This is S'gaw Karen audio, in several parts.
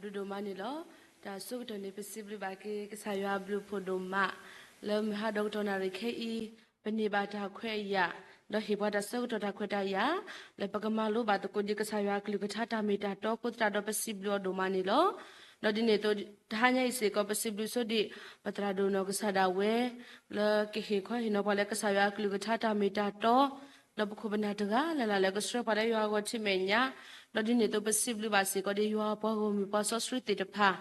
ဘျုးဒိၣ်မးန့ၣ်လီၤ. တၢ်ဆၢကတီၢ်န့ၣ် ပစံးဘျုးဘၣ်က့ၤ ကစၢ်ယွၤအဘျုးအဖှိၣ်ဒိၣ်မး, လၢမုၢ်ဟါဒီးကတီၢ်နၣ်ရံၣ်ခဲအံၤ, ပန့ၢ်ဘၣ်တၢ်ခွဲးအယာ်, ဒီးဟ့ၣ်ပှၤတၢ်ဆၢကတီၢ်တၢ်ခွဲးတၢ်ယာ်, လၢပကမၤလိဘၣ်သကိးဒံးကစၢ်ယွၤအကလုၢ်ကထါတၢ်မ့ၢ်တၢ်တီအဃိသတးဒီး ပစံးဘျုးအီၤဒိၣ်မးန့ၣ်လီၤ. ဒီးဒ်န့ၣ်အသိး တဟါညါအံၤစ့ၢ်ကီး ပစံးဘျုးဆိဒံး ပသရၣ်ဒိၣ်နီၢ်ကစၢ်ဒၣ်ဝဲ လၢကဟ့ၣ်ခီဟ့ၣ်နီၤပှၤလၢကစၢ်ယွၤအကလုၢ်ကထါတၢ်မ့ၢ်တၢ်တီ, ဒီးပခိၣ်ပနၢ်တဂၤလၢ်လၢ်လၢကဆှၢပှၤလၢယွၤအဂီၢ်ထံမဲာ်ညါ, ဒီးဒ်န့ၣ်အသိး ပစံးဘျုးဘၣ်စ့ၢ်ကီးဒံးယွၤပှၤဂီၢ်မုၢ်ပှၤစီဆှံသ့ၣ်တဖၣ်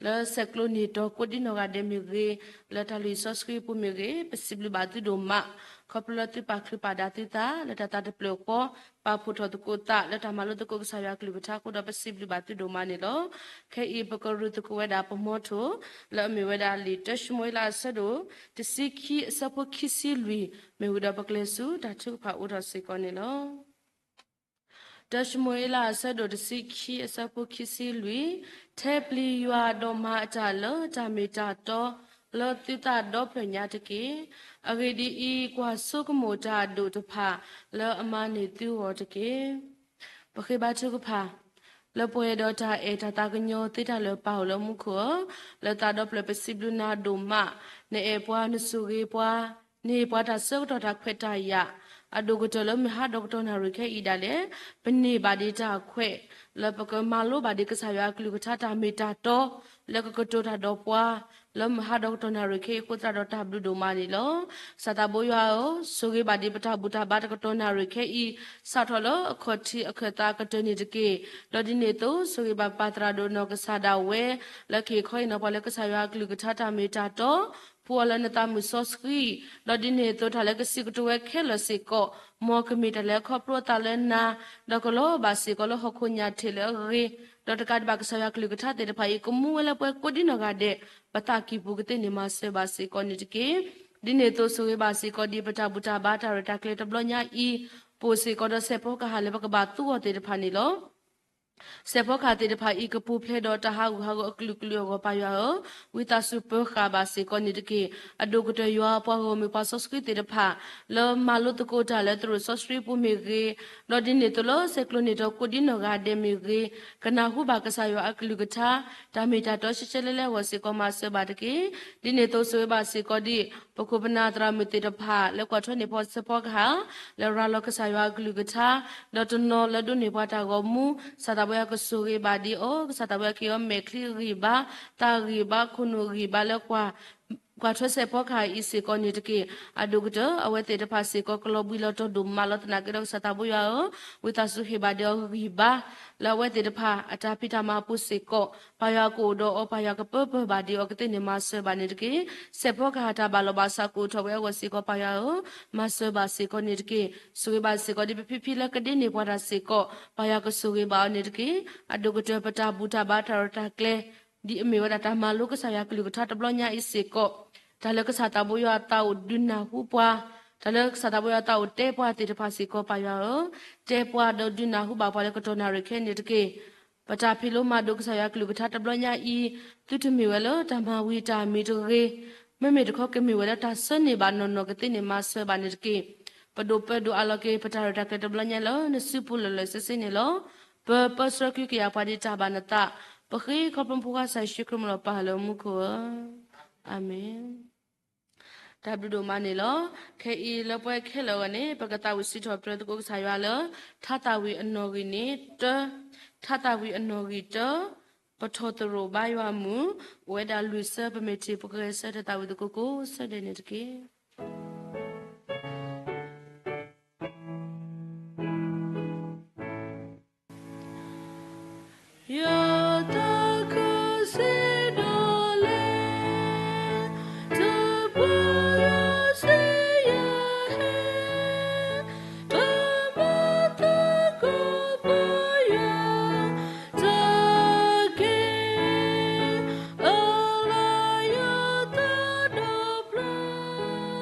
လၢဆဲးကျိးန့ၢ်တီၤကိးဒံနီၢ်ဂၤဒဲးမ့ၢ်ဂ့ၤ, လၢတၢ်လုၢ်အီၣ်စီဆှံအပူၤမ့ၢ်ဂ့ၤ, ပစံးဘျုးဘၣ်သုဒိၣ်မး, ခီဖျိလၢသုပာ်ချုးပာ်ဒၣ်သုသး လၢတၢ်သးတဖျၢၣ်ဃီ, ပာ်ဖှိၣ်ထီၣ်သကိးသး လၢတၢ်မၤလိသကိးကစၢ်ယွၤအကလုၢ်ကထါအဃိဒီး ပစံးဘျုးဘၣ်သုဒိၣ်မးန့ၣ်လီၤ. ခဲအံၤပကရူၢ်သကိးဝဲဒၣ်ပမီထိၣ် လၢအမ့ၢ်ဝဲဒၣ်လံာ်တၢၡမူၤအ့လးအဆၢဒိၣ် တဆံခံအဆၢဖိခံဆံလွံၢ်, မ့ၢ်ဝံၤဒီးပကျဲၤဆူတၢ်ထုကဖၣ်အိၣ်ထီၣ်စ့ၢ်ကီးန့ၣ်လီၤ. တၢၡမူၤအ့လးအဆၢဒိၣ်တဆံခံအဆၢဖိခံဆံလွံၢ်, ထဲပျံၤယွၤဒီးမၤအတၢ်လၢတၢ်မ့ၢ်တၢ်တီ လၢသုသးဒီဖျၢၣ်ညါတက့ၢ်. အဂ့ၢ်ဒ်အံၤ, ကွၢ်ဆိကမိၣ်တၢ်အဒိၣ်တဖၣ် လၢအမၤန့ၢ်သုဂီၢ်တက့ၢ်. ပဃ့ဘါထုကဖၣ်, လၢပှဲၤဒီးတၢ်အဲၣ်တၢ်သးကညီၤသ့တၢ်လၢာ်ပၢ်အိၣ်လၢမူခိၣ်ဧၢ, လၢသးဒီဖျၢၣ်ပစံးဘျုးနၤဒိၣ်မး, နအဲၣ်ပှၤနဆိၣ်ဂ့ၤပှၤ, နဟ့ၣ်ပှၤတၢ်ဆၢကတီၢ်တၢ်ခွဲးတၢ်ယာ်, အဒိၣ်ကတၢၢ်လၢမုၢ်ဟါဒီးကတီၢ်နၣ်ရံၣ်ခဲအံၤဒၣ်လဲာ်, ပန့ၢ်ဘၣ်ဒံးတၢ်ခွဲး လၢပကမၤလိဘၣ်ဒံးကစၢ်ယွၤအကလုၢ်ကထါတၢ်မ့ၢ်တၢ်တီ လၢကကတိၤတၢ်ဒီးပှၤ လၢမုၢ်ဟါဒီးကတီၢ်နၣ်ရံၣ်ခဲအံၤအဃိသတးဒီးတၢ်ဘျုးဒိၣ်မးန့ၣ်လီၤ. ကစၢ်သးဘိယွၤဧၢ, ဆိၣ်ဂ့ၤဘၣ်ဒံးပတၢ်ဘူၣ်တၢ်ဘါတကတီၢ်နၣ်ရံၣ်ခဲအံၤ, စးထီၣ်လၢအခီၣ်ထံးအခၢၣ်သးကတၢၢ်န့ၣ်တက့ၢ်. ဒီးဒ်န့ၣ်အသိး ဆိၣ်ဂ့ၤဘၣ်ပၢ်သရၣ်ဒိၣ်နီၢ်ကစၢ်ဒၣ်ဝဲ လၢကဟ့ၣ်ခီဟ့ၣ်နီၤပှၤလၢကစၢ်ယွၤအကလုၢ်ကထါတၢ်မ့ၢ်တၢ်တီ, ဖှူအီၤလၢနသးမုၢ်စီဆှံ, ဒီးဒ်န့ၣ်အသိးတၢ်လၢကစံးကတိၤဝဲခဲလၢာ်စ့ၢ်ကီး, မ်ကမ့ၢ်တၢ်လၢအခီဖျိအသးလၢနၤ, ဒီးကလီၤဘၣ်စ့ၢ်ကီးလၢဟီၣ်ခိၣ်ညၣ်ထံးလၢအဂ့ၤ, ဒီးတကးဒံးဘၣ်ကစၢ်ယွၤအကလုၢ်ကထါသ့ၣ်တဖၣ်အံၤ ကမူဝဲလၢပှၤကိးဒံနီၢ်ဂၤဒဲး ပသးကံၢ်ပူၤကသ့န့ၢ်မၤစၢၤဘၣ်စ့ၢ်ကီးန့ၣ်တက့ၢ်. ဒ်န့ၣ်အသိးဆိၣ်ဂ့ၤဘၣ်စ့ၢ်ကီးဒံးပတၢ်ဘူၣ်တၢ်ဘါတၢ်ရဲၣ်တၢ်ကျဲၤတဘျီညါအံၤ, ပအိၣ်စ့ၢ်ကီးဒီးစဲးဖီကဟၣ်လၢပကဘၣ်သူအီၤသ့ၣ်တဖၣ်န့ၣ်လီၤ. စဲးဖီကဟၣ်သ့ၣ်တဖၣ်အံၤ ကပူၤဖျဲးဒီးတၢ်ဟးဂူာ်ဟးဂီၤအကလုာ်ကလုာ်အဂီၢ် ပၢ်ယွၤဧၢ, ဝံသးစူၤပၢၤဃာ်ဘၣ်စ့ၢ်ကီးန့ၣ်တက့ၢ်. အဒိၣ်ကတၢၢ်ယွၤပှၤဂီၢ်မုၢ်ပှၤစီဆှံသ့ၣ်တဖၣ် လၢမၤလိသကိးတၢ်လၢသရိာ်စီဆှံပူၤမ့ၢ်ဂ့ၤ, ဒီးဒ်န့ၣ်အသိးလၢဆဲးကျိးန့ၢ်တီၤကိးဒံနီၢ်ဂၤဒဲးမ့ၢ်ဂ့ၤ, ကနၢ်ဟူဘၣ်ကစၢ်ယွၤအကလုၢ်ကထါ တၢ်မ့ၢ်တၢ်တီရှဲရှဲလဲလဲအဂီၢ်စ့ၢ်ကီး မၤစၢၤဘၣ်တက့ၢ်. ဒ်န့ၣ်အသိးဆိၣ်ဂ့ၤဘၣ်စ့ၢ်ကီးဒံး ပခိၣ်ပနၢ်သရၣ်မုၣ်သ့ၣ်တဖၣ် လၢကွၢ်ထွဲန့ၢ်ဖီစဲးဖီကဟၣ်, လၢရၤလီၤကစၢ်ယွၤအကလုၢ်ကထါ, ဒီးတနီၤလၢဒိးန့ၢ်ပှၤတၢ်ဂီၤမူ, ကစၢ်သးဘိယွၤကဆိၣ်ဂ့ၤဘၣ်ဒံးအီၤ, ကစၢ်သးဘိယွၤက့ၤအီၤမဲာ်ချံဂံၢ်ဘါ, သးဂံၢ်ဘါ, ခိၣ်နူာ်ဂံၢ်ဘါလၢ ကွၢ်ထွဲစဲးဖီကဟၣ်အံၤစ့ၢ်ကီးန့ၣ်တက့ၢ်. အဒိၣ်ကတၢၢ် အဝဲသ့ၣ်တဖၣ်စ့ၢ်ကီး ကလီၤဘှံးလီၤတီၤဒိၣ်မးလီၤသနာ်က့ဒီး ကစၢ်သးဘိယွၤဧၢ, ဝံသးစူၤဟ့ၣ်ဘၣ်ဒံးအီၤဂံၢ်ဘါ လၢအဝဲသ့ၣ်တဖၣ်အတၢ်ဖံးတၢ်မၤအပူၤစ့ၢ်ကီး, ပၢ်ယွၤကအိၣ်ဒီးအီၤ, ပၢ်ယွၤကပၢပၢၢ်ဘၣ်ဒံးအီၤကသ့န့ၣ်မၤစၢၤဘၣ်န့ၣ်တက့ၢ်. စဲးဖီကဟၣ်တၢ်ဘၣ်လီၤဘၣ်စးကအိၣ်ထီၣ်ဝဲအဂီၢ်စ့ၢ်ကီး ပၢ်ယွၤဧၢ, မၤစၢၤဘၣ်စ့ၢ်ကီးန့ၣ်တက့ၢ်. ဆိၣ်ဂ့ၤဘၣ်စ့ၢ်ကီးဒံးပဖံဖံလၢကဒိးန့ၢ်ပှၤတၢ်စ့ၢ်ကီး, ပၢ်ယွၤကဆိၣ်ဂ့ၤဘၣ်အီၤန့ၣ်တက့ၢ်. အဒိၣ်ကတၢၢ်ပတၢ်ဘူၣ်တၢ်ဘါတၢ်ရဲၣ်တၢ်ကျဲၤ ဒ်အမ့ၢ်ဝဲဒၣ်တၢ်မၤလိကစၢ်ယွၤကလုၢ်ကထါတဘျီညါအံၤစ့ၢ်ကီး, တၢ်လၢကစၢ်သးဘိယွၤသးအိၣ်ဒုးနၢ်ဟူပှၤ, တၢ်လၢကစၢ်သးဘိယွၤသးအိၣ်တဲပှၤသ့ၣ်တဖၣ်စ့ၢ်ကီး ပၢ်ယွၤဧၢ, တဲပှၤဒီးဒုးနၢ်ဟူဘၣ်ပှၤလၢကတီၢ်နၣ်ရံၣ်ခဲအံၤန့ၣ်တက့ၢ်. ပတၢ်ဖံးလိမၤဒိးကစၢ်ယွၤကလုၢ်ကထါတဘျီညါအံၤ, သုတမ့ၢ်ဝဲလၢတၢ်မၤဝံၤတၢ်မံၤတဂ့ၤ, မ့မ့ၢ်တခီကမ့ၢ်ဝဲလၢတၢ်ဆၢန့ၢ်ဘၣ်နီၢ်နီၢ်ကသ့န့ၣ်မၤစၢၤဘၣ်န့ၣ်တက့ၢ်. ပဒိးပၢဒိးအးလီၤက့ၤပတၢ်ရဲၣ်တၢ်ကျဲၤတဘျီညါလၢနစုပူၤလၢာ်လၢာ်ဆ့ဆ့န့ၣ်လီၤ. ပပၢဆှၢကဟုကယာ်ပှၤဒံးတၢ်ဘၣ်နသး, ပဃ့ခီဖျိဖိခွါကစၢ်ယ့ၣ်ၡူးခရံာ်မ့ၢ်လီၤပၢ်လၢမူခိၣ်ဧၢ, အၤမ့ၣ်. တၢ်ဘျုးဒိၣ်မးန့ၣ်လီၤ. ခဲအံၤလၢပှဲၤခဲလၢာ်အဂီၢ်န့ၣ် ပကသးဝံၣ်စံးထီၣ်ပတြၢၤသကိးကစၢ်ယွၤလၢ ထါသၣ်ဝံၣ်အနီၣ်ဂံၢ်န့ၣ်တၢ, ထါသၣ်ဝံၣ်အနီၣ်ဂံၢ်တၢ, ပထီၣ်သရိာ်ဘါယွၤမုၢ်, အိၣ်ဝဲဒၣ်လွံၢ်ဆၢ ပမ့ၢ်ထံၣ်ပကဂဲၤဆၢထၢၣ်သးဝံၣ်သကိးကိးဆၢဒဲးန့ၣ်တက့ၢ်. ယသးခုစံဒိၣ်လဲၣ်, တပှၢ်ယွၤစံးယဟဲ, ပမၤသကိးပယွၤ, တၢ်က့ၤအလၤယသးဒီဖျၢၣ်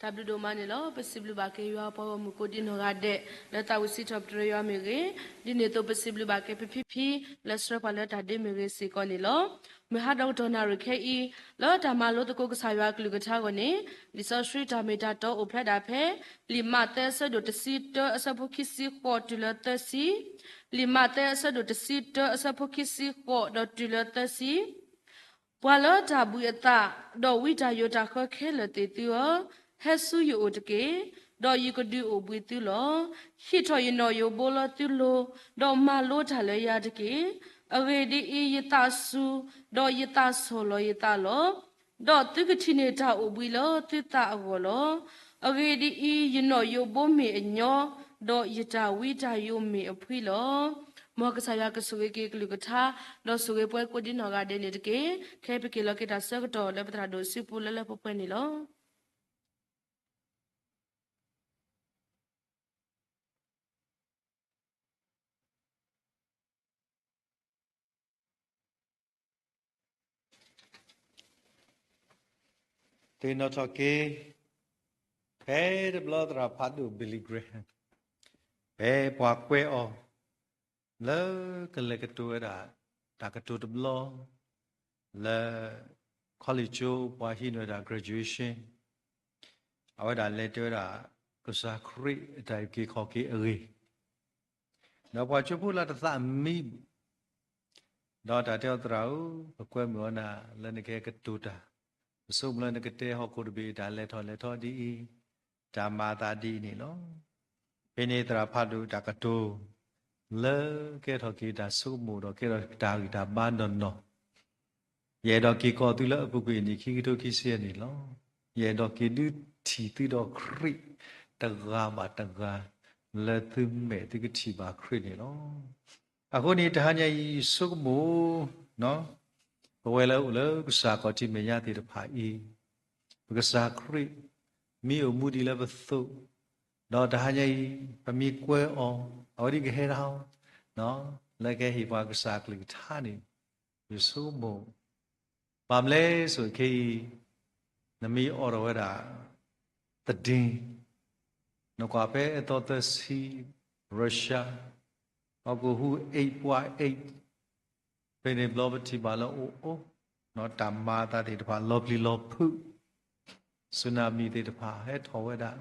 တၢ်ဘျုးဒိၣ်မးန့ၣ်လီၤ. ပစံးဘျုးဘၣ်က့ၤယွၤပှၤဂီၢ်မုၢ်ကိးဒံနီၢ်ဂၤဒဲး လၢသးဝံၣ်စံးထီၣ်ပတြၢၤယွၤမ့ၢ်ဂ့ၤ, ဒ်န့ၣ်အသိးပစံးဘျုးဘၣ်က့ၤပဖံဖံ လၢဆှၢပှၤလၢတၢ်ဒ့မ့ၢ်ဂ့ၤစ့ၢ်ကီးန့ၣ်လီၤ. မုၢ်ဟါဒီးကတီၢ်နၣ်ရံၣ်ခဲအံၤ လၢတၢ်မၤလိသကိးကစၢ်ယွၤအကလုၢ်ကထါအဂီၢ်န့ၣ်, လံာ်စီဆှံတၢ်မ့ၢ်တၢ်တီအိၣ်ဖျဲဒၣ်ဖဲ လံာ်မးသဲအဆၢဒိၣ်တဆံတၢ အဆၢဖိခံဆံဃိးတုၤလၢသၢဆံ, လံာ်မးသဲအဆၢဒိၣ်တဆံတၢ အဆၢဖိခံဆံဃိးဒီးတုၤလၢသၢဆံ ပှၤလၢတၢ်ဘှံးအသး, ဒီးဝံတၢ်ယိးတၢ်ဃၢခဲလၢာ်သ့ၣ်သုဧၢ, ဟဲဆူယအိၣ်တက့ၢ်, ဒီးယကဒုးအိၣ်ဘှံးသုလီၤ. ဟံးထီၣ်ယနီၣ်ယိးဘိလၢသုလိၤ, ဒီးမၤလိတၢ်လၢယၤတက့ၢ်. အဂ့ၢ်ဒ်အံၤ, ယသးစူၤ, ဒီးယသးဆီၣ်လီၤယသးလီၤ. ဒီးသုကထံၣ်န့ၢ်တၢ်အိၣ်ဘှံးလၢသုသးအဂီၢ်လီၤ. အဂ့ၢ်ဒ်အံၤ, ယနီၣ်ယိးဘိမ့ၢ်အညီ, ဒီးယတၢ်ဝံတၢ်ယိးမ့ၢ်အဖှံလီၤ. မ်ကစၢ်ယွၤကဆိၣ်ဂ့ၤက့ၤကလုၢ်ကထါ, ဒီးဆိၣ်ဂ့ၤပှၤကိးဒံနီၢ်ဂၤဒဲးန့ၣ်တက့ၢ်. ခဲအံၤပက့ၤလီၤက့ၤတၢ်ဆၢကတီၢ်လၢပသရၣ်ဒိၣ်စုပူၤလၢလၢပှဲၤပှဲၤန့ၣ်လီၤ. သ့ၣ်နီၣ်ထီၣ်က့ၤ ဖဲတဘျီသရၣ်ဖးဒိၣ် Billy Graham ဖဲပှၤကွဲးအီၤ လၢကလဲၤကတိၤဝဲဒၣ် တၢ်ကတိၤတဘျီ လၢ college ကၠိ ပှၤဟံးန့ၢ်ဝဲဒၣ် graduation အဝဲဒၣ်လဲၤတဲဝဲဒၣ် ကစၢ်ခရံာ်အတၢ်အုၣ်က့ၤခီၣ်က့ၤအဂ့ၢ် ဒီးပှၤကၠိဖိလၢတသးမံ ဒီးတၢ်တဲအီၤသရၣ်ဧၢ, ပကွဲမုာ်အီၤနၤလၢနကဟဲကတိၤတၢ်, ပဆိကမိၣ်လၢနကတဲဟီၣ်ခိၣ်တဘ့ၣ်တၢ်လဲၤထီၣ်လဲၤထီဒ်အံၤ, တၢ်မၤအသးဒ်အံၤန့ၣ်လီၤ. ဖဲန့ၣ်သရၣ်ဖးဒိၣ်တၢ်ကတိၤ လၢကဲထီၣ်က့ၤတၢ်ဆိကမိၣ်ဒီးကဲထီၣ်တၢ်ဂံၢ်တၢ်ဘါနီၢ်နီၢ် ယအဲၣ်ဒိးက့ၤကိးသုလၢအပူၤကွံာ်နံၣ်ခံကထိခံဆံယဲၢ်န့ၣ်လီၤ. ယအဲၣ်ဒိးက့ၤဒုးထံၣ်သုဒီးခရံာ် တဂၤဘၣ်တဂၤ လၢသုမဲာ်သုကထံၣ်ဘၣ်ခရံာ်န့ၣ်လီၤ. အဃိန့ၣ် တဟါညါအံၤယဆိကမိၣ် ပဝဲလၢအိၣ်လၢကစၢ်ခီၣ်ထံးမဲာ်ညါသ့ၣ်တဖၣ်အံၤ ပကစၢ်ခရံာ် မ့ၢ်အိၣ်မူဒံးလၢပသိး, ဒီးတဟါညါအံၤ ပမ့ၢ်ကွဲအီၤ အဝဲဒၣ်ကဟဲဒၣ်အီၤ လၢကဟ့ၣ်ပှၤကစၢ်ကလုၢ်ကထါန့ၣ် ယဆိကမိၣ် ဘၣ်မနုၤလဲၣ်ဆိ ခဲအံၤ နမ့ၢ်အိးထီၣ်ဝဲဒၣ် သဒ့ နကွၢ်ဖဲအသီသၢဆံ Russia ဟီၣ်ခိၣ်ဟူး eight point eight ဖဲန့ၣ်ဘျီပထံၣ်ဘၣ်လၢအိၣ်အိၣ် တၢ်မၤအသးသ့ၣ်တဖၣ်လီၤပျံၤလီၤဖုး tsunami သ့ၣ်တဖၣ်ဟဲထီၣ်ဝဲဒၣ်,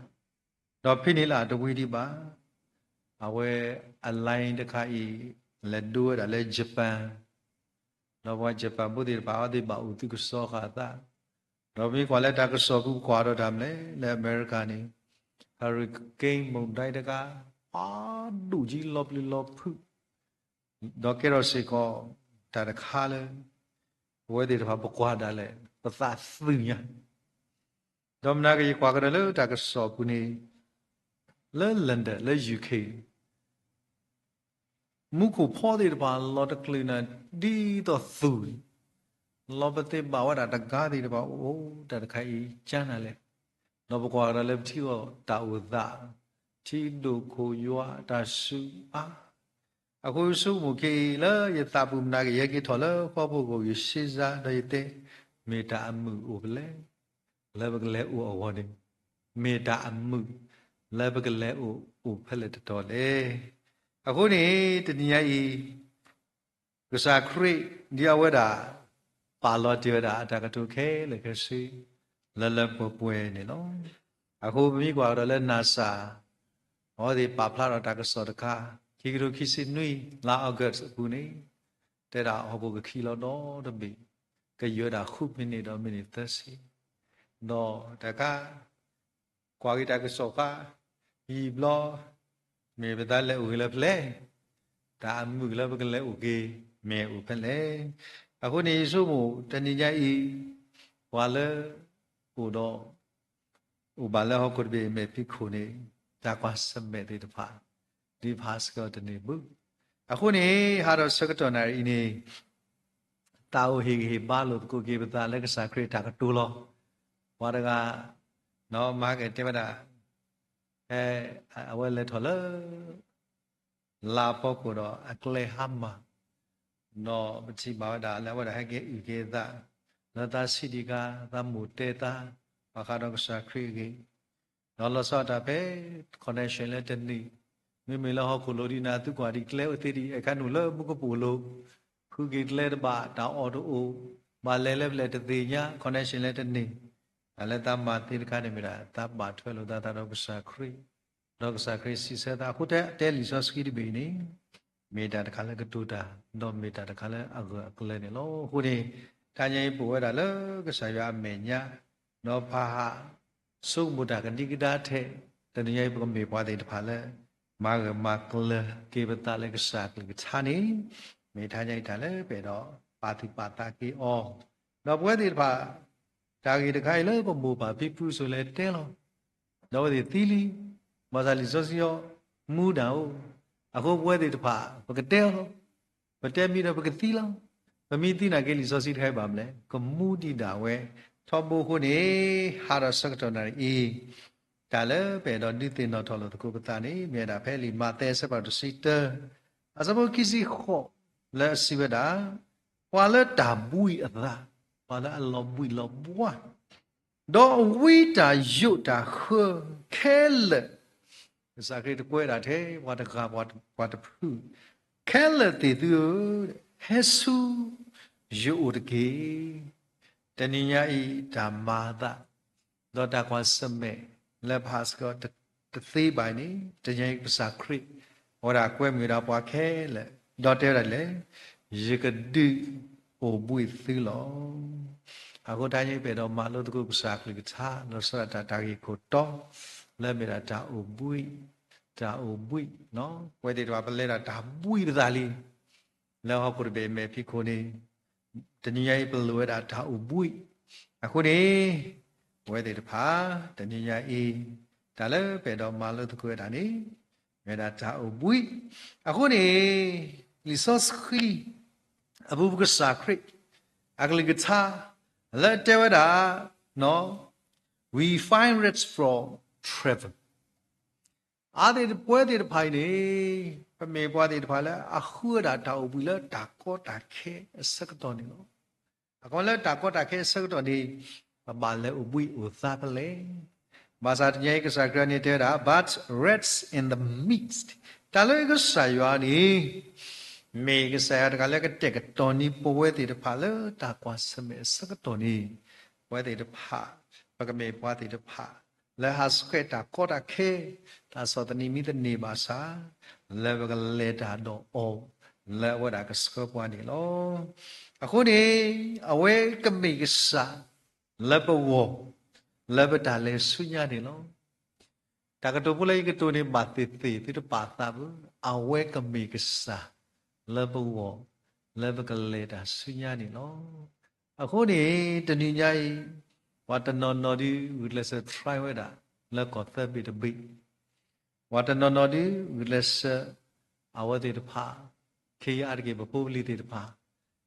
ဒီးဖဲန့ၣ်လၢအတဝံၤဒံးဘၣ် အဝဲ အ line တခါအံၤ လဲၤဒိဝဲဒၣ်လၢ Japan ဒီးပှၤ Japan ဖိသ့ၣ်တဖၣ် အဝဲသ့ၣ်ဘၣ်အိၣ်သုးကစီၤဃာ်အသး, ဒီးပမ့ၢ်ကွၢ်လၢတၢ်ကစီၣ်ပူၤပကွၢ်ဒီးတၢ်မနုၤလဲၣ် လၢအမဲရကၤန့ၣ် hurricane မုန်တိုင်း တခါ ဖးဒိၣ်ကံလီၤပျံၤလီၤဖုး ဒီးကဲထီၣ်စ့ၢ်ကီး တၢ်တခါလၢ ပဝဲသ့ၣ်တဖၣ်ပကွၢ်ဒၣ်လဲာ် ပသးသုးညါ, ဒီးမနုၤကယကွၢ်ကဒီးလၢတၢ်ကစီၣ်ပူၤန့ၣ် လၢ London လၢ UK မူခိၣ်ဖီသ့ၣ်တဖၣ်လီၤတချုးနၤ ဒ်သိးသူၣ် လီၤပသ့ဘၣ်ဝဲဒၣ်တဂၤသ့ၣ်တဖၣ် အိၣ်တၢ်တခါအံၤကၢနၤလဲၣ်, ဒီးပကွၢ်ကဒီးလၢပထံၣ်အီၤတၢ်အိၣ်သး ထံဒိၣ်ခိၣ်ယွၤတၢ်စူၤအါ, အဃိယဆိကမိၣ်ခဲအံၤ လၢယသးပူၤမနုၤကယဟဲက့ၤထီၣ်လၢဃီဖိကီၢ် ယစ့စါ ဒီးယတဲ မ့ၢ်တၢ်အမုာ်အိၣ်ဖဲလဲၣ် လၢပကလဲၤအိၣ်အဂီၢ်န့ၣ် မ့ၢ်တၢ်အမုာ် လၢပကလဲၤအိၣ်အိၣ်ဖဲလဲၣ်တတီၤလဲၣ်. အဃိန့ၣ် တနံၤညါအံၤ ကစၢ်ခရံာ် ဒ်အဝဲဒၣ် ပာ်လီၤတ့ၢ်ဝဲဒၣ်အတၢ်ကတိၤခဲလၢာ်ခဲဆ့ လၢလၢပှဲၤပှဲၤန့ၣ်လီၤ. အဃိပမ့ၢ်ကွၢ်ကဒီးလၢ NASA အဝဲသ့ၣ်ပာ်ဖျါထီၣ်တၢ်ကစီၣ်တခါ ခံကထိခံဆံနွံ လါ August အပူၤန့ၣ် တဲဒၣ်ဟီၣ်ခိၣ်ကခံးလီၤဒီတဘ့ၣ် ကယၢၤဒၣ်ဃုမံးနံးဒီးမံးနံးသၢဆံ ဒီးတၢ်ခါ ကွၢ်က့ၤတၢ်ကစီၣ်ဃါ ယံာ်ဘျီ မ့ၢ်ပသးလဲၤအိၣ်ဂ့ၤလၢဖဲလဲၣ်, တၢ်အမုာ်လၢပကလဲၤအိၣ်က့ၤ မ့ၢ်အိၣ်ဖဲလဲၣ်. အဃိန့ၣ် ယဆိကမိၣ် တနံၤညါအံၤ ပှၤလၢ အိၣ်ဒီး အိၣ်ဘၣ်လၢဟီၣ်ခိၣ်တဘ့ၣ်အမဲာ်ဖံးခိၣ်န့ၣ် တၢ်ကွၢ်ဆၢၣ်မဲာ်သ့ၣ်တဖၣ် ဒ်ပဟးဆှဲးအီၤတန့ၢ်ဘၣ်. အဃိန့ၣ် ဟးထီၣ်ဆၢကတီၢ်နၣ်ရံၣ်အံၤန့ၣ် သးအိၣ်ဟ့ၣ်ဂံၢ်ဟ့ၣ်ဘါလိာ်သကိးက့ၤပသးလၢကစၢ်ခရံာ်အတၢ်ကတိၤလီၤ. ပှၤတဂၤ မၤကတဲဝဲဒၣ် ဖဲ အဝဲလဲၤထီၣ်လၢ လါဖီခိၣ်ဒီးအကျဲဟါမၢ် ဒီးပထံၣ်ဘၣ်ဝဲဒၣ်လၢအဝဲဒၣ်ဟဲက့ၤအုၣ်က့ၤအသး လၢသးဆံးတံၢ်ကါ သးမိၢ်တဲသး ဘၣ်ဃးဒီးကစၢ်ခရံာ်အဂ့ၢ် ဒီးလီၤဆီဒၣ်တၢ်ဖဲ connection လၢတန့ၢ်, မ့မ့ၢ်လၢဟီၣ်ခိၣ်လိၤဒ်န့ၣ် သုကွၢ်ဒ်ကျဲအိၣ်သ့ဒ်အံၤ အခါနုာ်လၢမူကပိာ်လိၤ, ဃုက့ၤကျဲတဘၣ် တၢ်အီၣ်တအိၣ်, ဘၣ်လဲၤလၢပလဲၤတသ့ၣ်ညါ connection လၢတန့ၢ်, တၢ်လၢသးမၤသ့တခါန့ၣ်မ့ၢ်ဒၣ် သးဘၣ်ထွဲလိာ်သးသးဒီးကစၢ်ခရံာ်, ဒီးကစၢ်ခရံာ်စံးဆၢသး အဃိတဲတဲလံာ်စီဆှံတဘ့ၣ်အံၤန့ၣ် မ့ၢ်တၢ်တခါလၢကတိၤတၢ်, ဒီးမ့ၢ်တၢ်တခါလၢအဂၢၢ်အကျၢၤန့ၣ်လီၤ. အဃိန့ၣ် တနံၤအံၤပအိၣ်ဝဲဒၣ်လၢကစၢ်ယွၤအမဲာ်ညါ, ဒီးပဟး ဆိကမိၣ်တၢ်ကဒံကဒါထဲ, တနံၤအံၤပကမ့ၢ်ပှၤသ့ၣ်တဖၣ်လၢ မၤဂၢၢ်မၤကျၢၤက့ၤပသးလၢကစၢ်အကလုၢ်ကထါန့ၣ်, မ့ၢ်တနံၤအံၤတၢ်လၢပအဲၣ်ဒိးပာ်သူၣ်ပာ်သးက့ၤအီၤ, ဒီးပဝဲသ့ၣ်တဖၣ် တၢ်ဂ့ၢ်တခါအံၤလၢပမိၢ်ပၢ်ဖံဖုစိၤလဲၤတဲလီၤ ဒီးအဝဲသ့ၣ်သံလံ, ဘၣ်ဆၣ်လံာ်စီဆှံအံၤ မူဒၣ်အိၣ်, အဃိပဝဲသ့ၣ်တဖၣ် ပကတဲအီၤလီၤ. ပတဲမံဒီးပကသံလီၤ. ပမ့ၢ်သံနာ်က့ လံာ်စီဆှံတခါအံၤဘၣ်မနုၤလဲၣ်, ကမူဒံးဒၣ်ဝဲ, ထီဘိအဃိန့ၣ် ဟးဒီးဆၢကတီၢ်နၣ်ရံၣ်အံၤ, တၢ်လၢပအဲၣ်ဒိးဒုးသ့ၣ်နီၣ်ထီၣ်လိာ်သကိးပသးန့ၣ် မ့ၢ်ဝဲဒၣ်ဖဲလံာ်မးသဲအဆၢဖးဒိၣ်တဆံတၢ, အဆၢဖိခံဆံဃိး လၢအစံးဝဲဒၣ်, ပှၤလၢတၢ်ဘှံးအသး, ပှၤလၢအလီၤဘှံးလီၤဘှါ ဒီးအဝံတၢ်ယိးတၢ်ဃၢခဲလၢာ်, ကစၢ်ခရံာ်တကွဲးဒၣ်ထဲပှၤတဂၤပှၤတဖု, ခဲလၢာ်သ့ၣ်သုဧၢ, ဟဲဆူယအိၣ်တက့ၢ်. တနံၤညါအံၤတၢ်မၤအသး, ဒီးတၢ်ကွၢ်ဆၢၣ်မဲာ်လၢပဟးဆှဲးအီၤတသ့ဘၣ်အံၤန့ၣ် တနံၤညါအံၤကစၢ်ခရံာ် အဝဲဒၣ်ကွဲမုာ်ဝဲဒၣ်ပှၤခဲလၢာ်, ဒီးတဲဝဲဒၣ်လဲၣ်, ယကဒုးအိၣ်ဘှံးသုလီၤ. အဃိတနံၤညါအံၤပအဲၣ်ဒိးမၤလိသကိးကစၢ်အကလုၢ်ကထါ လီၤဆီဒၣ်တၢ်တၢ်ဂ့ၢ်ခိၣ်တီ လၢမ့ၢ်ဒၣ်တၢ်အိၣ်ဘှံး, တၢ်အိၣ်ဘှံး, ပဝဲသ့ၣ်တဖၣ်ပလဲၤဒၣ်တၢ်ဘှံးပသးလံ လၢဟီၣ်ခိၣ်တဘ့ၣ်အမဲာ်ဖံးခိၣ်န့ၣ်, တနံၤညါအံၤပလိၣ်ဝဲဒၣ်တၢ်အိၣ်ဘှံး, အဃိန့ၣ်, ပဝဲသ့ၣ်တဖၣ် တနံၤညါအံၤ, တၢ်လၢပအဲၣ်ဒိးမၤလိသကိးဝဲဒၣ်န့ၣ်, မ့ၢ်ဝဲဒၣ်တၢ်အိၣ်ဘှံး, အဃိန့ၣ်, လံာ်စီဆှံ, အပူၤပကစၢ်ခရံာ်, အကလုၢ်ကထါ, လၢအတဲဝဲဒၣ်, we find rest from trouble. အသ့ၣ်တပဝဲသ့ၣ်တဖၣ်အံၤန့ၣ်, ပမ့ၢ်ပှၤသ့ၣ်တဖၣ်လၢအဃုဝဲဒၣ်တၢ်အိၣ်ဘှံးလၢတၢ်ကီတၢ်ခဲအဆၢကတီၢ်န့ၣ်လီၤ. အခီလၢတၢ်ကီတၢ်ခဲအဆၢကတီၢ်န့ၣ်, ပဘၣ်လဲၤအိၣ်ဘှံးအိၣ်သါဖဲလဲၣ်. ဘၣ်ဆၣ်တနံၤအံၤကစၢ်ခရံာ်န့ၣ်တဲဝဲဒၣ်, but rest in the midst. တၢ်လၢကစၢ်ယွၤန့ၣ်, မ့ၢ်ကစၢ်ယွၤတဂၤလၢကတဲာ်ကတီၤန့ၢ်ပဝဲသ့ၣ်တဖၣ်လၢတၢ်ကွၢ်ဆၢၣ်မဲာ်အဆၢကတီၢ်န့ၣ်, ပဝဲသ့ၣ်တဖၣ်, ပကမ့ၢ်ပှၤသ့ၣ်တဖၣ် လၢဟးဆှဲးတၢ်ကီတၢ်ခဲ, တၢ်ဆီၣ်သနံးမံသနံးဘၣ်ဆၣ်, လၢပကလဲၤတၢ်ဒီးအီၤ, လၢအဝဲဒၣ်ကဆှၢပှၤန့ၣ်လီၤ. အဃိန့ၣ်, အဝဲကမ့ၢ်ကစၢ်လၢပဂီၢ်, လၢပတၢ်လဲၤဆူညါန့ၣ်လီၤ. တၢ်ကတိၤဖိလၢယကတိၤန့ၣ် ဘၣ်သ့ၣ်သ့ၣ်သုတပာ်သးဘၣ်, အဝဲကမ့ၢ်ကစၢ်လၢပဂီၢ်, လၢပကလဲၤတၢ်ဆူညါန့ၣ်လီၤ. အဃိန့ၣ်, တနံၤညါအံၤ, ပှၤတနီၤနီၤဒုးဂုာ်ကျဲးစၢး try ဝဲဒၣ်, လၢကီၢ်သၢဘ့ၣ်တဘ့ၣ်, ပှၤတနီၤနီၤဒုးဂုာ်ကျဲးစၢး, အဝဲသ့ၣ်တဖၣ်, ခ့ယါအါတက့ၢ်ပဖိပလံၤသ့ၣ်တဖၣ်,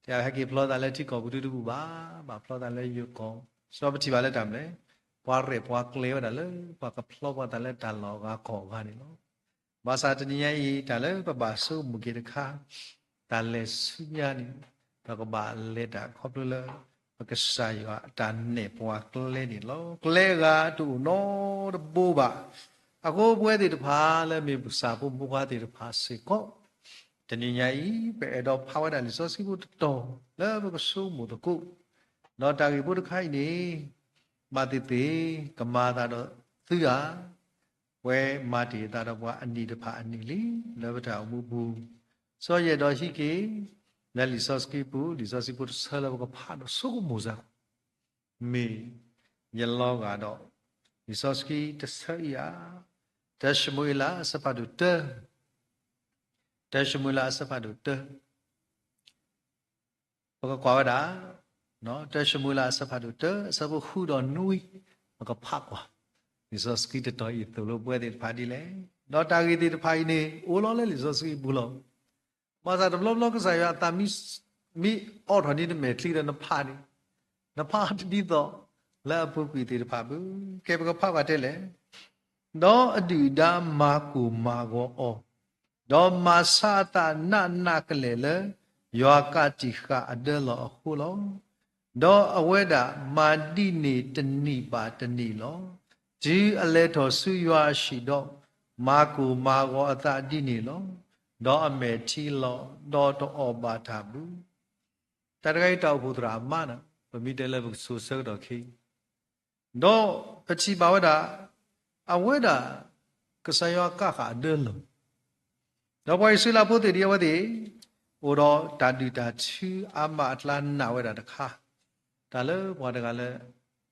တဟဲက့ၤဖျီသးလၢထံကီၢ်ပူၤတဘူၣ်ဘၣ်, ဘၣ်ဖျီသးလၢယိၤကီၢ်, စီပထံၣ်ဘၣ်လၢတၢ်မနုၤလဲၣ်, ပှၤရဲၣ်ပှၤကျဲၤဝဲဒၣ်လၢ, ပှၤကဖျီပှၤသးလၢတၢ်လီၢ်အဂၤကီၢ်အဂၤန့ၣ်လီၤ. ဘၣ်ဆၣ်တနံၤညါအံၤ တၢ်လၢပဘၣ်ဆိကမိၣ်က့ၤတခါ, တၢ်လဲၤဆူညါန့ၣ်, ပကဘၣ်လဲၤတၢ်ခီဖျိလၢ, ပကစၢ်ယွၤအတၢ်နဲၣ်ပှၤကျဲန့ၣ်လီၤ. ကျဲအဂၤတအိၣ်နီတဘိဘၣ်. အဃိပဝဲသ့ၣ်တဖၣ်လၢမ့ၢ်ပကစၢ်ဖိမုၣ်ဖိခွါသ့ၣ်တဖၣ်စ့ၢ်ကီး, တနံၤညါအံၤ ပအဲၣ်ဒိးဖးဝဲဒၣ်လံာ်စီဆှံဖိတတီၤ လၢပကဆိကမိၣ်သကိး, ဒီးတၢ်ဂ့ၢ်ဖိတခါအံၤန့ၣ်, ဘၣ်သ့ၣ်သ့ၣ်, ကမၤအသးဒီးသုဧါ, ပဝဲမၤတ့ၢ်အသးဒီးပှၤအနံၣ်တဖၣ်အနံၣ်လံ, လၢပတၢ်အိၣ်မူပူၤ, စီၤယဲၢ်ဒီးဟံးက့ၤ, လၢလံာ်စီဆှံပူၤ, လံာ်စီဆှံဖိတဆၢလၢပကဖးဒီးဆိကမိၣ်စ့ၢ်ကီး, မ့ၢ်ယလီၤဂာ်ဒီး, လံာ်စီဆှံတဆၢအံၤဧါ, တၢၡမူၤအ့လးအဆၢဖးဒိၣ်တၢ, တၢၡမူၤအ့လးအဆၢဖးဒိၣ်တၢ ပကကွၢ်ဝဲဒၣ်, တၢၡမူၤအ့လးအဆၢဖးဒိၣ်တၢ အဆၢဖိဃုဒီးနွံ, ပကဖးကွၢ်, လံာ်စီဆှံတတီၤအံၤသိၣ်လိပဝဲသ့ၣ်တဖၣ်ဒ်လဲၣ်, ဒီးတၢ်ဂ့ၢ်သ့ၣ်တဖၣ်အံၤန့ၣ် အိၣ်လီၤလၢလံာ်စီဆှံအပူၤလီၤ. ဘၣ်ဆၣ်တဘျီဘျီကစၢ်ယွၤအသးမ့ၢ်, မ့ၢ်အိးထီၣ်န့ၢ်နမဲာ်ချံဒီးနဖးန့ၣ်, နဖးတဒ်သိးလၢအပူၤကွံာ်သ့ၣ်တဖၣ်ဘၣ်. ကဲပကဖးကွၢ်တဲလဲၣ် ဒီးအဒုၣ်အဒါမၤကိၢ်မၤဂီၤအီၤ, ဒီးမၤဆါအသးနးနးကလဲာ်လၢ ယွၤကးတံာ်ဃာ်အဒၢလီၢ်အဃိလီၤ. ဒီးအဝဲဒၣ်မၤဒ်န့ၣ်တနံၣ်ဘၣ်တနံၣ်လီၤ. တုၤအလဲၤထီၣ်ဆူယွၤအဟံၣ်ဒီး, မၤကိၢ်မၤဂီၤအသးဒ်န့ၣ်လီၤ. ဒီးအမဲာ်ထံလီၤ, ဒီးတအီၣ်ဘၣ်တၢ်ဘၣ်. တၢ်တဂၤအံၤတၢ်အိၣ်ဖှိၣ်သရၣ်အမါန့ၣ် ပမ့ၢ်တဲလၢပကဆိးဆၢကတီၢ်ခဲအံၤ ဒီးပထံၣ်ဘၣ်ဝဲဒၣ် အဝဲဒၣ် ကစၢ်ယွၤကၣ်ဃာ်အဒၢလီၢ်, ဒီးပှၤအံၣ်စရ့လးဖိသ့ၣ်ဒ်အဝဲသ့ၣ် အိၣ်ဒီးတၢ်ဒုၣ်တၢ်ထုအါမးအကျါနာ်ဝဲဒၣ်တခါ, တၢ်လၢပှၤတဂၤလၢ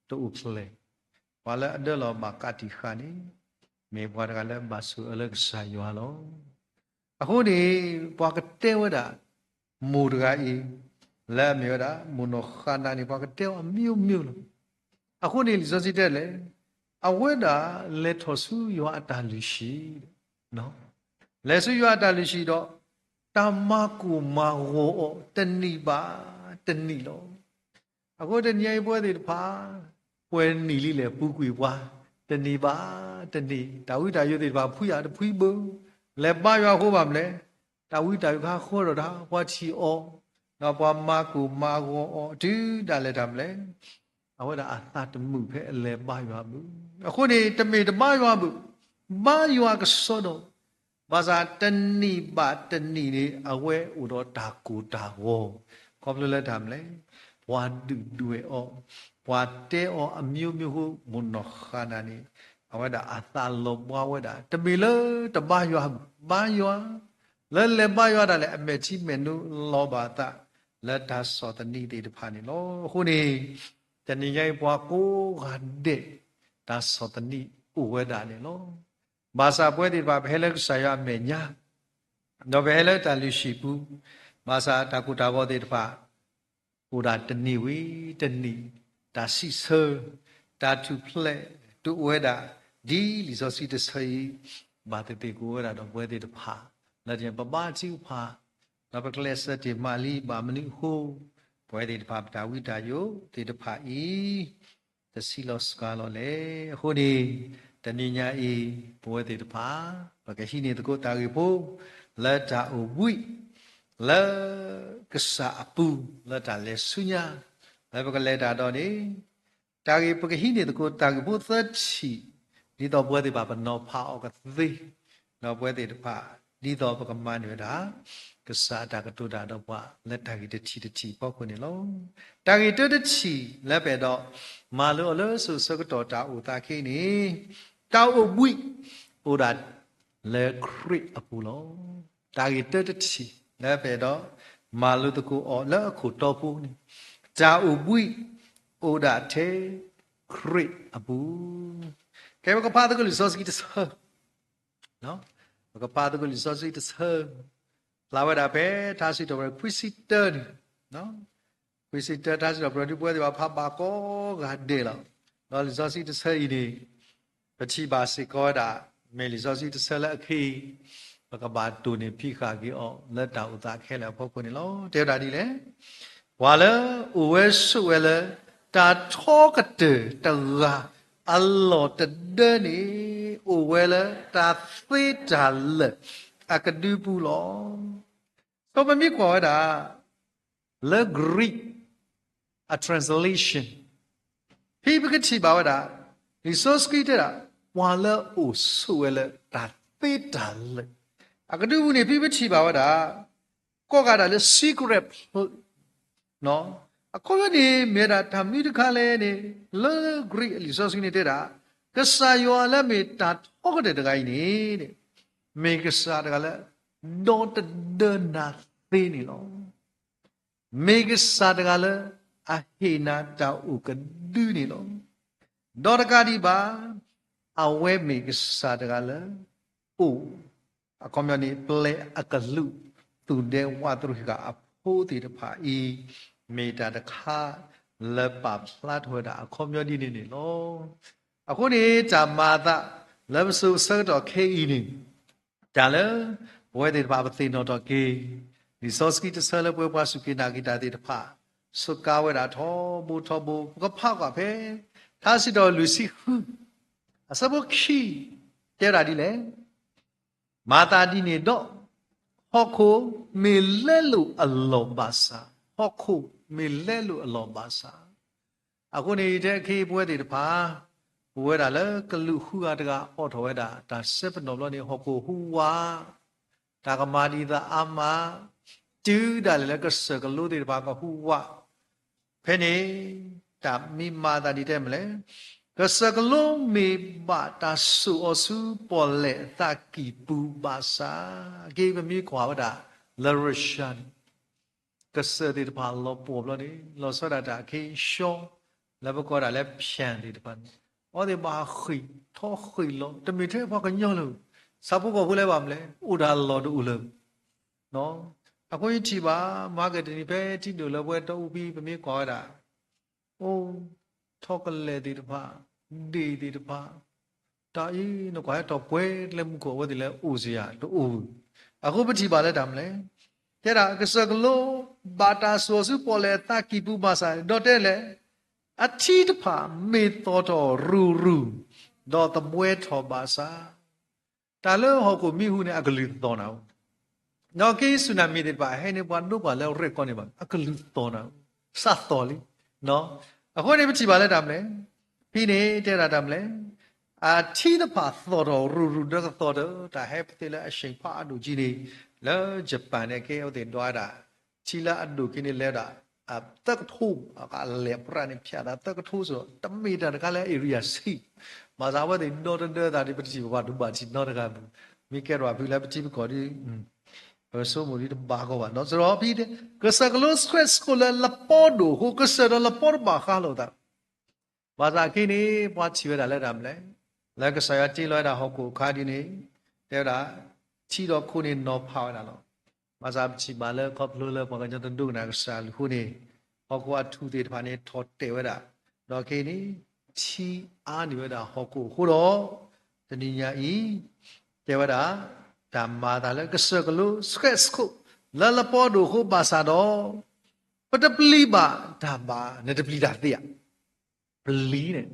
တအိၣ်ဖျဲၣ်, ပှၤလၢအဒၢလီၢ်ဘၣ်ကးတံာ်ဃာ်န့ၣ် မ့ၢ်ပှၤတဂၤလၢဘၣ်ဆိၣ်အၢလၢကစၢ်ယွၤလီၤ. အဃိန့ၣ် ပှၤကတဲဝဲဒၣ် မိၢ်တဂၤအံၤ လၢအမ့ၢ်ဝဲဒၣ် မိၢ်နီၢ်ဃါနၤန့ၣ် ပှၤကတဲအီၤအမျိုးမျိုးလီၤ. အဃိန့ၣ် လံာ်စီဆှံတဲလဲၣ်, အဝဲဒၣ်လဲၤထီၣ်ဆူယွၤအတၢ်လုၢ်ဟံၣ်, လဲၤဆူယွၤအတၢ်လုၢ်ဟံၣ်ဒီး တၢ်မၤကိၢ်မၤဂီၤအီၤတနံၣ်ဘၣ်တနံၣ်လီၤ. အဃိတနံၤအံၤပဝဲသ့ၣ်တဖၣ် ပှဲၤနံၣ်လံလဲၣ် ပူၤကွံာ်ပှၤ, တနံၣ်ဘၣ်တနံၣ် တၢ်ဝံတၢ်ယိးသ့ၣ်တဖၣ် ဖှံယၤတဖှံဘၣ်, လဲၤဘါယွၤအဃိဘၣ်မနုၤလဲၣ်, တၢ်ဝံတၢ်ယိးခါဃီဒီးတၢ် ပှၤထံၣ်အီၤ, ဒီးပှၤမၤကိၢ်မၤဂီၤအီၤ တုၤဒၣ်လဲာ်တၢ်မနုၤလဲၣ်, အဝဲဒၣ်အသးတမုာ်ဖဲအလဲၤဘါယွၤဘၣ်. အဃိန့ၣ် တမ့ၢ်တဘါယွၤဘၣ်, ဘါယွၤကစီဒီ, ဘၣ်ဆၣ်တနံၣ်ဘၣ်တနံၣ်န့ၣ် အဝဲအိၣ်ဒီးတၢ်ကိၢ်တၢ်ဂီၤ, ခီဖျိလၢတၢ်မနုၤလဲၣ်, ပှၤဒုၣ်ဒွဲၣ်အီၤ, ပှၤတဲအီၤအမျိုးမျိုးဃိ မိၢ်နီၢ်ဃါနၤန့ၣ် အဝဲဒၣ်အသးလီၤဘှါဝဲဒၣ် တမ့ၢ်လၢတဘါယွၤဘၣ်, ဘါယွၤ, လၢလဲၤဘါယွၤဒၣ်လဲာ် အမဲာ်ထံမဲာ်နိလီၤဘၣ်အသး လၢတၢ်ဆီၣ်သနံးသ့ၣ်တဖၣ်န့ၣ်လီၤ. အဃိန့ၣ် တနံၤညါအံၤပှၤကိးဂၤဒဲး တၢ်ဆီၣ်သနံးအိၣ်ဝဲဒၣ်န့ၣ်လီၤ. ဘၣ်ဆၣ်ပဝဲသ့ၣ်တဖၣ် ပဟဲလၢကစၢ်ယွၤအမဲာ်ညါ, ဒီးပဟဲလၢတၢ်လုၢ်ဟံၣ်ပူၤ, ဘၣ်ဆၣ်တၢ်ကိၢ်တၢ်ဂီၤသ့ၣ်တဖၣ် အိၣ်ဒၣ်တနံၣ်ဝံၤတနံၣ်, တၢ်စံးဆၢ, တၢ်ထူၣ်ဖျဲး တအိၣ်ဝဲဒၣ်, ဒ်လံာ်စီဆှံတဆၢအံၤ ဘၣ်သ့ၣ်သ့ၣ်ကအိၣ်ဝဲဒၣ်ဒီးပဝဲသ့ၣ်တဖၣ်, လၢပဘါထုကဖၣ်, ဒီးပကျဲးစၢးတ့ၢ်မးလံ ဘၣ်မနုၤအဃိ, ပဝဲသ့ၣ်တဖၣ် ပတၢ်ဝံတၢ်ယိးသ့ၣ်တဖၣ်အံၤ တဆံးလီၤစှၤလီၤလဲၣ်. အဃိန့ၣ် တနံၤညါအံၤ ပဝဲသ့ၣ်တဖၣ် ပကဟံးန့ၢ်သကိးတၢ်ဂ့ၢ်ဖိ လၢတၢ်အိၣ်ဘှံး လၢကစၢ်အပူၤ လၢတၢ်လဲၤဆူညါ လၢပကလဲၤတၢ်ဒီးန့ၣ် တၢ်ဂ့ၢ် ပကဟံးန့ၢ်သကိးတၢ်ဂ့ၢ်ဖိသၢထံၣ်, ဒ်သိးပဝဲသ့ၣ်တဖၣ်ပနီၤဖးအီၤကသ့, ဒီးပဝဲသ့ၣ်တဖၣ် ဒ်သိးပကမၤန့ၢ်ဝဲဒၣ် ကစၢ်အတၢ်ကတိၤတၢ်ဒီးပှၤ လၢတၢ်ဂ့ၢ်တထံၣ်တထံၣ်အဖီခိၣ်န့ၣ်လီၤ. တၢ်ဂ့ၢ်တၢတထံၣ်လၢပအဲၣ်ဒိး မၤလိအီၤလၢစိၤဆၢကတီၢ်တၢ်အိၣ်သးခဲအံၤန့ၣ်, တၢ်အိၣ်ဘှံး အိၣ်ဒၣ်လၢခရံာ်အပူၤလီၤ. တၢ်ဂ့ၢ်တၢတထံၣ်လၢပအဲၣ်ဒိး မၤလိသကိးအီၤလၢအခိၣ်တီဖိန့ၣ်, တၢ်အိၣ်ဘှံး အိၣ်ဒၣ်ထဲခရံာ်အပူၤ. ကဲ ပကဖးသကိးလံာ်စီဆှံတဆၢ, ပကဖးသကိးလံာ်စီဆှံတဆၢ, ဖျါဝဲဒၣ်ဖဲ ထါစံးထီၣ်ပတြၢၤ ခွံဆံတၢန့ၣ်, ခွံဆံတၢ ထါစံးထီၣ်ပတြၢၤ ဒ်ပဝဲသ့ၣ်တဖၣ်ဖးဘၣ်ကိးဂၤဒဲးလီၤ. ဒီးလံာ်စီဆှံတဆၢအံၤန့ၣ် ပထံၣ်ဘၣ်စ့ၢ်ကီးဝဲဒၣ် မ့ၢ်လံာ်စီဆှံတဆၢလၢအခဲအံၤ ပကဘၣ်တိၢ်န့ၢ်ဖံးဃာ်က့ၤအီၤ လၢတၢ်အိၣ်သးခဲလၢာ်အဖီခိၣ်န့ၣ်လီၤ. တဲဝဲဒၣ်ဒ်လဲၣ်, ပှၤလၢအိၣ်ဝဲဆိးဝဲလၢ တၢ်ထီကတၢၢ်တဂၤ အလီၢ်တဒၢန့ၣ် အိၣ်ဝဲလၢတၢ်သ့တၢ်လၢာ်အကဒုပူၤလီၤ. ဒီးပမ့ၢ်ကွၢ်ဝဲဒၣ် လၢ Greek အ translation ဖဲပကထံၣ်ဘၣ်ဝဲဒၣ် လံာ်စီဆှံတဲဒၣ် ပှၤလၢအိၣ်ဆိးဝဲလၢတၢ်သ့တၢ်လၢာ် အကဒုပူၤန့ၣ် ဖဲပထံၣ်ဘၣ်ဝဲဒၣ် ကိးဂၤဒဲးလၢ secret place အခီပညီန့ၣ် မ့ၢ်ဝဲဒၣ်တၢ်မနုၤတခါလဲၣ်န့ၣ် လၢ Greek လံာ်စီဆှံန့ၣ်တဲဒၣ် ကစၢ်ယွၤလၢမ့ၢ်တၢ်ထီကတၢၢ်တဂၤအံၤန့ၣ် မ့ၢ်ကစၢ်တဂၤလၢ ဒီတဒၢနၤသ့န့ၣ်လီၤ. မ့ၢ်ကစၢ်တဂၤလၢ အဟ့ၣ်နၤတၢ်အိၣ်ကဒုန့ၣ်လီၤ. ဒီးတကးဒံးဘၣ် အဝဲမ့ၢ်ကစၢ်တဂၤလၢ အိၣ် အခီပညီန့ၣ် ပျဲအကလူး သူၣ်ဒဲဝးတရံးဃာ်အဖိသ့ၣ်တဖၣ်အံၤ မ့ၢ်တၢ်တခါလၢပာ်ဖျါထီၣ်ဝဲဒၣ်အခီပညီဒ်န့ၣ်န့ၣ်လီၤ. အဃိန့ၣ် တၢ်မၤအသးလၢပစိၤဆၢကတီၢ်ခဲအံၤန့ၣ် တၢ်လၢပဝဲသ့ၣ်တဖၣ်ပသ့ၣ်နီၣ်ထီၣ်က့ၤ လံာ်စီဆှံတဆၢလၢပဝဲပှၤစူၢ်က့ၤနာ်က့ၤတၢ်သ့ၣ်တဖၣ် စူးကါဝဲဒၣ်ထီဘိထီဘိ ပကဖးကွၢ်ဖဲ ထါစံးထီၣ်လွံၢ်ဆံဃု အဆၢဖိခံ တဲဝဲဒၣ်ဒ်လဲၣ်, မၤသးဒ်န့ၣ်ဒီး ဟီၣ်ခိၣ်မ့ၢ်လဲလိာ်အလီၢ်ဘၣ်ဆၣ်, ဟီၣ်ခိၣ်မ့ၢ်လဲလိာ်အလီၢ်ဘၣ်ဆၣ်, အဃိန့ၣ် ယတဲခဲအံၤပဝဲသ့ၣ်တဖၣ် အိၣ်ဝဲဒၣ်လၢကလူးဃုဂၤတဂၤအိးထီၣ်ဝဲဒၣ် တၢ်ဆၢပနီၣ်ဘျီန့ၣ် ဟီၣ်ခိၣ်ဟူးဝး, တၢ်ကမၤဒံးသးအါမး, တုၤဒၣ်လဲာ်လၢကစၢၢ်ကလိသ့ၣ်တဖၣ်ကဟူးဝး, ဖဲန့ၣ် တၢ်မ့ၢ်မၤသးဒ်တဲမလဲၣ်, ကစၢၢ်ကလိမ့ၢ်ဘၣ်တၢ်စိာ်အီၤဆူပီၣ်လဲၣ်အသးကံၢ်ပူၤဘၣ်ဆၣ်, က့ပမ့ၢ်ကွၢ်ဝဲဒၣ် လၢရၡါန့ၣ် ကစၢၢ်သ့ၣ်တဖၣ်လီၤပှီၢ်ဘျီန့ၣ် လီၤဆီဒၣ်တၢ်အခ့အဖျိ လၢပကိးဒၣ်လၢ ဖၠၣ်သ့ၣ်တဖၣ်န့ၣ် အဝဲသ့ၣ်ဘၣ်ဃ့ၢ်ထီၣ်ဃ့ၢ်လီၤ တမ့ၢ်ထဲပှၤကညီလၢၤ, ဆၣ်ဖိကီၢ်ဖိလၢၤဘၣ်မလဲၣ် အိၣ်တၢ်လီၢ်တအိၣ်လၢၤ အဃိယထံၣ်ဘၣ် မၤကဒနံၤဖဲထံဒိၣ်လၢပဝဲတအူပံၤ ပမ့ၢ်ကွၢ်ဝဲဒၣ် အိၣ် ထီၣ်ကလဲၢ်သ့ၣ်တဖၣ်, ဒ့ၣ်သ့ၣ်တဖၣ်, တၢ်အံၤ နကွၢ်ဟဲထီၣ်ပှဲၤလၢမူခိၣ် အဝဲသ့ၣ်လၢအိၣ်စ့ၢ်ကီးတအိၣ်, အဃိပထံၣ်ဘၣ်လၢတၢ်မလဲၣ်, တဲဒၣ်ကစၢၢ်ကလိ ဘၣ်တၢ်စိာ်ဆူပီၣ်လဲၣ်အသးကံၢ်ပူၤဘၣ်ဆၣ် ဒီးတဲလဲၣ် အထံတဖၣ်မ့ၢ်သီၣ်ထီၣ်ရူၤရူၤ, ဒီးသဘှဲထီၣ်ဘၣ်ဆၣ် တၢ်လၢဟီၣ်ခိၣ်မံဟူးန့ၣ် အကလုၢ်သီၣ်နၤဧိၤ, ဒီးက့ ဆူၣ်နၤမံၤသ့ၣ်တဖၣ် ဟဲန့ၢ်ပှၤဒိပှၤလၢရဲၣ်ကီန့ၣ်ဘၣ် အကလုၢ်သီၣ်နၤဧိၤ, စးသီၣ်လံ, အဃိန့ၣ်ပထံၣ်ဘၣ်လၢတၢ်မလဲၣ်, ဖဲန့ၣ်တဲဒၣ်တၢ်မလဲၣ်, အထံတဖၣ်သီၣ်ထီၣ်ရူၤရူၤ ဒီးကသီၣ်ထီၣ် တၢ်ဟဲပသ့ၣ်လၢအဆ့ၣ်ဖးအဒိၣ်ကံန့ၣ်, လၢယပၣ်န့ၣ်က့ အဝဲသ့ၣ်ဒွးဒၣ် ထံလၢအဒိၣ်ကံန့ၣ်လဲၤဝဲဒၣ် အသၢကထိ, အလဲၤပြးန့ၣ် ဖၠးသးသၢကထိစ့ၢ်ကီး တမ့ၢ်တၢ်တခါလၢ area ဆံး, ဘၣ်ဆၣ်အဝဲသ့ၣ်ဒီတဒၢသးဒီး ပတထံၣ်ဘၣ်ဒိဘၣ်ထံးနီတဂၤဘၣ်, မ့ၢ်ကဲထီၣ်ဖုလၢပထံပကီၢ်ဒီး ပဆိကမိၣ်ဒ်တဘၣ်ကီဘၣ်နီၤ စရီဖံ ကစၢၢ်ကလိဆှဲးဆှိးလၢလပီဒိၣ်အဃိ ကစၢၢ်ဒီးလပီတဘၣ်ဃးလိာ်သး, ဘၣ်ဆၣ်အခဲအံၤန့ၣ် ပှၤထံၣ်ဝဲဒၣ်လၢတၢ်မလဲၣ်, လၢကစၢ်ယွၤတ့လီၤဝဲဒၣ်ဟီၣ်ခိၣ်အခါဒ်န့ၣ်, တဲဝဲဒၣ်, ထံဒီးခိန့ၣ်နီၤဖးဝဲဒၣ်လီၤ. ဘၣ်ဆၣ်ပထံၣ်ဘၣ်လၢခီဖျိလၢပှၤကညီတဒိကနၣ်ကစၢ်အဃိန့ၣ်, ဟီၣ်ခိၣ်အထူၣ်သ့ၣ်တဖၣ်န့ၣ်ထီၣ်တဲာ်ဝဲဒၣ်, ဒီးခဲအံၤန့ၣ်, ထံအါန့ၢ်ဝဲဒၣ်ဟီၣ်ခိၣ်အဃိဒီး, တနံၤညါအံၤ, တဲဝဲဒၣ်, တၢ်မၤအသးလၢကစၢၢ်ကလိဆှဲးဆှိး, လၢလပီဒိၣ်အဃိဘၣ်ဆၣ်ဒီး ပတပျံၤဘၣ်တၢ်ဘၣ်, နတပျံၤတၢ်သ့ဧါ, ပျံၤန့ၣ်,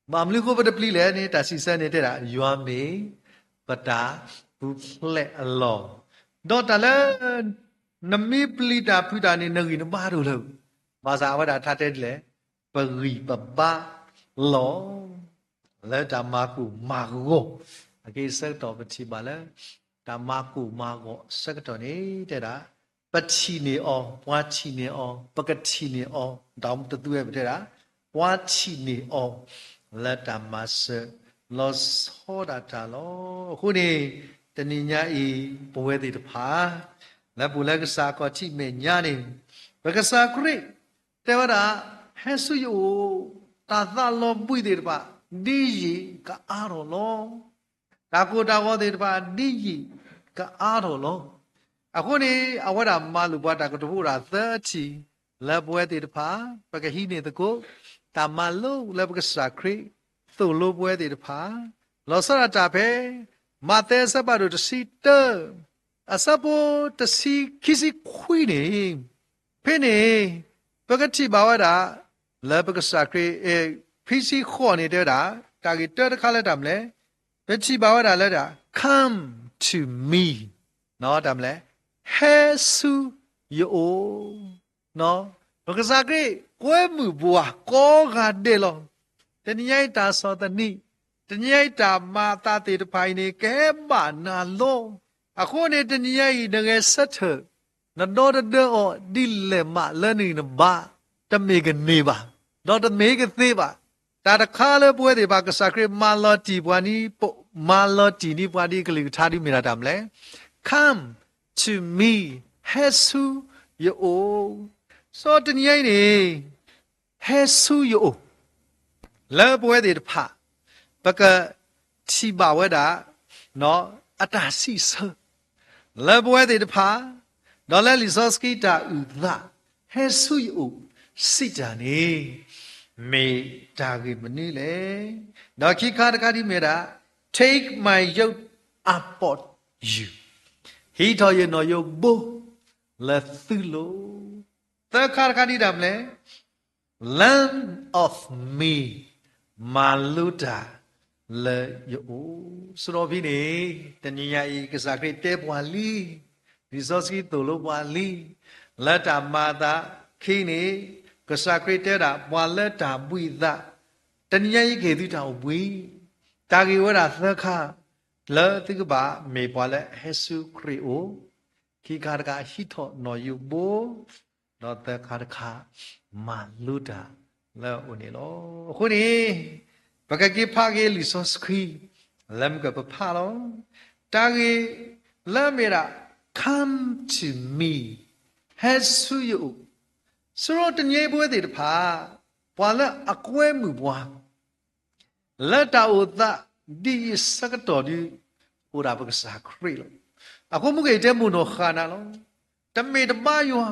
ဘၣ်မနုၤအဃိပတပျံၤလဲၣ်န့ၣ် တၢ်စံးဆၢန့ၣ်တဲဒၣ် ယွၤမ့ၢ်ပတၢ်ပူၤဖျဲးအလီၢ်, ဒီးတၢ်လၢ နမ့ၢ်ပျံၤတၢ်ဖုးတၢ်န့ၣ် နဂံၢ်နဘါတအိၣ်လၢၤ, ဘၣ်ဆၣ်အဝဲဒၣ်ထါတဲဒ်လဲၣ်, ပဂံၢ်ပဘါလီၤ လၢတၢ်မၤကိၢ်မၤဂီၤ, အက့ၢ်ဆၢကတီၢ်ပထံၣ်ဘၣ်လၢ တၢ်မၤကိၢ်မၤဂီၤအဆၢကတီၢ်န့ၣ် တဲဒၣ်, ပထံၣ်န့ၢ်အီၤ, ပှၤထံၣ်န့ၢ်အီၤ, ပကထံၣ်န့ၢ်အီၤ, ဒီးတသူဝဲပတဲဒၣ်, ပှၤထံၣ်န့ၢ်အီၤ, လၢတၢ်မၤစၢၤလီၤဆီဒၣ်တၢ်လီၤ. အဃိန့ၣ်, တနံၤညါအံၤ, ပဝဲသ့ၣ်တဖၣ် လၢပအိၣ်လၢကစၢ်အခီၣ်ထံးမဲာ်ညါန့ၣ်, ပကစၢ်ခရံာ် တဲဝဲဒၣ်, ဟဲဆူယအိၣ်, တၢ်သးလီၤဘှံးသ့ၣ်တဖၣ် ဒ်ယံာ်ကအါထီၣ်လီၤ. တၢ်ကိၢ်တၢ်ဂီၤသ့ၣ်တဖၣ် ဒ်ယံာ်ကအါထီၣ်လီၤ. အဃိန့ၣ် အဝဲဒၣ်မၤလိာ်ပှၤတၢ်ကတိၤအိၣ်ဒၣ်သၢထံၣ်, လၢပဝဲသ့ၣ်တဖၣ် ပကဟံးန့ၢ်သကိး တၢ်မၤလိလၢပကစၢ်ခရံာ် သိၣ်လိပဝဲသ့ၣ်တဖၣ်, လီၤဆီဒၣ်တၢ်ဖဲ မးသဲအဆၢဖးဒိၣ်တဆံတၢ အဆၢဖိတဆံခံဆံခွံန့ၣ်, ဖဲန့ၣ် ပကထံၣ်ဘၣ်ဝဲဒၣ် လၢပကစၢ်ခရံာ် ဖဲဆံဃိးန့ၣ် တဲဝဲဒၣ် တၢ်ဂ့ၢ်တၢတခါလၢတၢ်မနုၤလဲၣ်, ပထံၣ်ဘၣ်ဝဲဒၣ်လၢ come to me, တၢ်မနုၤလဲၣ်, ဟဲဆူယအိၣ်, ပကစၢ်ခရံာ် ကွဲမုာ်ပှၤကိးဂၤဒဲးလီၤ. တနံၤညါအံၤတၢ်ဆီၣ်သနံး, တနံၤညါအံၤတၢ်မၤအသးသ့ၣ်တဖၣ်အံၤန့ၣ် ကဟဲဘၣ်နၤလီၤ. အဃိန့ၣ်တနံၤညါအံၤ နဂဲၤဆၢထၢၣ်, နဒီတဒၢအီၤဒ်လဲၣ်မးလၢနဂံၢ်နဘါ, တမ့ၢ်ကန့ၢ်ဘၣ်, ဒီးတမ့ၢ်ကသ့ဘၣ်. တၢ်တခါလၢပဝဲသ့ၣ်တဖၣ် ကစၢ်ခရံာ်မၤလီၤတံၢ်ပှၤန့ၣ်, မၤလီၤတံၢ်န့ၢ်ပှၤဒ်အကလုၢ်ကထါဒ်မ့ၢ်ဒၣ်တၢ်မနုၤလဲၣ်, come to me, ဟဲဆူယအိၣ်. စီၤတနံၤညါအံၤန့ၣ် ဟဲဆူယအိၣ်, လၢပဝဲသ့ၣ်တဖၣ် ပကထံၣ်ဘၣ်ဝဲဒၣ် အတၢ်စံးဆၢ လၢပဝဲသ့ၣ်တဖၣ် ဒီးလၢလံာ်စီဆှံတၢ်အုၣ်သး ဟဲဆူယအိၣ် စံးတၢ်န့ၣ် မ့ၢ်တၢ်ဂ့ၢ်မနုၤလဲၣ်. ဒီးခံခါတခါဒ်မ့ၢ်ဒၣ် take my yoke upon you, ဟံးထီၣ်ယနီၣ်ယိးဘိလၢသုလိၤ. သၢခါတခါဒ်တၢ်မနုၤလဲၣ်, learn of me, မၤလိတၢ်လၢယအိၣ်. စီၤဖံန့ၣ် တနံၤညါအံၤ ကစၢ်ခရံာ်တဲပှၤလံ, လံာ်စီဆှံသိၣ်လိပှၤလံ, လၢတၢ်မၤအသးခံန့ၣ် ကစၢ်ခရံာ်တဲဝဲဒၣ် ပှၤလၢတၢ်ဘှံးအသး တနံၤညါအံၤကဟ့ၣ်သုတၢ်အိၣ်ဘှံး, တၢ်ဂ့ၢ်ဝဲဒၣ်သၢခါ, လၢသုကဘၣ်မ့ၢ်ပှၤလၢအဟဲဆူခရံာ်အအိၣ်, ခံခါတခါဟံးထီၣ်နီၣ်ယိးဘိ, ဒီးသၢခါတခါ မၤလိတၢ်လၢအအိၣ်န့ၣ်လီၤ. အဃိန့ၣ် ပကက့ၤဖးက့ၤလံာ်စီဆှံ လၢမုၢ်ကပဖးလီၤ. တၢ်ဂ့ၢ်လၢအမ့ၢ်ဒၣ် Come to me, ဟဲဆူယအိၣ်, ဆူတနံၤအံၤပဝဲသ့ၣ်တဖၣ် ပှၤလၢအကွဲမုာ်ပှၤ လၢတၢ်အိၣ်သးဒ်အံၤအဆၢကတီၢ်ဒုး အိၣ်ဒၣ်ပကစၢ်ခရံာ်လီၤ. အဃိမုၢ်ကယတဲမိၢ်နီၢ်ဃၣ်နၤလီၤ. တမ့ၢ်တဘါယွၤ,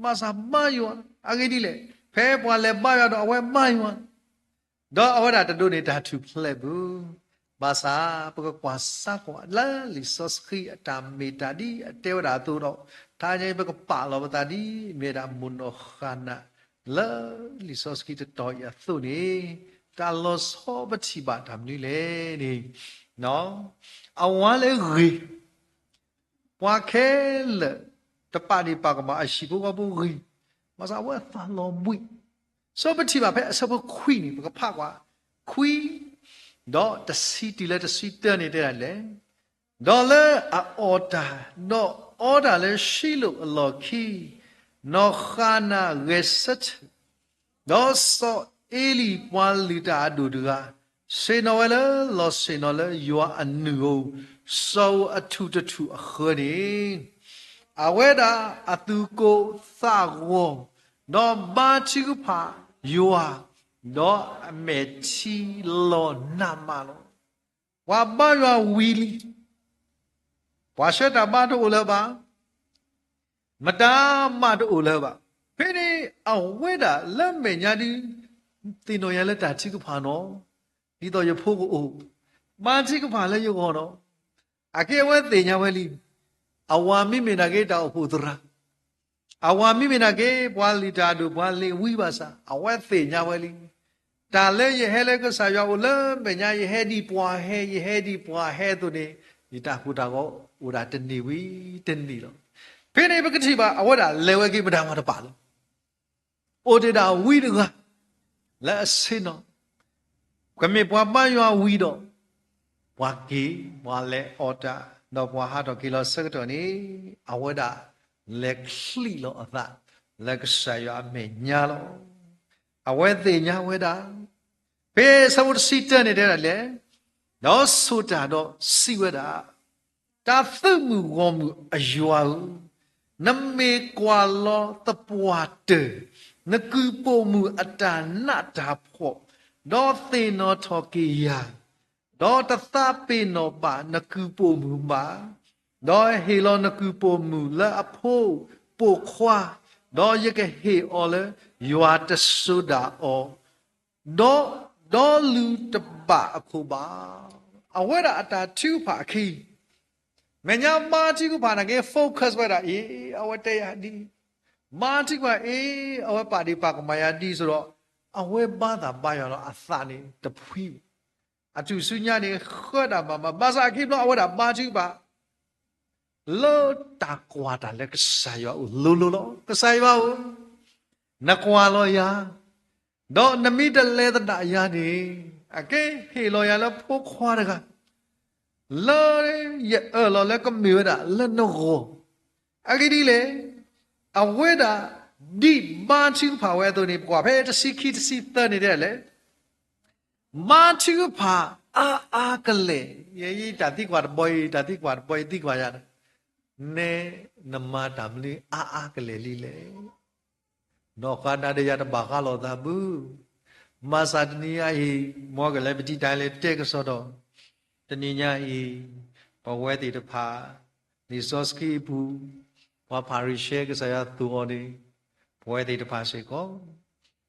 ဘၣ်ဆၣ်ဘါယွၤ, အဂ့ၢ်ဒ်လဲၣ်, ဖဲပှၤလဲၤဘါယွၤဒီးအဝဲဘါယွၤ ဒီးအဝဲဒၣ်တဒိးန့ၢ်တၢ်ထူၣ်ဖျဲးဘၣ်. ဘၣ်ဆၣ်ပကကွၢ်စးကွၢ်လၢလံာ်စီဆှံအတၢ်မ့ၢ်တၢ်ဒ်အတဲဝဲဒၣ်အသိးဒီး တဟါညါအံၤပကပာ်လီၤပသးဒ်မ့ၢ်ဒၣ်မိၢ်နီၢ်ဃၣ်နၤ လၢလံာ်စီဆှံတတီၤအံၤအသိးန့ၣ် တၢ်လီၤဆီပထံၣ်ဘၣ်တၢ်မနုၤလဲၣ်န့ၣ်, အဝၤလၢဂ့ၤ ပှၤခဲလၢာ်တပာ်ဒံးပာ်ကမၣ်အဟံၣ်ဖိဃီဖိဂ့ၤ, ဘၣ်ဆၣ်အဝဲအသးလီၤဘှံး. ဆီပထံၣ်ဘၣ်ဖဲအဆၢဖိခွံန့ၣ် ပကဖးကွၢ်, ခွံ, ဒီးတဆံတုၤလၢတဆံတၢန့ၣ်တဲဒ်လဲၣ်. ဒီးလၢအအီၣ်တၢ်, ဒီးအီတၢ်လၢရှံလိာ်အလီၢ်ခံ, နီၢ်ဃၣ်နၤဂဲၤဆၢထၢၣ် ဒီးစီၤအ့လံပှၤလုၢ်တၢ်အဒိၣ်တဂၤ ဆ့ၣ်နီၤဝဲလၢလီၢ်ဆ့ၣ်နီၤလၢယွၤအနုၢ်ဧိၤ, စီၤဧိၤအထူၣ်တထူၣ်အဃၢၤန့ၣ်, အဝဲဒၣ်အသူၣ်ကိၢ်သးဂီၤ, ဒီးဘါထုကဖၣ်ယွၤ, ဒီးအမဲာ်ထံလီၤနးမးလီၤ. ပှၤဘါယွၤဝံၤလံ ပှၤဆှၢတၢ်ဘါတအိၣ်လၢၤဘၣ်, မတၤမးတအိၣ်လၢၤဘၣ်. ဖဲန့ၣ်အဝဲဒၣ်လၢမဲာ်ညါဒုး သ့ၣ်နီၣ်ယၤလၢတၢ်ထုကဖၣ်နီၤ, ဒ်သိးယဖိကအိၣ်, ဘါထုကဖၣ်လၢယဂီၢ်နီၤ. အကဲအဝဲသ့ၣ်ညါဝဲလံ, အဝၤမ့မ့ၢ်နာ်က့တၢ်အိၣ်ဖှိၣ်သရၣ် အဝၤမ့မ့ၢ်နာ်က့ ပှၤလုၢ်တၢ်အဒိၣ် ပှၤလ့ၤဝံဘၣ်ဆၣ် အဝဲသ့ၣ်ညါဝဲလံ. တၢ်လၢယဟဲလၢကစၢ်ယွၤအိၣ်လၢမဲာ်ညါ ယဟဲဒ်ပှၤဟဲ ယဟဲဒ်ပှၤဟဲအသိးန့ၣ် ယတၢ်ကိၢ်တၢ်ဂီၤအိၣ်ဒၣ်တနံၤဝံၤတနံၤလီၤ. ဖဲန့ၣ်ပကထံၣ်ဘၣ် အဝဲဒၣ်လဲၤဝဲက့ၤမတၤမၤတပာ်လၢၤ အိၣ်တ့ၢ်ဒၣ်ဝံတဂၤ လၢအဆ့ၣ်နီၤ, ကမ့ၢ်ပှၤဘါယွၤဝံၤဒီး ပှၤက့ၤ ပှၤလဲၤအီၣ်တၢ် ဒီးပှၤဟးထီၣ်က့ၤလီၤဆၢကတီၢ်န့ၣ် အဝဲဒၣ်လဲၤချံးလီၤအသး လၢကစၢ်ယွၤအမဲာ်ညါလီၤ. အဝဲသ့ၣ်ညါဝဲဒၣ် ဖဲဆၢဖိတဆံတၢန့ၣ်တဲဒၣ်လဲၣ်, ဒီးဆိၣ်တၢ်ဒီးစံးဝဲဒၣ်, တၢ်သုးမုၢ်ဂီၢ်မုၢ်အယွၤဧၢ, နမ့ၢ်ကွၢ်လီၤသပှၢ်တၢၢ် နကုၢ်ပိာ်မုၣ်အတၢ်နးတၢ်ဖှီၣ်, ဒီးသ့ၣ်နီၣ်ထီၣ်က့ၤယၤ, ဒီးတသးပ့ၤနီၣ်ဘၣ်နကုၢ်ပိာ်မုၣ်ဘၣ်, ဒီးဟ့ၣ်လီၤနကုၢ်ပိာ်မုၣ်လၢအဖိပိာ်ခွါ, ဒီးယကဟ့ၣ်အီၤလၢယွၤတစိၤဒၣ်အီၤ ဒီး ဒီးလူၤတဘၣ်အခိၣ်ဘၣ်. အဝဲဒၣ်အတၢ်ထုကဖၣ်အခံ မဲာ်ညါဘါထုကဖၣ်နာ်က့ focus ဝဲဒၣ်အံၤ အဝဲတဲယၤဒ်, ဘါထုကဖၣ်အံၤ အဝဲပာ်ဒံးပာ်ကမၣ်ယၤဒ်သိးဒီး အဝဲဘါသးဘါယွၤလီၤအသးန့ၣ်တဖှံဘၣ်. အတူၢ်ဆူညါန့ၣ် ဃၢဒၣ်မးမး ဘၣ်ဆၣ်အခံဘျီအဝဲဒၣ်ဘါထုကဖၣ် လၢတၢ်ကွၢ်တၢ်လၢကစၢ်ယွၤအအိၣ်လိၤလိၤလီၤ. ကစၢ်ယွၤဧၢ, နကွၢ်လီၤယၤ, ဒီးနမ့ၢ်တလဲၤသဒၣ်ယၤန့ၣ် အကဟ့ၣ်လီၤယၤလၢဖိခွါတဂၤ လၢယအၢၣ်လီၤလၢကမ့ၢ်ဝဲဒၣ်လၢနဂီၢ်. အဂ့ၢ်ဒ်လဲၣ်, အဝဲဒၣ်ဒ်ဘါထုကဖၣ်ဝဲအသိးန့ၣ် ပကွၢ်ဖဲတဆံခံတဆံသၢန့ၣ်တဲလဲၣ် ဘါထုကဖၣ်အါအါကလဲာ်, ယတၢ်သံကွၢ်တဘီအံၤ တၢ်သံကွၢ်တဘီအံၤသံကွၢ်ယၤန့ၣ်, နဲ နမၤတၢ်မနုၤအါအါကလဲာ်လံလဲၣ်. နီၢ်ဃၣ်နၤဒီးယၤတဘၣ်ဃးလိာ်သးဘၣ်. မၤစၢ်တနံၤညါအံၤ မ်ကလဲၤပတံတၢ်လဲၤတဲကစီၣ်ဒီး တနံၤညါအံၤ ပဝဲသ့ၣ်တဖၣ် လံာ်စီဆှံအပူၤ ပှၤဖၤရံၤၡဲကစၢ်ယွၤသိၣ်အီၤန့ၣ် ပဝဲသ့ၣ်တဖၣ်စ့ၢ်ကီး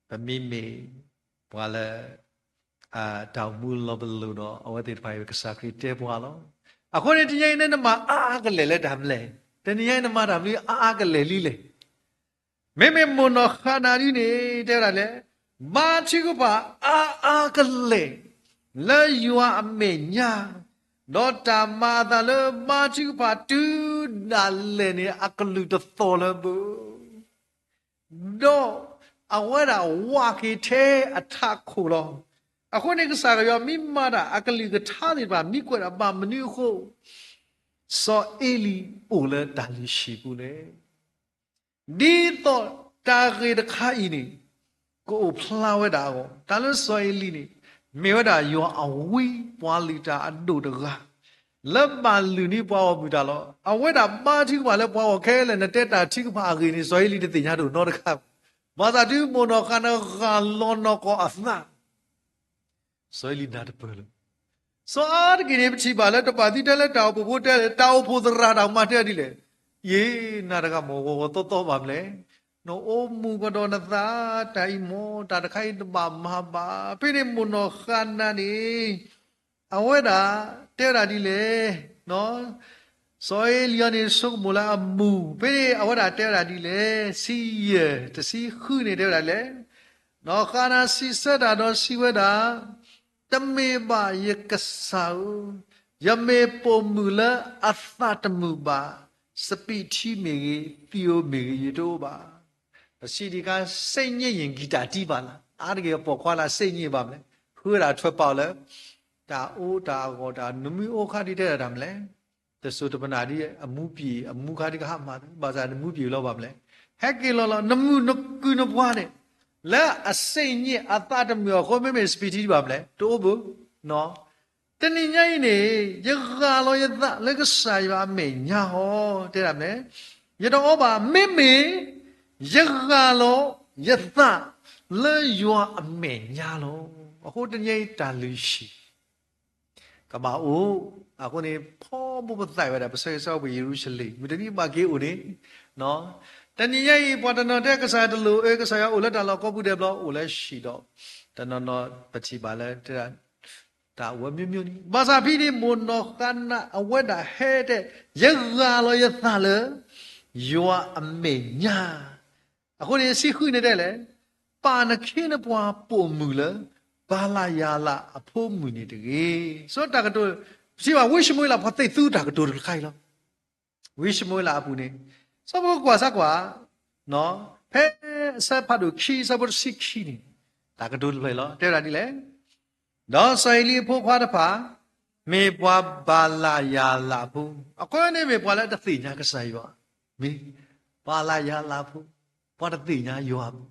ပမ့မ့ၢ်ပှၤလၢ တၢ်အိၣ်မူလီၤပလိာ်ဒီး အဝဲသ့ၣ်တဖၣ်အံၤ ကစၢ်ခရံာ်တဲပှၤလီၤ. အဃိန့ၣ် တနံၤညါအံၤန့ၣ် နမၤအါအါကလဲာ်လၢတၢ်မနုၤလဲၣ်. တနံၤညါအံၤ နမၤတၢ်မနုၤအါအါကလဲာ်လံလဲၣ်. မ့မ့ၢ်မိၢ်နီၢ်ဃၣ်နၤဒ်န့ၣ် တဲဝဲဒၣ်လဲၣ်, ဘါထုကဖၣ်အါအါကလဲာ် လၢယွၤအမဲာ်ညါ, ဒီးတၢ်မၤအသးလၢဘါထုကဖၣ်တုၤဒၣ်လဲာ်န့ၣ် အကလုၢ်တသီၣ်လၢၤဘၣ်. ဒီးအဝဲဒၣ်ဝးက့ၤထဲအထးခိၣ်လီၤ. အဃိန့ၣ်ကစၢ်ယွၤမ့ၢ်မၤတၢ်အကလုၢ်ကထါသ့ၣ်တဖၣ် မ့ၢ်ကွဲးဒၣ်ဘၣ်မနုၤအဃိ စီၤအ့လံအိၣ်လၢတၢ်လုၢ်ဟံၣ်ပူၤလဲၣ်. ဒ်သိးတၢ်ဂ့ၢ်တခါအံၤန့ၣ် ကအိၣ်ဖျါဝဲဒၣ်အဂီၢ် တၢ်လၢစီၤအ့လံန့ၣ် မ့ၢ်ဝဲဒၣ်ယွၤအဝံပှၤလုၢ်တၢ်အဒိၣ်တဂၤ လၢဘၣ်လုၢ်န့ၢ်ပှၤဂီၢ်မုၢ်တၢ်လီၤ. အဝဲဒၣ်ဘါထုကဖၣ်လၢပှၤဂီၢ်ခဲလၢာ် နတဲတၢ်ထုကဖၣ်အဂ့ၢ်န့ၣ် စီၤအ့လံတသ့ၣ်ညါတအိၣ်နီတခါဘၣ်. ဘၣ်ဆၣ်တုၤမိၢ်နီၢ်ဃၤနၤဂၢ်လီၤနီၢ်ကီၢ်အသး စီၤအ့လံနၢ်တပၢၢ်လၢၤ. စီၤအါတက့ၢ်န့ၣ် ပထံၣ်ဘၣ်လၢတဘၣ်သံတဲလၢတၢ်အိၣ်ဖှိၣ်ဖိတဲလၢ တၢ်အိၣ်ဖှိၣ်သရၣ်တၢ်မၤတဲဒ်လဲၣ်. ယနၢ်တဂၤမ့ၢ်ဂီၤဂီၤသီသီဘၣ်မလဲၣ်. နအိၣ်မူကဒီးနသး တၢ်အံၤမ့ၢ်တၢ်တခါအံၤတဘၣ်မၤဘၣ်. ဖဲန့ၣ်မိၢ်နီၢ်ဃၤနၤန့ၣ် အဝဲဒၣ်တဲဝဲဒၣ်ဒ်လဲၣ်. စီၤအ့လံအံၤန့ၣ် ဆိကမိၣ်လၢအမူ ဖဲန့ၣ်အဝဲဒၣ်တဲဝဲဒၣ်ဒ်လဲၣ်. ဆံယဲၢ် တဆံဃုန့ၣ်တဲဝဲဒၣ်လဲၣ်. ဒီးဃၤနၤစံးဆၢတၢ်ဒီးစံးဝဲဒၣ်, တမ့ၢ်ဘၣ်ယကစၢ်ဧၢ, ယမ့ၢ်ပိာ်မုၣ်လၢအသးတမုာ်ဘၣ်, စပံးထံမ့ၢ်ဂ့ၤ, သံးဧိၤမ့ၢ်ဂ့ၤ, ယတအိၣ်ဘၣ်. ပစံးဒံးခါ စိတ်ညစ်ရင် ဂီၤတၢ်တံၢ်ဘၣ်လၢ်, အါတက့ၢ်ပိာ်ခွါလၢစိတ်ညစ်ဘၣ်မလဲၣ်, ဃုဝဲဒၣ်ထွဲပာ်အီၤလၢ တၢ်အီတၢ်အဂီၢ်တၢ်နမုၢ်အိၣ်ခါဒ်တဲဒၣ်တၢ်မလဲၣ်. တစိၤတပနၢ်ဒ်အမူပျံၤအမူခါဒ်ကဟးမၤ, ဘၣ်ဆၣ်နမူပျံၤလီၤဘၣ်မလဲၣ်, ဟဲက့ၤလီၤလီၤ နမုၢ်နကုၢ်နပှၤန့ၣ်, လၢအစိတ်ညစ်အသးတမုာ်အဃိ မ့မ့ၢ်စပံးထံဒ်ဘၣ်မလဲၣ်, တအိၣ်ဘၣ်. တနံၤညါအံၤန့ၣ် ယဂၢ်လီၤယသးလၢကစၢ်ယွၤအမဲာ်ညါဟီ, တဲဒၣ်မလဲၣ်, ယတအီဘၣ် မ့မ့ၢ်ယဂၢ်လီၤယသးလၢယွၤအမဲာ်ညါလီၤ. အဃိတနံၤညါအံၤတၢ်လုၢ်ဟံၣ် ကဘၣ်အိၣ်, အဃိန့ၣ် ဖီဘိပသးဝဲဒၣ် ပဆၢဂ့ၤဆၢဝါပှၤယရူၤၡလ့ၣ် မုၢ်တနံၤဘၣ်က့ၤအိၣ်န့ၣ်, တနံၤညါအံၤ ပှၤတနီၤတဲကစၢ်တလိၣ်အၢ ကစၢ်ယွၤအိၣ်လၢတၢ်လီၢ်ကိးပူၤဒဲးဘျီ အိၣ်လၢဟံၣ်ဒီး, တနီၤနီၤပထံၣ်ဘၣ်လၢ တၢ်အိၣ်ဝဲမျိုးမျိုးန့ၣ်, ဘၣ်ဆၣ်ဖဲန့ၣ် မိၢ်နီၢ်ဃၤနၤအဝဲဒၣ်ဟဲတဲ ယဂၢ်လီၤယသးလၢ ယွၤအမဲာ်ညါ အဃိန့ၣ် ဆံဃုန့ၣ်တဲလဲၣ်, ပာ်နခ့နပှၤပိာ်မုၣ်လၢ ပၤလယၤလးအဖိမုၣ်န့ၣ်တဂ့ၤ. ဆိတၢ်ကတိၤ, ပထံၣ်ဘၣ် ဝံၡမူၤအ့လး ပှၤသ့ၣ်သူတၢ်ကတိၤတခါအံၤလီၤ. ဝံၡမူၤအ့လးအပူၤန့ၣ်, ဆၢဖိကွၢ်စၢ်ကွၢ်, ဖဲအဆၢဖးဒိၣ်ခံ အဆၢဖိတဆံခံန့ၣ်, တၢ်ကတိၤတဖျၢၣ်အံၤလီၤ. တဲဝဲဒၣ်ဒ်လဲၣ်, ဒီးစီၤအ့လံအဖိခွါတဖၣ် မ့ၢ်ပှၤပၤလယၤလးဖိ, အဃိန့ၣ်မ့ၢ်ပှၤလၢတသ့ၣ်ညါကစၢ်ယွၤ, မ့ၢ်ပၤလယၤလးဖိ, ပှၤတသ့ၣ်ညါယွၤဘၣ်.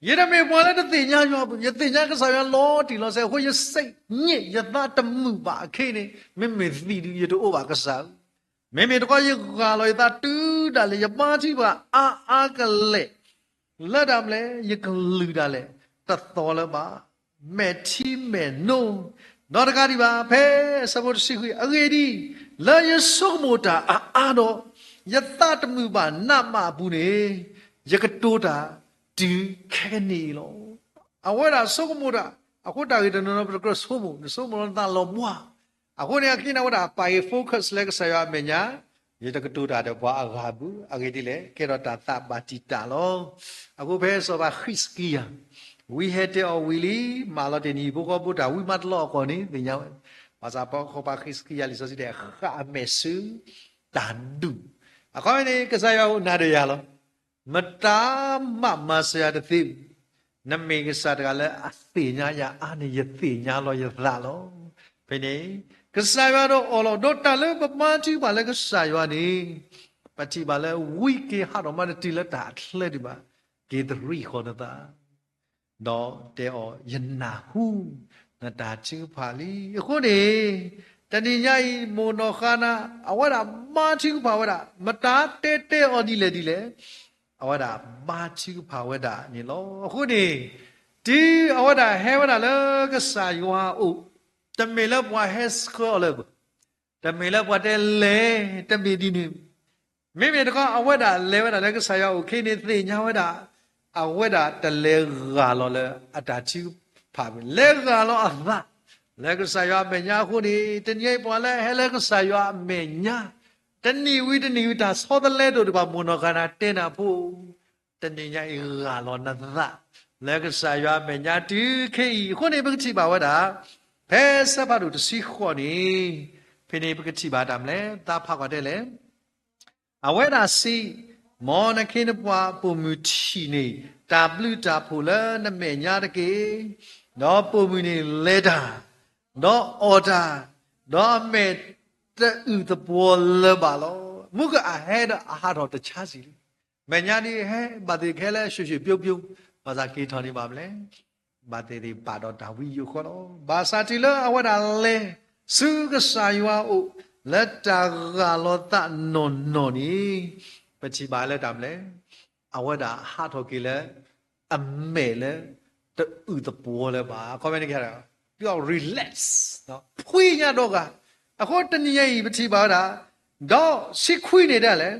ယတမ့ၢ်ပှၤလၢတသ့ၣ်ညါယွၤဘၣ်, ယသ့ၣ်ညါကစၢ်ယွၤလီၤတံၢ်လီၤဆဲးအဃိ ယစိတ်ညစ် ယသးတမုာ်ဘၣ်အခ့န့ၣ် မ့မ့ၢ်သံးဒုးယတအိၣ်ဘၣ်ကစၢ်ဧၢ, မ့မ့ၢ်တခီယဂၢ်လီၤယသးတုၤဒၣ်လဲာ် ယဘါထုကဖၣ်အါအါကလဲာ် လၢတၢ်မလဲၣ် ယကလုၢ်ဒၣ်လဲာ် တသီလၢၤဘၣ်, မဲာ်ထံမဲာ်နိ, ဒီးတကးဒံးဘၣ် ဖဲအဆၢဖိတဆံဃု အဂ့ၢ်ဒ်အံၤ, လၢယဆိကမိၣ်တၢ်အါအါဒီး ယသးတမုာ်ဘၣ်နးမးအပူၤန့ၣ် ယကတိၤတၢ်တုၤခဲကနံၣ်အံၤလီၤ. အဝဲဒၣ်ဆိကမိၣ်တၢ်, အဃိတၢ်ဂ့ၢ်တနီၤနီၤ ပတကြၢးဆိကမိၣ်, နဆိကမိၣ်လၢနသးလီၤဘှါ, အဃိန့ၣ် အခံန့ၣ် အဝဲဒၣ်ပာ်ဂ့ၤ focus လၢကစၢ်ယွၤအမဲာ်ညါ, ယတကတိၤတၢ်ဒီးပှၤအဂၤဘၣ်, အဂ့ၢ်ဒ်လဲၣ် ကဲထီၣ်တၢ်သးဘၣ်တံာ်တာ်လီၤ. အဃိဖဲစီၤပၤဃံးစကံယၤ ဝံဟဲတဲအီၤဝံၤလံ, မၤလီၤတ့ၢ်နံၤဖိဃီဖိတၢ်ဝံမးတလီၢ်အဂီၢ်န့ၣ် သ့ၣ်ညါဝဲ, ဘၣ်ဆၣ်ပှၤစီၤပၤဃံးစကံယၤ လံာ်စီဆှံတဲ ဃၣ်အမဲာ်ဆူတၢ်ဒူၣ်, အခီန့ၣ် ကစၢ်ယွၤအိၣ်နၤဒီးယၤလီၤ. မတၤမးမၤစၢၤယၤတသ့ဘၣ်. နမ့ၢ်ကစၢ်တဂၤလၢအသ့ၣ်ညါယၤအါန့ၣ် ယသ့ၣ်ညါလီၤယသးလီၤ. ဖဲန့ၣ် ကစၢ်ယွၤဒီးအီၤလီၤ. ဒီးတၢ်လၢပမၤထုကဖၣ်လၢကစၢ်ယွၤန့ၣ် ပထံၣ်ဘၣ်လၢ ဝံက့ၤဟးထီၣ်မးတတုၤလၢတၢ်အချၢဒံးဘၣ်, က့ၤတရံးဃီၤနသး ဒီးတဲအီၤ ယနၢ်ဟူ နတၢ်ထုကဖၣ်လံ. အဃိန့ၣ် တနံၤညါအံၤ မိၢ်နီၢ်ဃါနၤ အဝဲဒၣ်ဘါထုကဖၣ်ဝဲဒၣ် မတၤတဲတဲအီၤဒ်လဲၣ်ဒ်လဲၣ်, အဝဲဒၣ်ဘါထုကဖၣ်ဝဲဒၣ်န့ၣ်လီၤ. အဃိန့ၣ် တုၤအဝဲဒၣ်ဟဲဝဲဒၣ်လၢကစၢ်ယွၤအအိၣ်, တမ့ၢ်လၢပှၤဟဲဆှၢအီၤလၢၤဘၣ်, တမ့ၢ်လၢပှၤတဲလဲၤ, တမ့ၢ်ဒ်န့ၣ် မ့မ့ၢ်တခီ အဝဲဒၣ်လဲၤဝဲဒၣ်လၢကစၢ်ယွၤအအိၣ်အခ့န့ၣ် သ့ၣ်ညါဝဲဒၣ် အဝဲဒၣ်တလဲၤဂၢ်လီၤလၢအတၢ်ထုကဖၣ်ဘၣ်, လဲၤဂၢ်လီၤအသး လၢကစၢ်ယွၤအမဲာ်ညါအဃိန့ၣ် တနံၤအံၤပှၤလၢအဟဲလၢကစၢ်ယွၤအမဲာ်ညါ တနံၤဝံၤတနံၤဝံၤ တၢ်ဆီတလဲဒိၣ်ဒံးဘၣ် မိၢ်နီၢ်ဃါနၤတဲနၤဖိ တနံၤညါအံၤဂၢ်လီၤနသး လၢကစၢ်ယွၤအမဲာ်ညါတုၤခဲအံၤအဃိန့ၣ် ပကထံၣ်ဘၣ်ဝဲဒၣ် ဖဲဆၢဖးဒိၣ်တဆံဃိးန့ၣ် ဖဲန့ၣ်ပကထံၣ်ဘၣ်တၢ်မနုၤလဲၣ်, သးဖးကွၢ်တဲလဲၣ်, အဝဲဒၣ်စံး မ်နခ့နပှၤပိာ်မုၣ်ထံၣ်န့ၢ် တၢ်ဘျုးတၢ်ဖှိၣ်လၢနမဲာ်ညါတက့ၢ်. ဒီးပိာ်မုၣ်န့ၣ်လဲၤတၢ်, ဒီးအီၣ်တၢ်, ဒီးအမဲာ်တအုၣ်သပှီၤလၢၤဘၣ်လီၤ. မုၢ်ကအဟဲဒီးအဟးထီၣ်တဆါဆံးလံ. မဲာ်ညါဒ်ဟဲဘၣ်သ့ၣ်ခဲလၢာ် ရှုပ်ရှုပ်ပြုံးပြုံး, ဘၣ်ဆၣ်က့ၤထီၣ်န့ၢ်ဘၣ်မလဲၣ်. ဘၣ်သ့ၣ်သ့ၣ်ပာ်ဒီးတၢ်ဝံယိာ်ဃီလီၤ. ဘၣ်ဆၣ်တုၤလၢအဝဲဒၣ်လဲၤဆူကစၢ်ယွၤအအိၣ် လၢတၢ်ဂၢ်လီၤသးနီၢ်နီၢ်န့ၣ်, ပထံၣ်ဘၣ်လၢတၢ်မလဲၣ်, အဝဲဒၣ်ဟးထီၣ်က့ၤလၢ အမဲာ်လၢ တအုၣ်သပှီၤလၢၤဘၣ်. အခီပညီန့ၣ် relax, ဖှံညါဒီဂၤ, အဃိတနံၤညါအံၤ ပထံၣ်ဘၣ်ဝဲဒၣ်, ဒီးဆံခွံန့ၣ်ဒၣ်လဲာ်,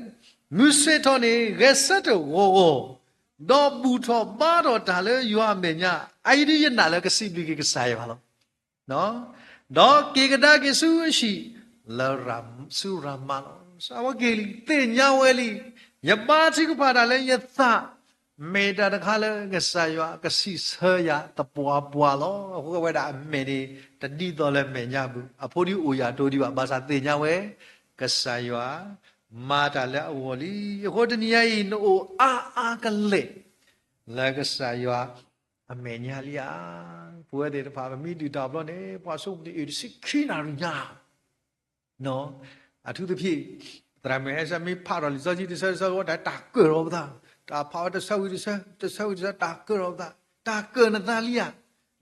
မုၢ်ဆ့ၣ်ထီၣ်န့ၣ် ဂဲၤဆၢထၢၣ်ဂီၤဂီၤ, ဒီးဘူၣ်ထီၣ်ဘါထီၣ်တၢ်လၢယွၤအမဲာ်ညါ, အအံၤဒ်ယနာ်လၢကစံးဘျုးက့ၤကစၢ်ယွၤလီၤ. ဒီးက့ၤကဒါက့ၤဆူအဟံၣ် လၢဆူရၤမးလီၤ. အဝဲက့ၤလံ, သ့ၣ်ညါဝဲလံ, ယဘါထုကဖၣ်တၢ်လၢယသး မ့ၢ်တၢ်တခါလၢကစၢ်ယွၤကစံးဆၢယၤသပှၢ်ပှၢ်လီၤ. အဃိအဝဲဒၣ်အမဲာ်န့ၣ် တဒ်သိးလၢမဲာ်ညါဘၣ်, အဖိဒံအိၣ်ယၤတိဒံးဘၣ်, ဘၣ်ဆၣ်သ့ၣ်ညါဝဲ ကစၢ်ယွၤ မၤတၢ်လၢအဂီၢ်လံ. အဃိတနံၤညါအံၤ နအိၣ်အါအါကလဲာ် လၢကစၢ်ယွၤ အမဲာ်ညါလံဧါ. ပဝဲသ့ၣ်တဖၣ် ပမ့ၢ်ဒုၣ်တၢ်ဘျီန့ၣ် ပှၤဆိကမိၣ်တ့ၢ်အုၣ်တဆံခံနၣ်ရံၣ်ညါ အထူးသဖြင့် သရၣ်မုၣ်ဟဲဆၢမ့ၢ်ဖးထီၣ်လံာ်စီဆှံတဆၢတဆၢ တၢ်ကၢၣ်ထီၣ်ပသး, တၢ်ဖးဝဲတဆၢဝံၤတဆၢ, တဆၢဝံၤတဆၢ တၢ်ကၢၣ်ထီၣ်ပသး, တၢ်ကၢၣ်နသးလံဧါ.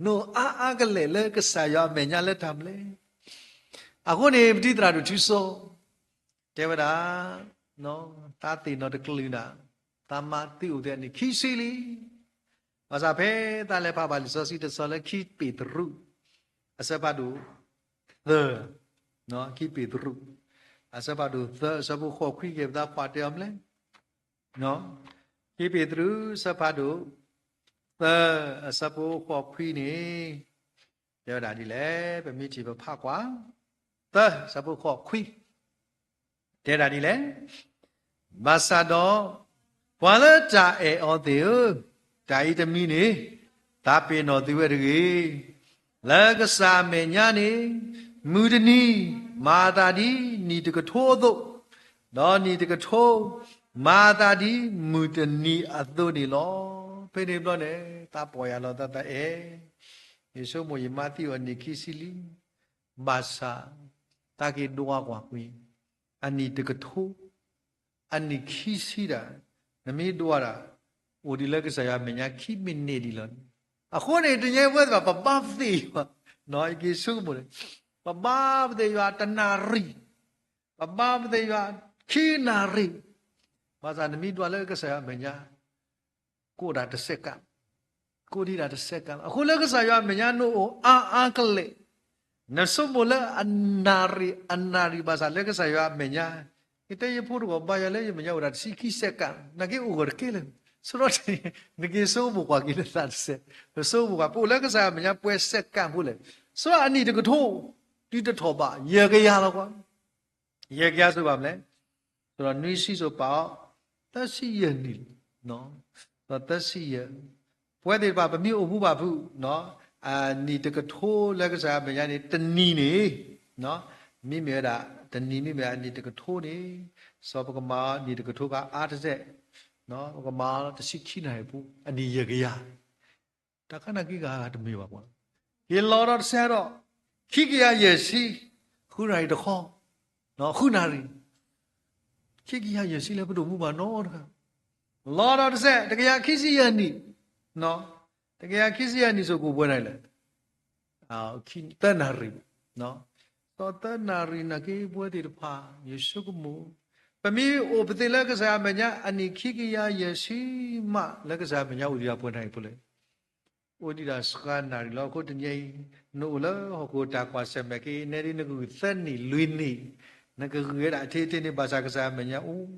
နအိၣ်အါအါကလဲာ်လၢကစၢ်ယွၤအမဲာ်ညါလၢတၢ်မနုၤလဲၣ်. အဃိန့ၣ် ပတံၤသရၣ်ဒိၣ်ထူစီ တဲဝဲဒၣ်, သးသ့ၣ်နီၣ်တကလုာ်ဒၣ်, သးမၤသံအိၣ်သ့ၣ်အနံၣ်ခံဆံလံ. ဘၣ်ဆၣ်ဖဲသးလဲၤဖးဘၣ်လံာ်စီဆှံတဆီလၢခံပ့းတရူး အဆၢဖးဒိၣ်သၢ, ခံပ့းတရူး အဆၢဖးဒိၣ်သၢ အဆၢဖိဃိးခွံ ကဲပသးကွၢ်တဲအီၤမလဲၣ်. ခံပ့းတရူး အဆၢဖးဒိၣ်သၢ အဆၢဖိဃိးခွံန့ၣ် တဲဝဲဒၣ်ဒ်လဲၣ်, ပမ့ၢ်ထံၣ်ပဖးကွၢ်, သၢ အဆၢဖိဃိးခွံ တဲဒၣ်ဒ်လဲၣ်, ဘၣ်ဆၣ်ဒီး ပှၤလၢတၢ်အဲၣ်အီၤသ့ၣ်ဧၢ, တၢ်အံၤတမံၤန့ၣ် သးပ့ၤနီၣ်သုဝဲတဂ့ၤ. လၢကစၢ်အမဲာ်ညါန့ၣ် မုၢ်တနံၤမၤအသးဒ်နံၣ်တကထိအသိး, ဒီးနံၣ်တကထိ မၤအသးဒ်မုၢ်တနံၤအသိးန့ၣ်လီၤ. ဖဲန့ၣ်ဘျီန့ၣ် သးပီၢ်ယၢ်လီၤသးသးအဲၣ်, ယဆိကမိၣ်ယမၤသံအီၤအနံၣ်ခံဆံလံ. ဘၣ်ဆၣ် သးက့ၤဒွးကွၢ်ကွံာ် အနံၣ်တကထိ အနံၣ်ခံဆံဒၣ်, နမ့ၢ်ဒွးဒၣ် အိၣ်ဒံးလၢကစၢ်ယွၤအမဲာ်ညါခံမံးနံးဒံးလီၤ. အဃိန့ၣ် တနံၤညါအံၤ ပဝဲသ့ၣ်တဖၣ် ပဘါပသ့ၣ်ယွၤ, ယက့ၤဆိကမိၣ်န့ၣ် ပဘါပသ့ၣ်ယွၤတနၣ်ရံၣ်, ပဘါပသ့ၣ်ယွၤခံနၣ်ရံၣ်, ဘၣ်ဆၣ်နမ့ၢ်ဒွးလၢကစၢ်ယွၤအမဲာ်ညါ ကိးဒၣ်တစဲးကး, ကိးဒံးဒၣ်တစဲးကးလီၤ. အဃိလၢကစၢ်ယွၤအမဲာ်ညါ နအိၣ်အါအါကလဲာ်, နဆိကမိၣ်လၢအနၣ်ရံၣ် အနၣ်ရံၣ် ဘၣ်ဆၣ်လၢကစၢ်ယွၤအမဲာ်ညါ, ယတဲယဖိတဂီၢ် ဘါယွၤလၢယမဲာ်ညါအိၣ်ဒၣ်တဆံခံစဲးကး, နာ်က့အိၣ်ဂီၢ်တက့ၢ်လၢၤ. ဆိဒီး နက့ၤဆိကမိၣ်ကွၢ်က့ၤနသးတစဲး, ပဆိကမိၣ်ကွၢ် ပအိၣ်လၢကစၢ်ယွၤအမဲာ်ညါပှဲၤစဲးကးဖိလဲၣ်. ဆိဒီးအနံၣ်တကထိ ဒုးတထီၣ်ဘး ယဲၢ်ကယၤလီၤကွၢ် ယဲၢ်ကယၤစ့ၢ်ကီးဘၣ်မလဲၣ်. ဆိဒီးနွံဆံစိၤပာ်အီၤ သၢဆံယဲၢ်နံၣ်, ဒီးသၢဆံယဲၢ်, ပဝဲသ့ၣ်တဖၣ် ပမ့ၢ်အိၣ်မူဘၣ်ဖုး အနံၣ်တကထိလၢကစၢ်ယွၤအမဲာ်ညါန့ၣ် တနံၤန့ၣ် မ့မ့ၢ်ဝဲဒၣ် တနံၤမ့မ့ၢ်အနံၣ်တကထိန့ၣ် စီၤပကမၤအီၤနံၣ်တကထိကအါတစဲး, ပကမၤအီၤတဆံခံနၣ်ရံၣ်ဖိ အနံၣ်ယဲၢ်ကယၤ တၢ်ခါနာ်က့ဂၤဂၤတမ့ၢ်ဘၣ်ကွၢ်, က့ၤလီၤဒီးတစဲးဒီး ခံကယၤယဲၢ်ဆံ ဃုနၣ်ရံၣ်တခီ, ဃုနၣ်ရံၣ်, ခံကယၤယဲၢ်ဆံလၢပဒိၣ်မူဘၣ်နီတဂၤ, လီၤဒီးတစဲး တကယၤခံဆံယဲၢ်နံၣ်, တကယၤခံဆံယဲၢ်နံၣ်စိၤကအိၣ်ပှဲၤနၣ်ရံၣ်လဲၣ်, သၢနၣ်ရံၣ်, ဒီးသၢနၣ်ရံၣ်နာ်က့ ပဝဲသ့ၣ်တဖၣ် ယဆိကမိၣ် ပမ့ၢ်အိၣ်ပသ့ၣ်လၢကစၢ်ယွၤအမဲာ်ညါ အနံၣ်ခံကယၤယဲၢ်ဆံမး လၢကစၢ်ယွၤအမဲာ်ညါအိၣ်ဒံးဒၣ်ပှဲၤနၣ်ရံၣ်ဖိလဲၣ်. အိၣ်ဒံးဒၣ်စှၤနၣ်ရံၣ်လီၤ. အဃိတနံၤအံၤ နအိၣ်လၢဟီၣ်ခိၣ်တၢ်ကွၢ်ဆၢၣ်မဲာ်က့ နဲဒ်နကဂုာ်သၢနံၣ်လွံၢ်နံၣ်, နကဂုာ်ဝဲဒၣ်ထဲထဲန့ၣ် ဘၣ်ဆၣ်ကစၢ်ယွၤအမဲာ်ညါအိၣ်,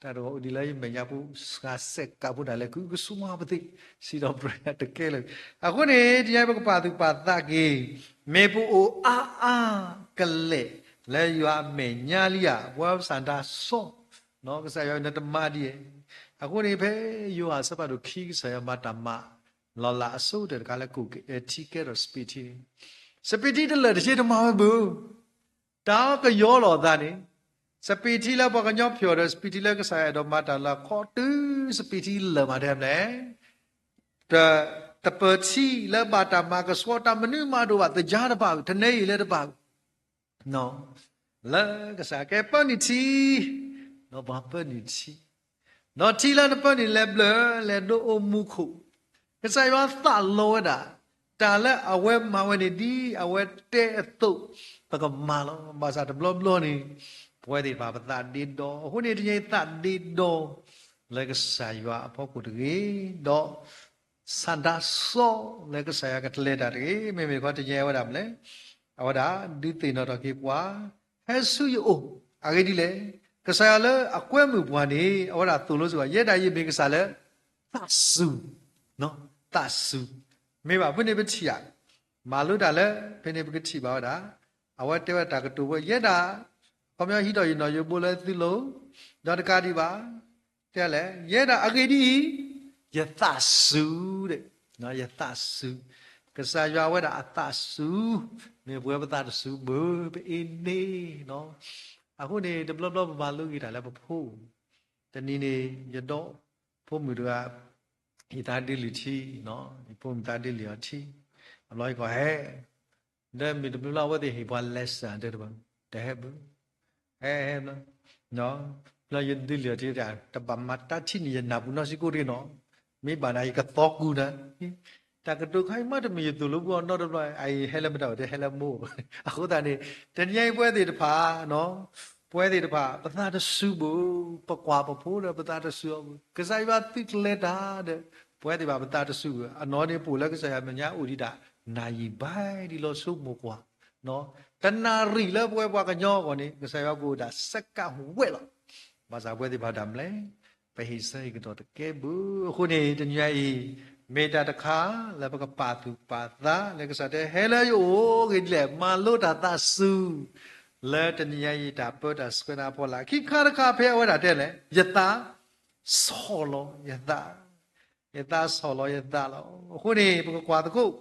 တၢ်တဂီၤအိၣ်ဒံးလၢယမဲာ်ညါပူၤ စှၤစဲးကးဖိဒၣ်လဲာ် ကအုကစွါပသ့ၣ် စံးထီၣ်ပတြၢၤတကဲလၢာ်. အဃိန့ၣ် တနံၤအံၤပကပာ်သူၣ်ပာ်သးက့ၤ မ့ၢ်ပအိၣ်အါအါကလဲာ် လၢယွၤအမဲာ်ညါလံဧါ, ပဝဲပစၢ်ဒၣ်စီၣ် ကစၢ်ယွၤနတမၤဒ်အံၤ. အဃိန့ၣ် ဖဲယိၤဟၣ်အဆၢဖးဒိၣ်ခံ ကစၢ်ယွၤမၤတၢ်မၤလီၤလးအဆိကတၢၢ်တခါလၢ ကိၣ်အဲထံကဲထီၣ်စပံးထံန့ၣ်, စပံးထံတလၢာ်တဆ့တမၤဝဲဘၣ်. တၢ်ကယီလီၤအသးန့ၣ်, စပံးထံလၢပှၤကညီဖျိးဒီး စပံးထံလၢကစၢ်ယွၤအဲၣ်ဒိးမၤတၢ်လၢအခီတုၤ စပံးထံလၢာ်မး တဲမလဲၣ်, တပၢၤထံလၢဘၣ်တၢ်မၤကဆှီ တၢ်မနုၤမၤဒိၣ်ဘၣ် သယါတဘၣ် ထနဲအံၤလၢတဘၣ် လၢကစၢ်ကဲပၢနုာ်ထံ, ဒီးပှၤပၢနုာ်ထံ, ဒီးထံလၢနပၢနုာ် လဲၤဘျၢလဲၤဒိအိၣ်မူခိၣ်, ကစၢ်ယွၤသးလီဝဲဒၣ်, တၢ်လၢအဝဲမၤဝဲန့ၣ် ဒ်အဝဲတဲအသိး ပကမၤလီၤ. ဘၣ်ဆၣ်တဘျီဘျီန့ၣ် ပဝဲသ့ၣ်တဖၣ်ပသးဒ့ဒီ, အဃိန့ၣ်တနံၤအံၤသးဒ့ဒီ လၢကစၢ်ယွၤအဖီခိၣ်တဂ့ၤ, ဒီး ဆန္ဒစောင့် လၢကစၢ်ယွၤကကျဲၤတၢ်တဂ့ၤ. မ့မ့ၢ်တခီတနံၤအံၤ အဝဲဒၣ်မနုၤလဲၣ်, အဝဲဒၣ်ဒုးသ့ၣ်နီၣ်ထီၣ်က့ၤပှၤ ဟဲဆူယအိၣ်, အဂ့ၢ်ဒ်လဲၣ်, ကစၢ်ယွၤလၢအကွဲမုာ်ပှၤန့ၣ် အဝဲဒၣ်သိၣ်လိစ့ၢ်ကီး ယဲဒၣ်ယမ့ၢ်ကစၢ်လၢ သးစူၤ, သးစူၤ, မ့ၢ်ဘၣ်ဖဲန့ၣ်ပထံၣ်ဧါ, မၤလိတၢ်လၢ ဖဲန့ၣ်ပကထံၣ်ဘၣ်ဝဲဒၣ်, အဝဲတဲဝဲတၢ်ကတိၤဖိ ယဲဒၣ်, ခီပညီဟံးထီၣ်ယနီၣ်ယိးဘိလၢသုလိၤ, ဒီးတကးဒံးဘၣ် တဲလဲၣ်, ယဲဒၣ်အဂ့ၢ်ဒ်အံၤ, ယသးစူၤ, ယသးစူၤ, ကစၢ်ယွၤဝဲဒၣ်အသးစူၤ, မ့ၢ်ပဝဲပသးတစူၤဘၣ် ပအ့န့ၣ်လီၤ. အဃိန့ၣ် တဘျီဘျီပမၤလိဂ့ၤတၢ်လၢပဖိ, တနံၤန့ၣ် ယဒီဖိမုၣ်တဂၤ ယသးဒ့လုာ်ထံ, ယဖိမုၣ်သးဒ့လုာ်အီၤထံ, အဘျီယကီးဟဲ ဒီးမ့ၢ်တဘျီဘျီအဝဲသ့ၣ်ဟ့ၣ်ပှၤ lesson တဲတဘၣ်, တဟဲဘၣ်, ဟဲဟဲဘျီ, ဘျီယဒုးလုာ်အီၤထံတၢ် တဘၣ်မၤတၢ်ထံၣ်န့ၣ် ယနၢ်ပူၤနီၢ်ဆံးကိၣ်တဂ့ၤနီၤ, မ့ၢ်ဘၣ်နၤ ယကသီကူနၤ, တၢ်ကတိၤခါအံၤမးတမ့ၢ်ယသိၣ်လိပှၤနီတဘျီ အအံၤဟဲလၢမတၤဘၣ် တဟဲလၢမိၢ်, အဃိသတးန့ၣ် တနံၤအံၤပဝဲသ့ၣ်တဖၣ် ပဝဲသ့ၣ်တဖၣ် ပသးတစူၤဘၣ်, ပကွၢ်ပဖိဒီးပသးတစူၤအီၤဘၣ်, ကစၢ်ယွၤသုးကျဲၤတၢ်ဒီး ပဝဲသ့ၣ်တဖၣ်ပသးတစူၤဘၣ်, အနီၢ်န့ၣ်ပအိၣ်လၢကစၢ်ယွၤမဲာ်ညါအိၣ်ဒံးဒၣ် နၣ်ယံာ်ဘၣ်ဒ်လီၤဆိကမိၣ်ကွၢ်, တနၣ်ရံၣ်လၢပဝဲပှၤကညီအဂီၢ်န့ၣ် ကစၢ်ယွၤကအိၣ်ဒၣ်စဲးကးဝဲလီၤ, ဘၣ်ဆၣ်ပဝဲသ့ၣ်တဖၣ်ဒၣ်မလဲၣ်, ပဟ့ၣ်ဆၢဟ့ၣ်ကတီၢ်တကဲဘၣ်, အဃိန့ၣ် တနံၤအံၤ မ့ၢ်တၢ်တခါ လၢပကပာ်သူၣ်ပာ်သး လၢကစၢ်တဲဟဲလၢယအိၣ်ဂ့ၤဒ်လဲၣ် မၤလိတၢ်သးစူၤ, လၢတနံၤအံၤတၢ်ပၢတၢ်ဆှၢနၤအဖီလာ် ခံခါတခါဖဲအဝဲဒၣ်တဲလဲၣ် ယသးဆီၣ်လီၤယသး, ယသးဆီၣ်လီၤယသးလီၤ, အဃိန့ၣ် ပကကွၢ်သကိး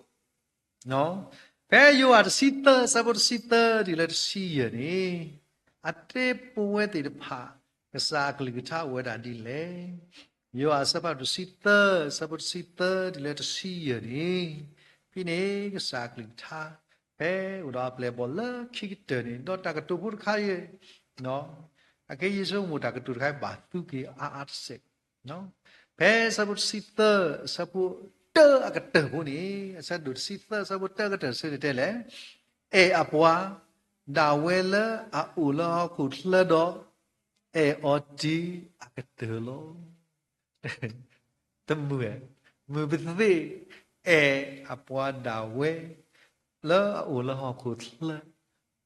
ဖဲယိၤဟၣ်တဆံသၢ အဆၢဖိတဆံသၢတုၤလၢတဆံယဲၢ်န့ၣ်, အတဲပဝဲသ့ၣ်တဖၣ် ကစၢ်အကလုၢ်ကထါအိၣ်ဝဲဒၣ်ဒ်လဲၣ်. ယိၤဟၣ်အဆၢဖးဒိၣ်တဆံသၢ အဆၢဖိတဆံသၢတုၤလၢတဆံယဲၢ်န့ၣ်, ဖဲန့ၣ်ကစၢ်အကလုၢ်ကထါ ဖဲအိၣ်ဒီးအပျဲၢ်အဘီၣ်လၢခံကတၢၢ်န့ၣ် ဒီးတၢ်ကတိၤဖိတခါအံၤ အခဲအံၤယဆိကမိၣ်တၢ်ကတိၤတခါအံၤဘၣ်သူက့ၤအါအါတစဲး, ဖဲအဆၢဖိတဆံသၢ အဆၢဖိတၢအကတၢၢ်ဖိန့ၣ်, အဆၢဒိၣ်တဆံသၢ အဆၢဖိတၢအကတၢၢ်ဆၢန့ၣ်တဲလဲၣ်, အဲၣ်အပှၤ ဒၣ်ဝဲလၢအအိၣ်လၢဟီၣ်ခိၣ်ချၢဒီး အဲၣ်အီၤတုၤအကတၢၢ်လီၤ. တမုာ်, မုာ်ပသ့ၣ်, အဲၣ်အပှၤဒၣ်ဝဲ လၢအအိၣ်လၢဟီၣ်ခိၣ်ချၢ,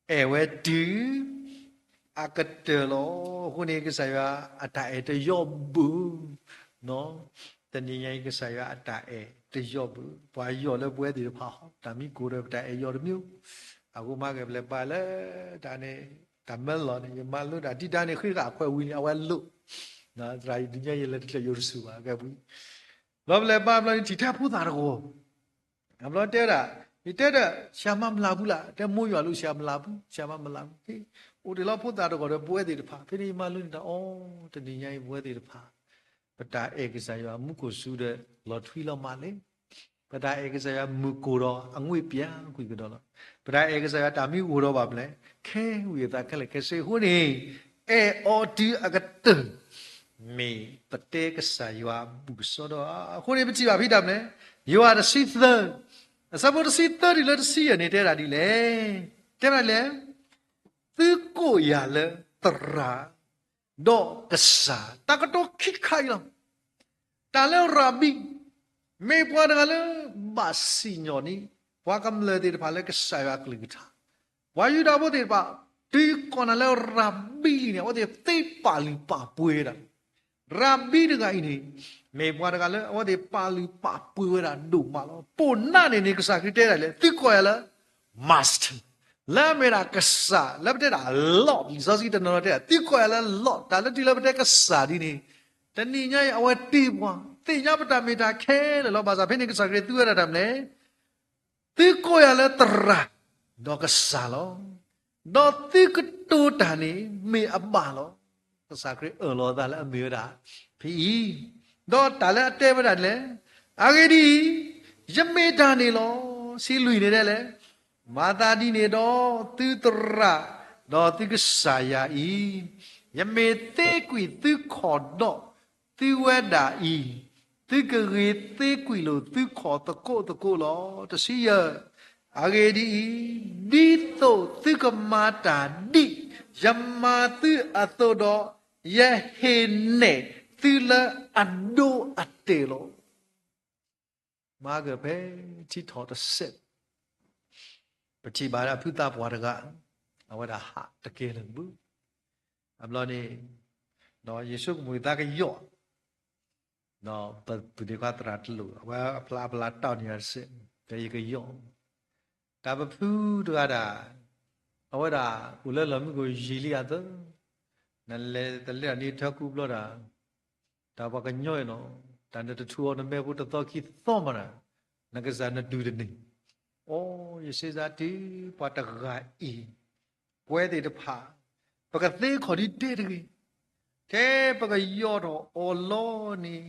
အဲၣ်ဝဲတုၤ အကတၢၢ်လီၤ. အဃိန့ၣ် ကစၢ်ယွၤအတၢ်အဲၣ်တယီၣ်ဘၣ်, တနံၤညါအံၤ ကစၢ်ယွၤအတၢ်အဲၣ်တယီၣ်ဘၣ်, ပှၤယီၣ်လၢပဝဲသ့ၣ်တဖၣ်ဟီ, တၢ်မံကိၢ်ဒီးပတၢ်အဲၣ်ယီၣ်တမံၤ, အဃိမၤက့ၤပလဲၤပာ်လၢ တၢ်န့ၣ် တၢ်မၢလီၤန့ၣ် ယမၤလိတၢ် တံတၢ်န့ၣ် ဃ့ဃာ်ခွဲးဝံၤန့ၣ် အဝဲလိၣ်, သရၣ်အံၤဒုးညါယဲလဲၤတကျၢၢ်ယိၤတဆူၣ်ဘၣ် ကဲပူၤ, ဘျီပလဲၤပာ်ဘျီန့ၣ် ထံၣ်ထဲဖိသၣ်တဂီၤ အဘျီတဲဝဲဒၣ်, ယတဲဒီး ဆရာမမလာဘူးလား, တဲမိၢ်ယွၤလိာ် ဆရာမလာဘူး, ဆရာမမလာဘူး, အိၣ်တ့ၢ်လီၤဖိသၣ်တဂီၤဒီးပဝဲသ့ၣ်တဖၣ်, ဖဲန့ၣ်ယမၤလိန့ၣ်တၢ်အီၤ, တနံၤညါအံၤပဝဲသ့ၣ်တဖၣ် ပတၢ်အဲၣ်ကစၢ်ယွၤမူခိၣ်စူၤဒီး လီၤထွံလီၤမးလဲၣ်. ပတၢ်အဲၣ်ကစၢ်ယွၤမုၢ်ကိၢ်ဒီးအငွေ့ပြားကွံာ်ကဒီးလီၤ. ပတၢ်အဲၣ်ကစၢ်ယွၤတၢ်မံအိၣ်ဒီးဘၣ်မလဲၣ်, ခဲဝံၤအသးခဲလၢာ်ခဲဆ့အဃိန့ၣ်, အဲၣ်အီၤတုၤအကတၢၢ် မ့ၢ်ပတဲကစၢ်ယွၤအဘူၣ်ကစီဒီ, အဃိန့ၣ် ပထံၣ်ဘၣ်ဖဲဒၣ်မလဲၣ်, ယိၤဟၣ်တဆံသၢ, အဆၢဖိတဆံသၢတုၤလၢတဆံယဲၢ်န့ၣ် တဲဒၣ်ဒ်လဲၣ်, တဲဒၣ်လဲၣ်, သုကိးယၤလၢသရၣ် ဒီးကစၢ်, တၢ်ကတိၤခံခါအံၤလီၤ. တၢ်လၢရၤဘံ, မ့ၢ်ပှၤတဂၤလၢဘၣ်စံၣ်ညီၣ်န့ၢ် ပှၤကမျၢၢ်သ့ၣ်တဖၣ်လၢကစၢ်ယွၤအကလုၢ်ကထါ, ပှၤယူဒၤဖိသ့ၣ်တဖၣ် တုၤကိးနၤလၢရၤဘံလံန့ၣ် အဝဲသ့ၣ်သ့ပာ်လုၢ်ပာ်ပှ့ၤဝဲဒၣ် ရၤဘံတဂၤအံၤန့ၣ် မ့ၢ်ပှၤတဂၤလၢအဝဲသ့ၣ်ပာ်လုၢ်ပာ်ပှ့ၤဝဲဒၣ်ဒိၣ်မးလီၤ. ပိာ်နါန့ၣ်န့ၣ် ကစၢ်ခရံာ်တဲဒၣ်လဲၣ်, သုကိးယၤလၢ Master, လၢအမ့ၢ်ဒၣ်ကစၢ် လၢပတဲဒၣ် Lord, လံာ်စီဆှံတနီၤနီၤတဲဒၣ် သုကိးယၤလၢ Lord, တၢ်လၢတုၤလၢပတဲကစၢ်ဒ်န့ၣ်, တနံၤညါအံၤအဝဲတ့ပှၤ, သ့ၣ်ညါပတၢ်မ့ၢ်တၢ်ခဲလၢာ်လီၤ. ဘၣ်ဆၣ်ဖဲန့ၣ်ကစၢ်ခရံာ်သူဝဲဒၣ်တၢ်မနုၤလဲၣ်, သုကိးယၤလၢသရၣ် ဒီးကစၢ်လီၤ. ဒီးသုကတိၤတၢ်န့ၣ်မ့ၢ်အဘၣ်လီၤ. ကစၢ်ခရံာ်အၢၣ်လီၤအသးလၢအမ့ၢ်ဝဲဒၣ်ဖဲအံၤ, ဒီးတၢ်လၢအတဲဝဲဒၣ်န့ၣ်လဲၣ်, အဂ့ၢ်ဒ်အံၤ, ယမ့ၢ်တၢ်န့ၣ်လီၤ. ဆံလွံၢ်န့ၣ်ဒ်လဲၣ်, မၤသးဒ်န့ၣ်ဒီး သုသရၣ်, ဒီးသုကစၢ်ယွၤအံၤ, ယမ့ၢ်သ့ကွံာ်သုခီၣ်ဒီး သုဝဲဒၣ်အံၤ, သုကဂ့ၤသ့ကွံာ်လိာ်သုခီၣ်သကိးသကိးလီၤ. တဆံယဲၢ်, အဂ့ၢ်ဒ်အံၤ, ဒ်သိးသုကမၤတၢ်ဒ်ယမၤသုအသိးဒီး, ယဟ့ၣ်နဲၣ်သုလၢအဒိအတဲာ်လီၤ. မၤကဖဲထံထီၣ်တစဲး, ပထံၣ်ဘၣ်ဒၣ်ဖုသးပှၢ်တဂၤ, အဝဲဒၣ်ဟးတကဲလၢာ်ဘၣ်. အဘျီန့ၣ်, ဒီးယဆိကမိၣ်သးကယီၣ်, ဒီးပပုၢ်ဒ့ခွါသရၣ်တလိၣ်, အဝဲအဖျါအဖျါတီၢ်န့ၢ်ယၤတစဲး, ဒီးယကယီၣ်, တၢ်ပဖုတဂၤဒၣ်, အဝဲဒၣ်အိၣ်လၢလီၢ်မံခိၣ်ယံာ်လံအသၢ, နလဲၤတလဲၤဒၣ်န့ၣ်ထၢကူပျီတၢ် တၢ်ပှၤကညီအံၤနီၤ, တၢ်နတထူးအီၤနမဲာ်ဖိတသီခံသီမးတၢ်, နကစၢ်နဒုးတန့ၢ်. အိ, ယစ့စးတုၤပှၤတဂၤအံၤ, ပဝဲသ့ၣ်တဖၣ်, ပကသ့ခီၣ်ဒ်တဲတဂ့ၤ, ထဲပကယီၣ်ထီၣ်အီၤလီၤန့ၣ်,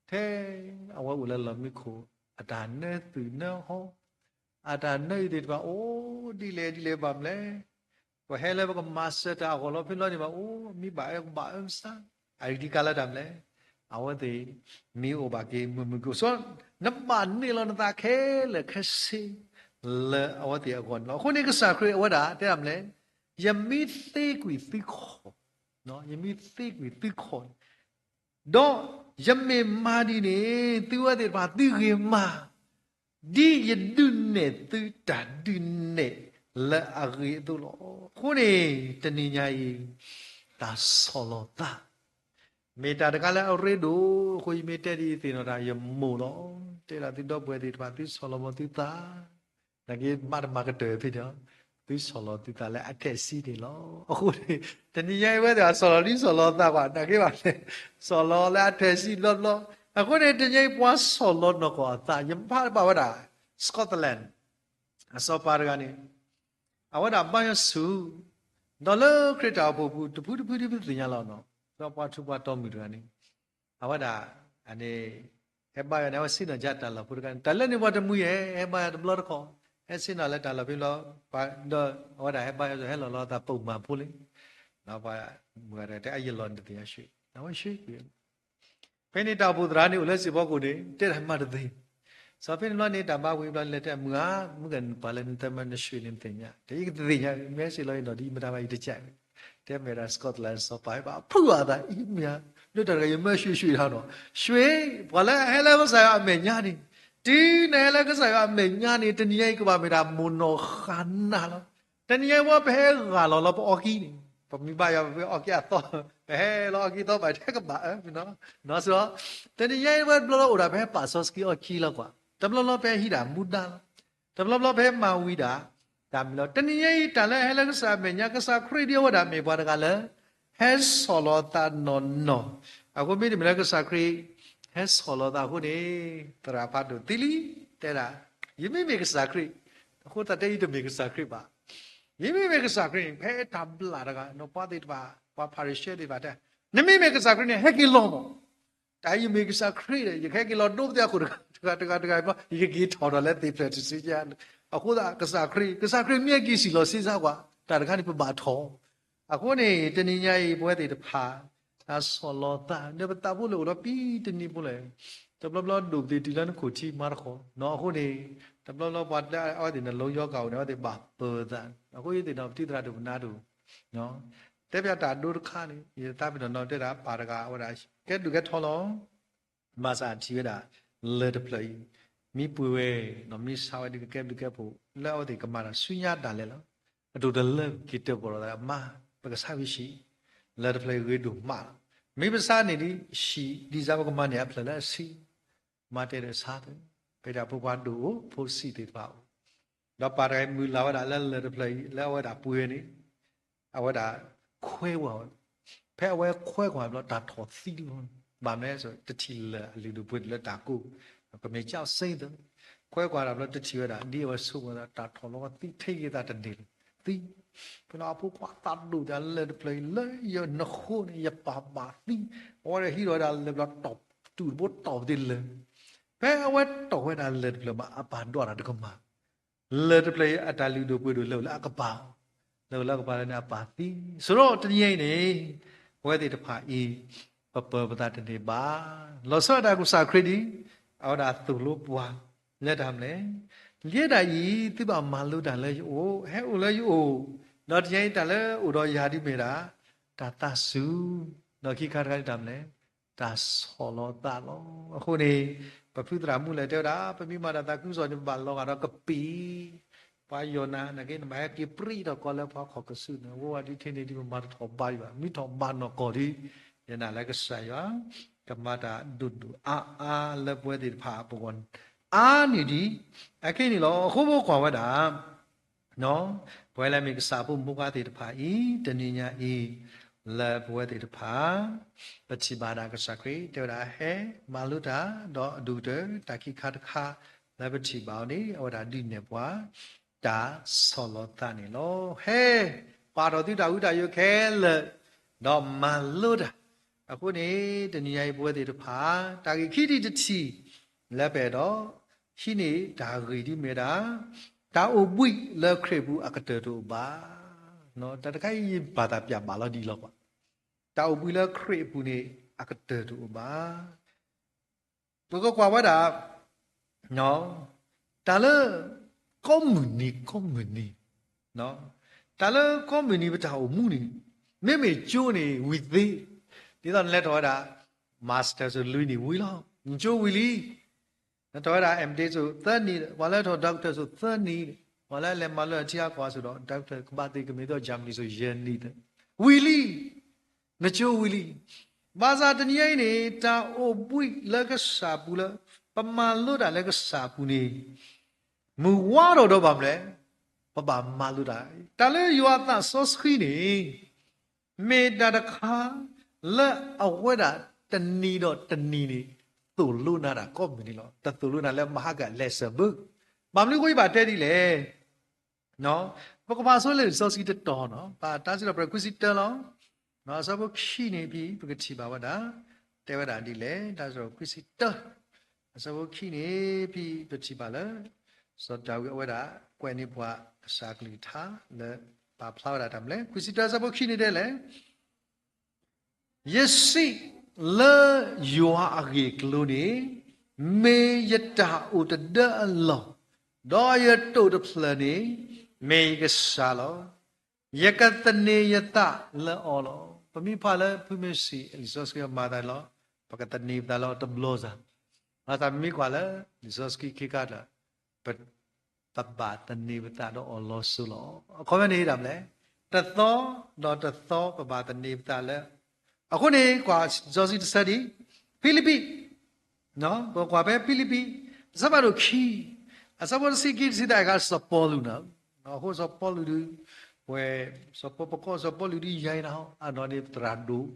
ထဲအဝဲအိၣ်လၢလီၢ်မံခိၣ်, အတၢ်နၢသုးနၢဟီ, အတၢ်နၢအံၤသ့ၣ်တဖၣ်အိၣ်ဒ်လဲၣ်ဒ်လဲၣ်ဘၣ်မလဲၣ်. ပဟဲလၢပကမၤစၢၤတၢ်အဂီၢ်လီၤဖဲလီၤန့ၣ်ဘၣ်, အိၣ်မံဘၣ်အၢကဘၣ်အၢကစၢ်, အဂ့ၢ်ဒ်ကါလၢတၢ်မလဲၣ်. အဝဲသ့ၣ်မ့ၢ်အိၣ်ဘၣ်က့ၤမုာ်မုာ်ကအိၣ်ဆိး, နဘၣ်န့ၢ်လီၤနသးခဲလၢာ်ခဲဆ့ လၢအဝဲသ့ၣ်အဂီၢ်န့ၣ်လီၤ. အဃိန့ၣ်ကစၢ်ခရံာ်အဝဲဒၣ်တဲဒၣ်မလဲၣ်, ယမ့ၢ်သ့ကွံာ်သုခီၣ်, ယမ့ၢ်သ့ကွံာ်သုခီၣ်န့ၣ်, ဒီးယမ့ၢ်မၤဒ်န့ၣ် သုဝဲသ့ၣ်တဖၣ်သုဂ့ၤမး ဒ်ယဒုးနဲၣ်သုတၢ်ဒုးနဲၣ်လၢအဂ့ၤအသိးလီၤ. အဃိန့ၣ် တနံၤညါအံၤ တၢ်ဆီၣ်လီၤသး မ့ၢ်တၢ်တခါလၢအရ့ဒိၣ်အဃိ ယမ့ၢ်တဲဒ်အံၤသ့ၣ်နီၣ်တၢ်ယမိၢ်လီၤ. တဲဒၣ်သုဒီပုၢ်ဝဲၢ်သ့ၣ်တဖၣ် သုဆီၣ်လီၤဘၣ်သုသး, နာ်က့မးတမၤကတၢၢ်ဖဲန့ၣ်, သုဆီၣ်လီၤသုသးလၢအထဲးစံန့ၣ်လီၤ. အဃိန့ၣ် တနံၤညါအံၤဝဲသ့ၣ်အဆီၣ်လီၤလံဆီၣ်လီၤသးကွၢ် နာ်က့ဘၣ်လဲၣ်, ဆီၣ်လီၤလၢအထဲးစံဘျီဘျီ. အဃိန့ၣ် တနံၤညါအံၤပှၤဆီၣ်လီၤနီၢ်ကီၢ်အသး ယဖးဘၣ်ဝဲဒၣ် Scotland အစီၤပၤတဂၤန့ၣ် အဝဲဒၣ်ဘါယွၤဆူၣ်, ဒီးလၢခရံာ်တၢ်အိၣ်ဖှိၣ်ပူၤ တဖုတဖုဒ်ပသ့ၣ်ညါလီၤနီၤ, ဒီးပှၤထူးပှၤတီၤမုၣ်တဂၤန့ၣ် အဝဲဒၣ်န့ၣ် ဟဲဘါယွၤန့ၣ် အဝဲစံးနီၣ်ကါတၢ်လီၢ်ဖိတခါန့ၣ် တၢ်လၢန့ၣ်ပှၤတမှံၤဧါ, ဟဲဘါယွၤတဘျီတခီၣ်, ဟဲစံးနီၣ်လၢတၢ်လီၢ်ဖဲဘျီ, ဒီးအဝဲဒၣ်ဟဲဘါယွၤဟဲလီၤလီၤသးပိာ်မုၣ်ဖိလံ, ဒီးပှၤမုၣ်ဂၤတဂၤတဲ အယလီၤနတသ့ၣ်ညါဆှံ, အဝဲဆှံကွံာ် ဖဲန့ၣ်တၢ်အိၣ်ဖှိၣ်သရၣ်န့ၣ် အိၣ်လၢစံၣ်ဖီခိၣ်န့ၣ် တဲတၢ်မၤတသ့. စီၤဖဲန့ၣ်ဘျီန့ၣ် တၢ်ဘါဝံၤဘျီလဲၤတဲမုၢ်ဧါ, မုၢ်ဂၤနပှၤလၢနတဲမၤနဆှံန့ၣ်နသ့ၣ်ညါ, တဲယကသ့ၣ်ညါ, မ့ၢ်စံးလီၤအံၤဒီး ဒ်ယမတၤဘၣ်ယတကး, တဲမ့ၢ်ဒၣ် Scotland စီၤပၤဘၣ် ဖုအသးအံၤမ့ၢ်ဧါ, ဒ်တၢ်တဂၤယမၤဆှံဆှံတၢ်နီၤ, ဆှံ, ပှၤလၢအဟဲလၢကစၢ်ယွၤအမဲာ်ညါန့ၣ်, တုၤနဟဲလၢကစၢ်ယွၤအမဲာ်ညါန့ၣ် တနံၤညါအံၤကဘၣ်မ့ၢ်တၢ်မိၢ်နီၢ်ဃၣ်နၢ်လီၤ. တနံၤညါအံၤပှၤပဟဲဂၢ်လီၤလီၤပအီၣ်ကံန့ၣ်, ပမ့ၢ်ဘါယွၤပဟဲအီၣ်ကံသီ, ပဟဲလီၤအီၣ်ကံသီဘၣ်ထဲကဘၣ်အၢ, နီၢ်စ့ၢ်, တနံၤညါအံၤဝဲတဘျီလီၤအိၣ်ဒၣ်ပဟဲပာ်စီဆှံအီၣ်ကံလီၤကွၢ်, တဘျီလီၤပဟဲဟံးဒၣ်မူဒါလီၤ, တဘျီဘျီပဟဲမၤဝံၤဒၣ် တၢ်မံၤလီၤ. တနံၤညါအံၤ တၢ်လၢဟဲလၢကစၢ်အမဲာ်ညါ ကစၢ်ခရံာ်ဒ်အဝဲဒၣ်မ့ၢ်ပှၤတဂၤလၢ ဟဲဆီၣ်လီၤသးနီၢ်နီၢ်, အဃိမ့တမ့ၢ်လၢကစၢ်ခရံာ် ဟဲဆီၣ်လီၤသးအဃိန့ၣ်, သရၣ်ဖးဒိၣ်သံလံ, တဲဒၣ်, ယမ့မ့ၢ်ကစၢ်ခရံာ်, အဃိသတးတဲယတမ့ၢ်ကစၢ်ခရံာ်ဘၣ်, ယမ့မ့ၢ်ကစၢ်ခရံာ်န့ၣ် ဖဲတၢ်ဘျၣ်တဂၤ နီၢ်ပှၤသ့ၣ်တဖၣ် ပှၤဖၤရံၤၡဲသ့ၣ်တဖၣ်တဲ, နမ့မ့ၢ်ကစၢ်ခရံာ်န့ၣ် ဟဲက့ၤလီၤမး တၢ်ယမ့ၢ်ကစၢ်ခရံာ်ဒီး ယကဟဲက့ၤလီၤဒိပသ့ၣ်အခိၣ်တဂၤတဂၤတဂၤတဂၤဘျီ ယကက့ၤထီၣ်ထီၣ်လၢသ့ၣ်ဖျၢၣ်ထူၣ်စုညါ, အဃိသတးကစၢ်ခရံာ်, ကစၢ်ခရံာ်မ့ၢ်ဟဲက့ၤစံၣ်လီၤစ့စါကွၢ် တၢ်တခါန့ၣ်ပဘၣ်ထီၣ်, အဃိန့ၣ် တနံၤညါအံၤ ပဝဲသ့ၣ်တဖၣ် တၢ်ဆီၣ်လီၤသး ဒီးပသးဖိလၢအိၣ်ဒီးပံတနံၤဖိလဲၣ်, တဘျီဘျီဒိၣ်ပသ့ၣ်တုၤလၢနခိၣ်ထံမါတခီ, နီၢ်အဃိန့ၣ်, တဘျီဘျီပှၤလၢအဝဲသ့ၣ်နလီယီကၤအိၣ်န့ၣ် အဝဲသ့ၣ်ဘၣ်ပၢၤသး, အဃိယသ့ၣ်နီၣ်ပထံၣ်သရၣ်ဒိၣ်ပနါဒိၣ် တဲပျးတၢ်ဒိတခါန့ၣ် ယသးပ့ၤနီၣ်နီၣ်တဲဒၣ် ပၢ်တဂၤဝဲဒၣ် ကဲဘျုးကဲထီလီၤ. ဘၣ်ဆၣ်ထံၣ်ဝဲဒၣ် လၢၢ်တဖျၢၣ်အံၤ မ့ၢ်ပှ့ၤဝဲ နီၣ်မ့ၢ်ဆါဝဲဒ်ကကဲဘျုးကဲဖှိၣ် လၢအဝဲသ့ၣ်ကမၤတၢ်ဆူညါဒၣ်လဲာ်လီၤ. အဒိၣ်တလၢက့ၤတၢၢ်ပီၣ်လီၤသးမါ ပကဆါဝံၤဆံး, လၢၢ်တဖျၢၣ်အံၤဂ့ၤဒိၣ်မးလီၤ. မ့ၢ်ပဆါန့ၣ်ဒ်ဆံး ဒ်စါပကမၤန့ၢ်အဖျၢၣ်လၢအဆံး မၤတဲဒီးဆါသၢ, ဖဲတၢ်ဖိခွါဒိၣ်အိၣ် ဖိဆံးသ့ၣ်တဖၣ်အိၣ်, ဒီးပၢ်တဂၤအံၤမုၢ်လၢ်ဝဲဒၣ်လၢလၢၢ်တဖျၢၣ်အံၤ လၢအဝဲဒၣ်ပှ့ၤန့ၣ်, အဝဲဒၣ်ခွဲကွၢ်ဝဲ, ဖဲအဝဲခွဲကွၢ်ဘျီ တၢ်ထီၣ်သံလီၤ. ဘၣ်မနုၤလဲၣ်, တထံၣ်လၢၢ်အလုၢ်ဒိၣ်ပှ့ၤဒိၣ်လၢတၢ်ကိး, ကမ့ၢ်ကၠီစ့သၢ, ခွဲကွၢ်တၢ်ဘျီတထံၣ်ဝဲဒၣ် ဒ်အဝဲဆိကမိၣ်သး တၢ်ထီၣ်လီၤသံ ထဲက့ၤသးတန့ၢ်လၢၤ, သံ ဖဲလၢအဖိခွါသးဒိၣ်တၢ်လၢၢ်တဖျၢၣ်အံၤ လၢယနဃိန့ၣ် ယပာ်ဘၣ်သံ, အဝဲဒၣ်ဟံးထီၣ်ဝဲဒၣ်လၢၢ်ဘျီ တီၢ်တူၢ်တဘိတီၢ်ပသ့လၢၢ်, ဖဲအဝဲတီၢ်ဝဲဒၣ်လၢၢ်တဖျၢၣ်မး အပာ်ဒိၣ်တၢ်တကမၣ် လၢၢ်တဖျၢၣ်အံၤ အတၢ်လုၢ်ဒိၣ်ပှ့ၤဒိၣ်လၢအကပၤ, လၢအကပၤလၢန့ၣ်အပာ်သံ, စရီတနံၤအံၤန့ၣ် ပဝဲသ့ၣ်တဖၣ်အံၤ ပပၢၤပသးတန့ၢ်ဘၣ်. လီၤဆီဒၣ်တၢ်ကစၢ်ခရံာ်ဒ် အဝဲဒၣ်သိၣ်လိပှၤ လၢတၢ်မနုၤလဲၣ်, ယဲဒၣ်အံၤ သုဘၣ်မၤလိတၢ်လၢယအိၣ်, ဟဲအိၣ်လၢယအိၣ်, ဒီးတနံၤအံၤတၢ်လၢအိၣ်ဒီးယၤဒ်မ့ၢ်ဒၣ် တၢ်သးစူၤ, ဒီးခံခါတခါန့ၣ်တၢ်မနုၤလဲၣ်, တၢ်ဆီၣ်လီၤသးလီၤ. အဃိန့ၣ် ပဖုသရၣ်မူလၢၢ်တဲဝဲဒၣ် ပမ့ၢ်မၤတၢ်သးခုကစီၣ်န့ၣ် ပဘၣ်လီၤဂာ်ဒီးကပံာ် ပှၤယီၢ်နၤ နာ်က့ နဘၣ်ဟဲက့ၤပြံးထီၣ်ကီးလၢပှၤဟီၣ်ခိၣ်ကစူးန့ၣ် အဝဲဒ်ထဲန့ၣ်ဒ်ပမၤတထီၣ်ဘါယွၤ, မ့ၢ်ထီၣ်ဘါနီၢ်ကီၢ်ဒ် ယနာ်လၢကစၢ်ယွၤ ကမၤတၢ်ဒိၣ်ဒိၣ်အါအါလၢပဝဲသ့ၣ်တဖၣ်အပဂီၢ် အါန့ၢ်ဒံး အခဲအံၤန့ၣ်လီၤ. အဃိပကွၢ်ဝဲဒၣ် ပဝဲလၢမ့ၢ်ကစၢ်ဖိမုၣ်ဖိခွါသ့ၣ်တဖၣ်အံၤ တနံၤညါအံၤ လၢပဝဲသ့ၣ်တဖၣ် ပထံၣ်ဘၣ်ဒၣ်ကစၢ်ခရံာ် တဲဝဲဒၣ်ဟဲမၤလိတၢ် ဒီးအဒိၣ်ကတၢၢ် တၢ်ခံခါတခါ လၢပထံၣ်ဘၣ်အီၤန့ၣ် အဝဲဒၣ်ဒုးနဲၣ်ပှၤ တၢ်ဆီၣ်လီၤသးန့ၣ်လီၤ. ဟဲ ပာ်ထီၣ်သုတၢ်ဟူးတၢ်ယိာ်ခဲလၢာ် ဒီးမၤလိတၢ်. အဃိန့ၣ် တနံၤညါအံၤပဝဲသ့ၣ်တဖၣ် တၢ်ဂ့ၢ်ခံထံၣ်တထံၣ် လၢပအဲၣ်ဒိး ဟံးန့ၢ်တၢ်ဂ့ၢ်ဒ်မ့ၢ်ဒၣ် တၢ်အိၣ်ဘှံးလၢခရံာ်အပူၤအကတၢၢ်တအိၣ်ဘၣ်. တၢ်တခါအံၤယဘၣ်သးပျၢ်ဘၣ်လီၤဒ်အံၤလီၤ. တၢ်အိၣ်ဘှံးလၢခရံာ်အပူၤန့ၣ် အကတၢၢ်တအိၣ်ဘၣ်. ပကကွၢ်ဝဲဒၣ် တၢ်လၢ ကိးမုၢ်နံၤကိးမုၢ်နံၤ, တၢ်လၢကိးမုၢ်နံၤပတၢ်အိၣ်မူန့ၣ် မ့မ့ၢ်ကၠိန့ၣ်ဝံၤသ့, ဒ်သိးနလဲၤထီၣ်ဝဲဒၣ် master စိၤလွံၢ်နံၣ်ဝံၤလီၤ, နကၠိဝံၤလံ. နထီၣ်ဝဲဒၣ် M.Div စိၤသၢနံၣ်, ပှၤလၢထီၣ် doctor စိၤသၢနံၣ်, ပှၤလၢလဲၤမၤလၢထံအကီၢ်စိၤဒီး doctor ကဘၣ်သ့ကမ့ၢ်သီ Germany စိၤယဲၢ်နံၣ်, ဝံၤလံ. နကၠိဝံၤလံ. ဘၣ်ဆၣ်တနံၤအံၤန့ၣ် တၢ်အိၣ်ဘှံးလၢကစၢ်ပူၤလၢ ပမၤလိတၢ်လၢကစၢ်ပူၤန့ၣ် မုၢ်ဝါထီၣ်ဒီးဘၣ်မနုၤလဲၣ်, ပဘၣ်မၤလိတၢ်. တၢ်လၢယွၤအသးစီဆှံန့ၣ် မ့ၢ်တၢ်တခါ လၢအဝဲဒၣ်တနံၤဒီးတနံၤန့ၣ် သိၣ်လိနၤတၢ်ကိးမုၢ်နံၤလီၤ. တသိၣ်လိနၤလၢမဟါက lesson book. ဘၣ်မနုၤအဃိယဘၣ်တဲဒ်လဲၣ် ပကဖးဆိလၢလံာ်စီဆှံတတီၤနီၤ, ပတၢ်စံးထီၣ်ပတြၢၤခွံဆံတၢလီၤ. အဆၢဖိခံန့ၣ်ဖဲ ပကထံၣ်ဘၣ်ဝဲဒၣ် တဲဝဲဒၣ်ဒ်လဲၣ်, တၢ်စံးထီၣ်ခွံဆံတၢ အဆၢဖိခံန့ၣ်ဖဲ ပထံၣ်ဘၣ်လၢ စီၤဒၤဝံးအဝဲဒၣ် ကွဲးန့ၢ်ပှၤကစၢ်ကလုၢ်ကထါလၢ ပာ်ဖျါဝဲဒၣ်တၢ်မနုၤလဲၣ်, ခွံဆံတၢ အဆၢဖိခံန့ၣ်တဲလဲၣ် ယစံးလၢယွၤအဂ့ၢ်အကျိၤန့ၣ်, မ့ၢ်ယတၢ်အိၣ်တဒၢအလီၢ်, ဒီးယတိာ်တဖျၢၣ်န့ၣ် မ့ၢ်ယကစၢ်လီၤ. ယကသန့ၤယသးလၢအီၤလီၤ. ပမ့ၢ်ဖးလၢဖုမ့ၢ်စံး လံာ်စီဆှံမၤသးန့ၣ်လီၤ, ပကသန့ၤပသးလၢအီၤတဘျီစ့ၢ်, ဘၣ်ဆၣ်မ့ၢ်ကွၢ်လၢ လံာ်စီဆှံခံခါဒီး ပ ပဘၣ်သန့ၤပသးဒီးအီၤလီၤစိၤလီၤ. အခီပညီန့ၣ်ဒၣ်မနုၤလဲၣ်, တသီဒီးတသီပဘၣ်သန့ၤပသးလၢ, အဃိန့ၣ် ကွၢ်လံာ်စီဆှံတဆၢဒံး, ဖံလံးပံး, ပကွၢ်ဖဲဖံလံးပံး အဆၢဖးဒိၣ်ခံ, အဆၢဖိတဆံခံ တဆံသၢ အခါ စီၤပီလူးန့ၣ်, အဃိစီၤပီလူးဒုး ဝဲ စီၤပီပကိးစီၤပီလူးဒုးယါအံၤနၤ, အနီၢ်န့ၣ်ပသရၣ်ဒိၣ်,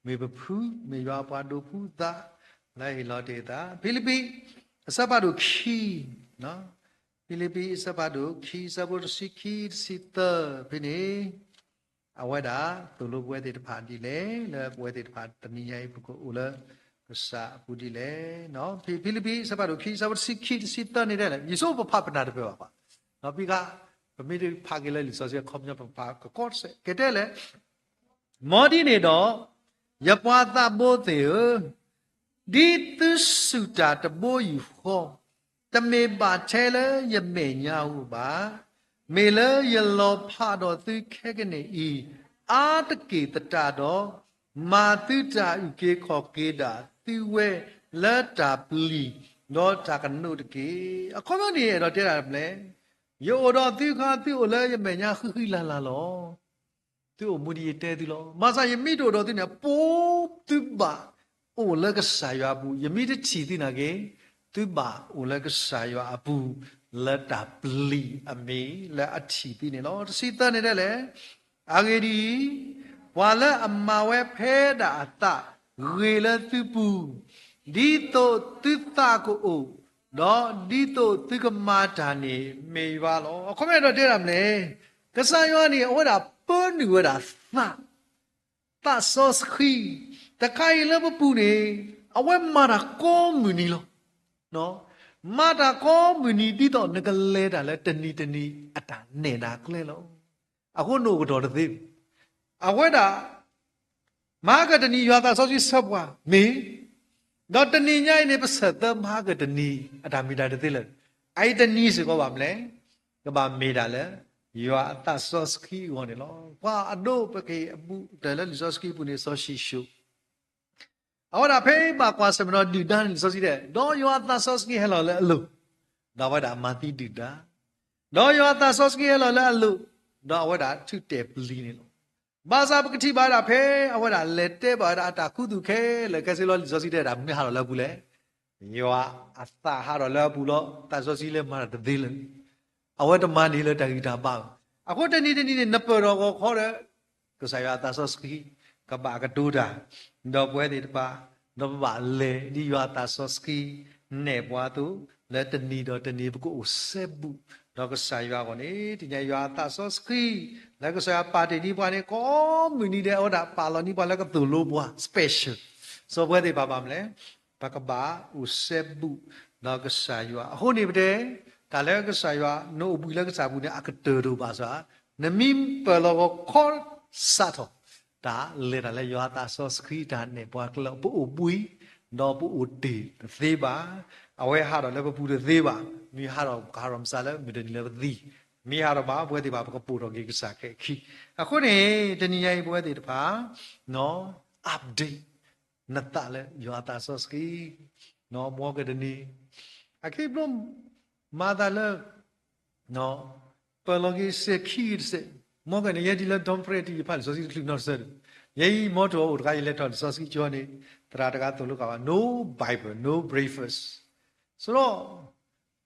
မ့ၢ်ပဖု, မ့ၢ်ယွၤအပှၤဒိးဖုသး, လၢဟ့ၣ်လီၤတ့ၢ်သး, ဖံလံးပံး အဆၢဖးဒိၣ်ခံ ဖံလံးပံးအဆၢဖးဒိၣ်ခံ အဆၢဖိတဆံခံ တဆံသၢဖဲန့ၣ်, အဝဲဒၣ်သိၣ်လိပဝဲသ့ၣ်တဖၣ်ဒ်လဲၣ်, လၢပဝဲသ့ၣ်တဖၣ်တနံၤညါအံၤ ပကအိၣ်လၢကစၢ်အပူၤဒ်လဲၣ်. ဖံလံးပံးအဆၢဖးဒိၣ်ခံ အဆၢဖိတဆံခံ တဆံသၢန့ၣ်ဒ်လဲၣ်, ယဆိပဖးပနၢ်တပၢၢ်ဘၣ်ပှၤ, ဖံးခါ, ပမ့ၢ်တဖးက့ၤလၢလံာ်စီဆှံအခီပညီပဖးကကီတစဲး, ကဲတဲလဲၣ် မ်ဒ်န့ၣ်ဒီး, ယပှၤသးဘိသ့ၣ်ဧၢ, ဒ်သုစူၢ်တၢ်တဘိယူၢ်ဃီ, တမ့ၢ်ဘၣ်ထဲလၢယမဲာ်ညါဧိၤဘၣ်, မ့ၢ်လၢယလီၤဖးဒီးသုခဲကနံၣ်အံၤ အါတက့ၢ်သတးဒီး, မၤသုတၢ်အုၣ်က့ၤခီၣ်က့ၤဒၣ်သုဝဲလၢတၢ်ပျံၤဒီးတၢ်ကနိးတက့ၢ်. အခီပညီန့ၣ် အဲၣ်ဒိးတဲဒၣ်မနုၤလဲၣ်, ယအိၣ်ဒီးသုခါ သုအိၣ်လၢယမဲာ်ညါဃံဃံလၤလၤလီၤ. သုအိၣ်မူဒ်ယတဲသုလီၤ. မၤသးယမ့ၢ်တအိၣ်ဒီးသုန့ၣ် ပိသုဘၣ်အိၣ်လၢကစၢ်ယွၤအပူၤ, ယမ့ၢ်တထံၣ်သုနာ်က့, သုဘၣ်အိၣ်လၢကစၢ်ယွၤအပူၤ လၢတၢ်ပျံၤအမံၤလၢအထံၣ်သုန့ၣ်လီၤ. တဆံသၢန့ၣ်ဒ်လဲၣ်, အဂ့ၢ်ဒ်အံၤ, ပှၤလၢအမၤဝဲဖဲဒၣ်အသးဂ့ၤလၢသုပူၤ, ဒ်သိးသုသးကအိၣ်, ဒီးဒ်သိးသုကမၤတၢ်န့ၣ်မ့ၢ်ယွၤလီၤ. အခီပညီအဲၣ်ဒိးတဲဒၣ်မနုၤလဲၣ်, ကစၢ်ယွၤန့ၣ် အဝဲဒၣ်ပၢနုာ်ဝဲဒၣ်သး, သးစီဆှံ, တခါအံၤလၢပပူၤန့ၣ် အဝဲမၤတၢ်ကိးမုၢ်နံၤလီၤ. မၤတၢ်ကိးမုၢ်နံၤဒ်သိးနကလဲၤတၢ်လၢတနံၤတနံၤအတၢ်နဲၣ်နၤကျဲလီၤ. အဃိနအိၣ်ကတီၢ်တသ့ဘၣ်. အဝဲဒၣ် မဟါကတနံၤ ယွၤအသးစီဆှံဆၢပှၤမ့ၢ်, ဒီးတနံၤညါအံၤန့ၣ် ပဆၢၣ်သၢမဟါကတနံၤ အတၢ်မ့ၢ်တၢ်တသ့လၢၤ. အအံၤတနံၤစ့ၢ်ကီးဘၣ်မနုၤလဲၣ်, ကဘၣ်မ့ၢ်တၢ်လၢ ယွၤအသးစီဆှံအဂီၢ်န့ၣ်လီၤ. ပှၤအဒိပက့ၤအဘူးကတၢၢ်လၢလံာ်စီဆှံပူၤန့ၣ် စီၤၡံၣ်ၡိၣ် အဝဲဒၣ်ဖဲဘၣ်ကွၢ်ဆၢၣ်မဲာ်ဒီးဒုၣ်ဒါန့ၣ် လံာ်စီဆှံတဲ, ဒီးယွၤအသးစီဆှံဟဲလီၤလၢအလိၤ, ဒီးအဝဲဒၣ်မၤသံဒုၣ်ဒါ, ဒီးယွၤအသးစီဆှံဟဲလီၤလၢအလိၤ, ဒီးအဝဲဒၣ်ထုးတဲာ်ပျံၤန့ၣ်လီၤ. ဘၣ်ဆၣ်ပကထံၣ်ဘၣ်ဝဲဒၣ်ဖဲအဝဲဒၣ်လဲၤတဲဘၣ်ဝဲဒၣ်အတၢ်ခူသူၣ်ခဲလၢာ်ခဲဆ့လီၤ လံာ်စီဆှံတဲဒၣ် မနုၤဟးထီၣ်လၢအပူၤလဲၣ်. ယွၤအသးဟးထီၣ်လၢအပူၤလီၤ. သးစီဆှံလၢမၤတၢ်တသ့လၢၤ. အဝဲတမၤန့ၢ်လၢတၢ်ဂံၢ်တၢ်ဘါဘၣ်. အဃိတနံၤတနံၤန့ၣ် နပၢၢ်ထီၣ်ဂီၤခီဒီး ကစၢ်ယွၤအသးစီဆှံ ကဘၣ်ကတိၤတၢ်, ဒီးပဝဲသ့ၣ်တဖၣ်, ဒီးပဘၣ်လဲၤဒ်ယွၤအသးစီဆှံ နဲၣ်ပှၤအသိး, လၢတနံၤဒီးတနံၤ ပကအိၣ်စဲဘူး, ဒီးကစၢ်ယွၤအဂီၢ်န့ၣ် တနံၤညါယွၤအသးစီဆှံ လၢကစၢ်ယွၤပာ်တ့ၢ်ဒံးပှၤန့ၣ် ကိးမုၢ်နံၤဒဲး အဝဲဒၣ်ပာ်လီၤန့ၢ်ပှၤလၢကသိၣ်လိပှၤ special. စီၤပဝဲသ့ၣ်တဖၣ်ဘၣ်မနုၤလဲၣ်, ပကဘၣ်အိၣ်စဲဘူး, ဒီးကစၢ်ယွၤ အဃိန့ၣ်ပတဲ, တၢ်လၢကစၢ်ယွၤ နအိၣ်ဘှံးလၢကစၢ်ပူၤန့ၣ် အကတၢၢ်တအိၣ်ဘၣ်စ့ၢ်, နမ့ၢ်ပၢၢ်လီၤဂီၤခီစးထီၣ် တၢ်လဲၤတၢ်လၢယွၤအသးစီဆှံတၢ်နဲၣ်ပှၤကျဲလီၤ ပအိၣ်ဘှံး, ဒီးပအိၣ်တ့ၢ်တသ့ဘၣ်. အဝဲဟးထီၣ်လၢပပူၤတသ့ဘၣ်. မ့ၢ်ဟးထီၣ် ကဟးထီၣ်မစးလၢမုၢ်တနံၤလၢပသံ, မ့ၢ်ဟးထီၣ်ဘၣ် ပဝဲသ့ၣ်တဖၣ် ပကပိာ်ထီၣ်က့ၤကစၢ်ခဲအံၤခံ. အဃိန့ၣ် တနံၤညါအံၤ ပဝဲသ့ၣ်တဖၣ် update နသးလၢယွၤအသးစီဆှံ, မ်ကတနံၤ, အခံဘျီ မၤသးလၢ ပၢၢ်လီၤက့ၤစဲၤခံတစဲး, မ်ကန့ၣ် ယဲဒ်လၢ Dom Pray ယဖးလံာ်စီဆှံတချုးနီတစဲးဒီး, ယဲအံၤ မီထိၣ်အိၣ်တခါ ယလဲၤထီၣ်လံာ်စီဆှံကၠိန့ၣ်, သရၣ်တဂၤသိၣ်လိက့ၤဝဲ no Bible, no breakfast. ဆိုတော့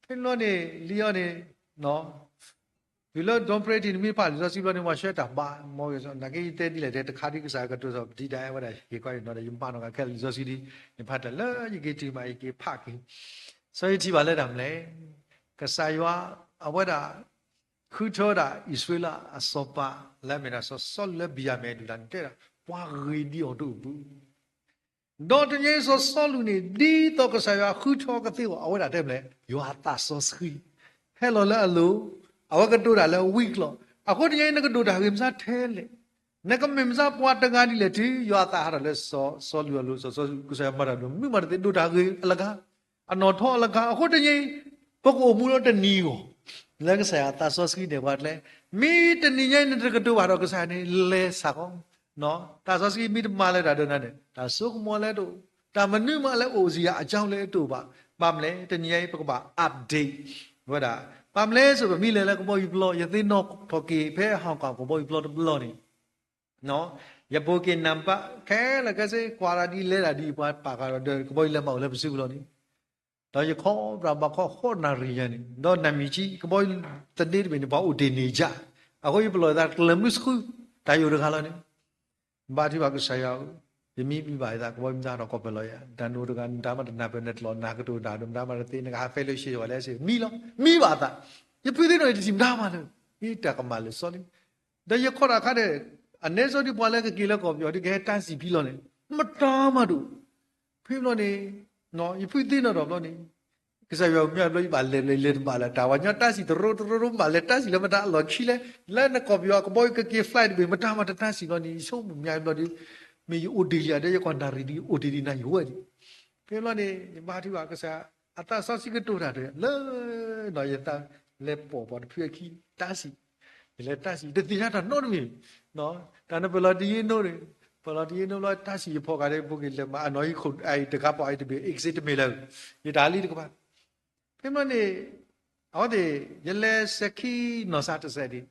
ဖဲန့ၣ်န့ၣ် လံအီၤန့ၣ် တုၤလၢ Dom Pray နမ့ၢ်ဖးလံာ်စီဆှံဘျီန့ၣ် ပှၤဆှၢတၢ်ဘါ မ်နာ်က့ ယတဲဒ်လဲၣ်တဲ တခါဒ်ကစၢ်ကတိၤစီၤပဒံဒၣ် အဝဲဒၣ်ဟ့ၣ်ကွၢ်ယနီၤဒီး ယမၤနီၢ်က့ၤခဲလၢာ်လံာ်စီဆှံဒ် ယဖးတၢ်လၢယက့ၤတုၤမး ယက့ၤဖးက့ၤ, စီၤယထံၣ်ဘၣ်လၢတၢ်မနုၤလဲၣ်, ကစၢ်ယွၤ အဝဲဒၣ် ဃုထၢဒၣ်အံၣ်စရ့လးအစီၤပၤ လၢအမ့ၢ်ဒၣ်စီၤစီလူးလၢဘံၣ်ယၤမဲာ်အဒုၣ်တၢ်န့ၣ် တဲဒၣ် ပှၤဂ့ၤဒ်အီၤတအိၣ်ဘၣ်. ဒီးတနံၤအံၤစီၤစီလူးန့ၣ် ဒ်သိးကစၢ်ယွၤဃုထၢကသ့အီၤ အဝဲဒၣ်တဲမနုၤလဲၣ်, ယွၤအသးစီဆှံ ဟဲလီၤလၢအလိၤ, အဝဲကတိၤတၢ်လၢအဝံအကျိၤ, အဃိတနံၤအံၤ နကဒိၣ်တၢ်ဂ့ၤမစါထဲလဲၣ်, နကမ့ၢ်မစါပှၤတဂၤဒ်လဲၣ်တုၤ ယွၤအသးဟးထီၣ်လၢစီၤစီလူးအလိၤ, စီၤစီလူး ကစၢ်ယွၤမၤတၢ်ဒိၣ်မး မ့ၢ်မၤတသ့ ဒိၣ်တၢ်ဂ့ၤအလၢ်ဂၤ အနီၣ်ထီအလၢ်ဂၤ, အဃိတနံၤအံၤ ပကအိၣ်မူလၢတနံၤအဂီၢ် လၢကစၢ်ယွၤအသးစီဆှံန့ၣ်ပှၤကျဲ, မ့ၢ်တနံၤညါအံၤ နတကတိၤဘၣ်ဒီးကစၢ်န့ၣ် လဲၤစ့ၢ်ကီး, သးစီဆှံမ့ၢ်တမၤလၢတၢ်ဒီးနၤန့ၣ် တၢ်ဆိကမိၣ်လၢတအိၣ်, တၢ်မနုၤမးလၢအိၣ်စ့ၢ်ကီးအကၠီလၢတအိၣ်ဘၣ်. ဘၣ်မနုၤလဲၣ်, တနံၤညါအံၤ ပကဘၣ် update ဝဲဒၣ်, ဘၣ်မနုၤလဲၣ်, ပမ့ၢ်လဲၤလၢကဘီယူၤပျီ, ယသ့ၣ်နီၣ်ထီၣ်က့ၤဖဲဟီၣ်ကီၣ်ကဘီယူၤပျီတဘျီန့ၣ် ယဘိးက့ၤနံပါတ် ခဲလၢာ်ခဲဆ့ ကွၢ်တၢ်ဒ်လဲၤတၢ်ဒ် ပှၤပာ်ဃာ်ဒီး ကဘီယူၤလဲၤမၤအိၣ်လၢပစုပူၤလီၤန့ၣ်, ဒီးယခီဖျိဘၣ်ခီဃိးနၣ်ရံၣ်ယၤန့ၣ်, ဒီးနၢ်မံၤကံ ကဘီယူၤသန့တဘ့ၣ်န့ၣ် ပှၤအိၣ်တ့ၢ်န့ၢ်ယၤ, အဃိယပလီၢ်ယသးကျၢၤမုၢ်ဆူ တၢ်ယိာ်တဂၤလီၤန့ၣ် ဘါထုကဖၣ်ကစၢ်ယွၤဧၢ, ယမံဘံၣ်ဘၣ်ယသး ကဘီယူၤမ့ၢ်ဟးထီၣ်ကီၢ်ပယီၤယၤ, တၢ်နအိၣ်တဂၤ နတၢ်မၤတနၢ်ပၢၢ် နတလီၤနၤကတိၤတၢ်ဒီး မတၤမၤတသ့ နကဟးဖဲလၢယဆ့ယွၤလဲၣ်စ့ၢ် မံလီၤ, မံဘၣ်အသး, ယဖုသ့ၣ်နီၣ် ယတထံၣ်မတၤမၤလၢၤ, မ့ၢ်တၢ်ကမၣ်လၢာ်စီလံ. ဒီးယခီၣ်တၢ်ခါဒီး အနဲစီဒ်ပှၤလၢကက့ၤလၢကီၢ်ပယီၤဒ် ကဟဲတၢ်စံၣ်ဖံလီၤန့ၣ် မတၤမၤတအိၣ်, ဖဲဘျီန့ၣ် ယဖုသ့ၣ်နီၣ်ထီၣ်ဘျီန့ၣ် ကစၢ်ယွၤမၢဘျီ ယဘၣ်လဲၤဘျီ ယလဲၤတဘၣ်လၢၤ တၢ်ဝဲညီတၢ်စံၣ်တရိတရိရိ မ့ၢ်ဘၣ်လဲၤတၢ်စံၣ်လၢမတၤအလီၢ်ခံလဲၣ်, လၢနကီၢ်ပယီၤကဘီယူၤကက့ၤ flight တဘ့ၣ် မတၤမၤတတၢ်စံၣ်လီၤန့ၣ် ယဆိကမိၣ်မၢဘျီဒီး မ့ၢ်ယအိၣ်တ့ၢ်လံဧါ ဒီးယကွၢ်နၣ်ရံၣ်ဒ် အိၣ်တ့ၢ်ဒ်နၤယဝဲဒၣ်, ဖဲဘျီန့ၣ် ယဘါထုကဖၣ်ကစၢ် အသးစီဆှံကတိၤတၢ်တဂၤလၢ ယသးလဲၤပိာ်ပှၤတဖုအခံ တၢ်စံၣ်, ယလဲၤတၢ်စံၣ် ယတသ့ၣ်ညါတၢ်နီတမံၤ, တၢ်နပၢၢ်လီၤတယ့နိဒီး ပၢၢ်လီၤတယ့နိဘျီ တၢ်စံၣ်ယဖီၣ်ဃာ်ဒီး ဘိးက့ၤလဲၤမၤအနီၢ်ဟံၣ်ခိၣ်အံၤတကးပီၤအံၤတဘ့ၣ် exit တမ့ၢ်လၢၤ, ယတၢ်လံတကပၤ, ဖဲဘျီန့ၣ် အဝဲသ့ၣ် ယလဲၤစဲၤခံနီၢ်စၢ်တစဲးဒံး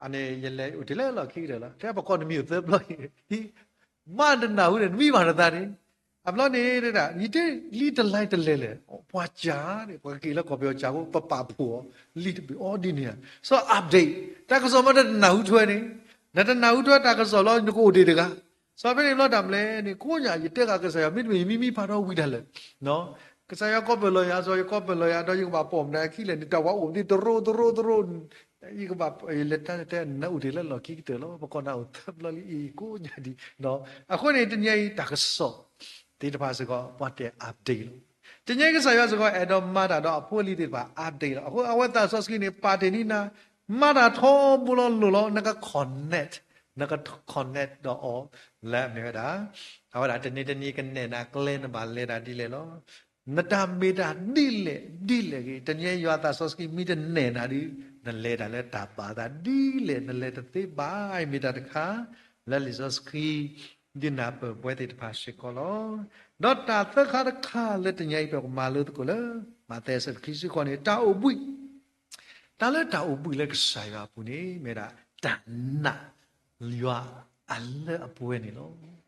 အန့ၣ် ယလဲၤအိၣ်တ့ၢ်လၢလီၢ်ခံကတၢၢ်လီၤ. ထဲပကီၢ်နမံၤအိၣ်သၢဘျီအံၤ, မ့ၢ်တနၢ်ဟူန့ၣ် နမံဘၣ်နသးန့ၣ်, အဘျီန့ၣ် ယတဲလံတလဲတလဲလဲၣ်, ပှၤစၢ်န့ၣ် ပှၤကက့ၤလၢကီၢ်ပယီၤစၢ်ဖိ ပပာ်ဖှိၣ်အီၤ လံာ်တဘ့ၣ်အီၤဒ်န့ၣ်ဧါ. စီၤ update တၢ်ကစီၣ်မ့ၢ်တနၢ်ဟူထွဲန့ၣ်, နတနၢ်ဟူထွဲတၢ်ကစီၣ်လီၤ နကအိၣ်တ့ၢ်တဂၤ. စီၤဖဲန့ၣ်ဘျီတၢ်မနုၤလဲၣ်န့ၣ် ကိးညါ ယတဲဃာ်ကစၢ်ယွၤ မ့တမ့ၢ် ယမံမံဖးထီဝံၤတၢ်လၢာ် ကစၢ်ယွၤကီၢ်ပၢၢ်လီၤယၤ, စီၤယွၤကီၢ်ပၢၢ်လီၤယၤ, ဒီးယကဘၣ်ပိာ်မတၤခံလဲၣ်န့ၣ် တၢ်ဝဲအိၣ်ဒံးတရိတရိတရိ, ယကဘၣ်လဲၤတၢ်လဲၤတဲနအိၣ်တ့ၢ်လၢလီၢ်ခံကတၢၢ်လီၤ. ပကိးနၢ်အိၣ်သၢဘျီလံအံၤကိးညါဒံး. အဃိန့ၣ် တနံၤအံၤတၢ်ကစီၣ်သ့ၣ်တဖၣ်စ့ၢ်ကီး ပှၤတဲ update လီၤ. တနံၤအံၤကစၢ်ယွၤစ့ၢ်ကီးအဲၣ်ဒိးမၤတၢ်ဒီးအဖိအလံၤသ့ၣ်တဖၣ် update လီၤ. အဃိအဝဲသးစီဆှံန့ၣ် ပာ်တ့ၢ်န့ၢ်နၤ, မၤတၢ်ထီဘိလီၤလိၤလီၤ, နက connect, နက connect ဒီးအီၤလၢအမ့ၢ်ဝဲဒၣ် အဝဲဒၣ်တနံၤတနံၤကနဲၣ်နၤကျဲနဘၣ်လဲၤတၢ်ဒ်လဲၣ်လီၤ. နတၢ်မ့ၢ်တၢ်ဒ်လဲၣ်ဒ်လဲၣ်ဂ့ၤ, တနံၤအံၤယွၤသးစီဆှံမ့ၢ်တနဲၣ်နၤဒီး နလဲၤတၢ်လၢတၢ်ဘၣ်သးဒ်လဲၣ်, နလဲၤတသ့ဘၣ်. မ့ၢ်တၢ်တခါလၢလံာ်စီဆှံ ဒုးနၢ်ပၢၢ်ပဝဲသ့ၣ်တဖၣ်စ့ၢ်ကီးလီၤ. ဒီးတၢ်သၢခါတခါလၢတနံၤအံၤပကမၤလိသကိးလၢ မးသဲအဆၢတဆံဃိးန့ၣ် တၢ်အိၣ်ဘှံး, တၢ်လၢတၢ်အိၣ်ဘှံးလၢကစၢ်ယွၤအပူၤန့ၣ် မ့ၢ်ဒၣ်တၢ်နာ်ယွၤအလၢအပှဲၤန့ၣ်လီၤ.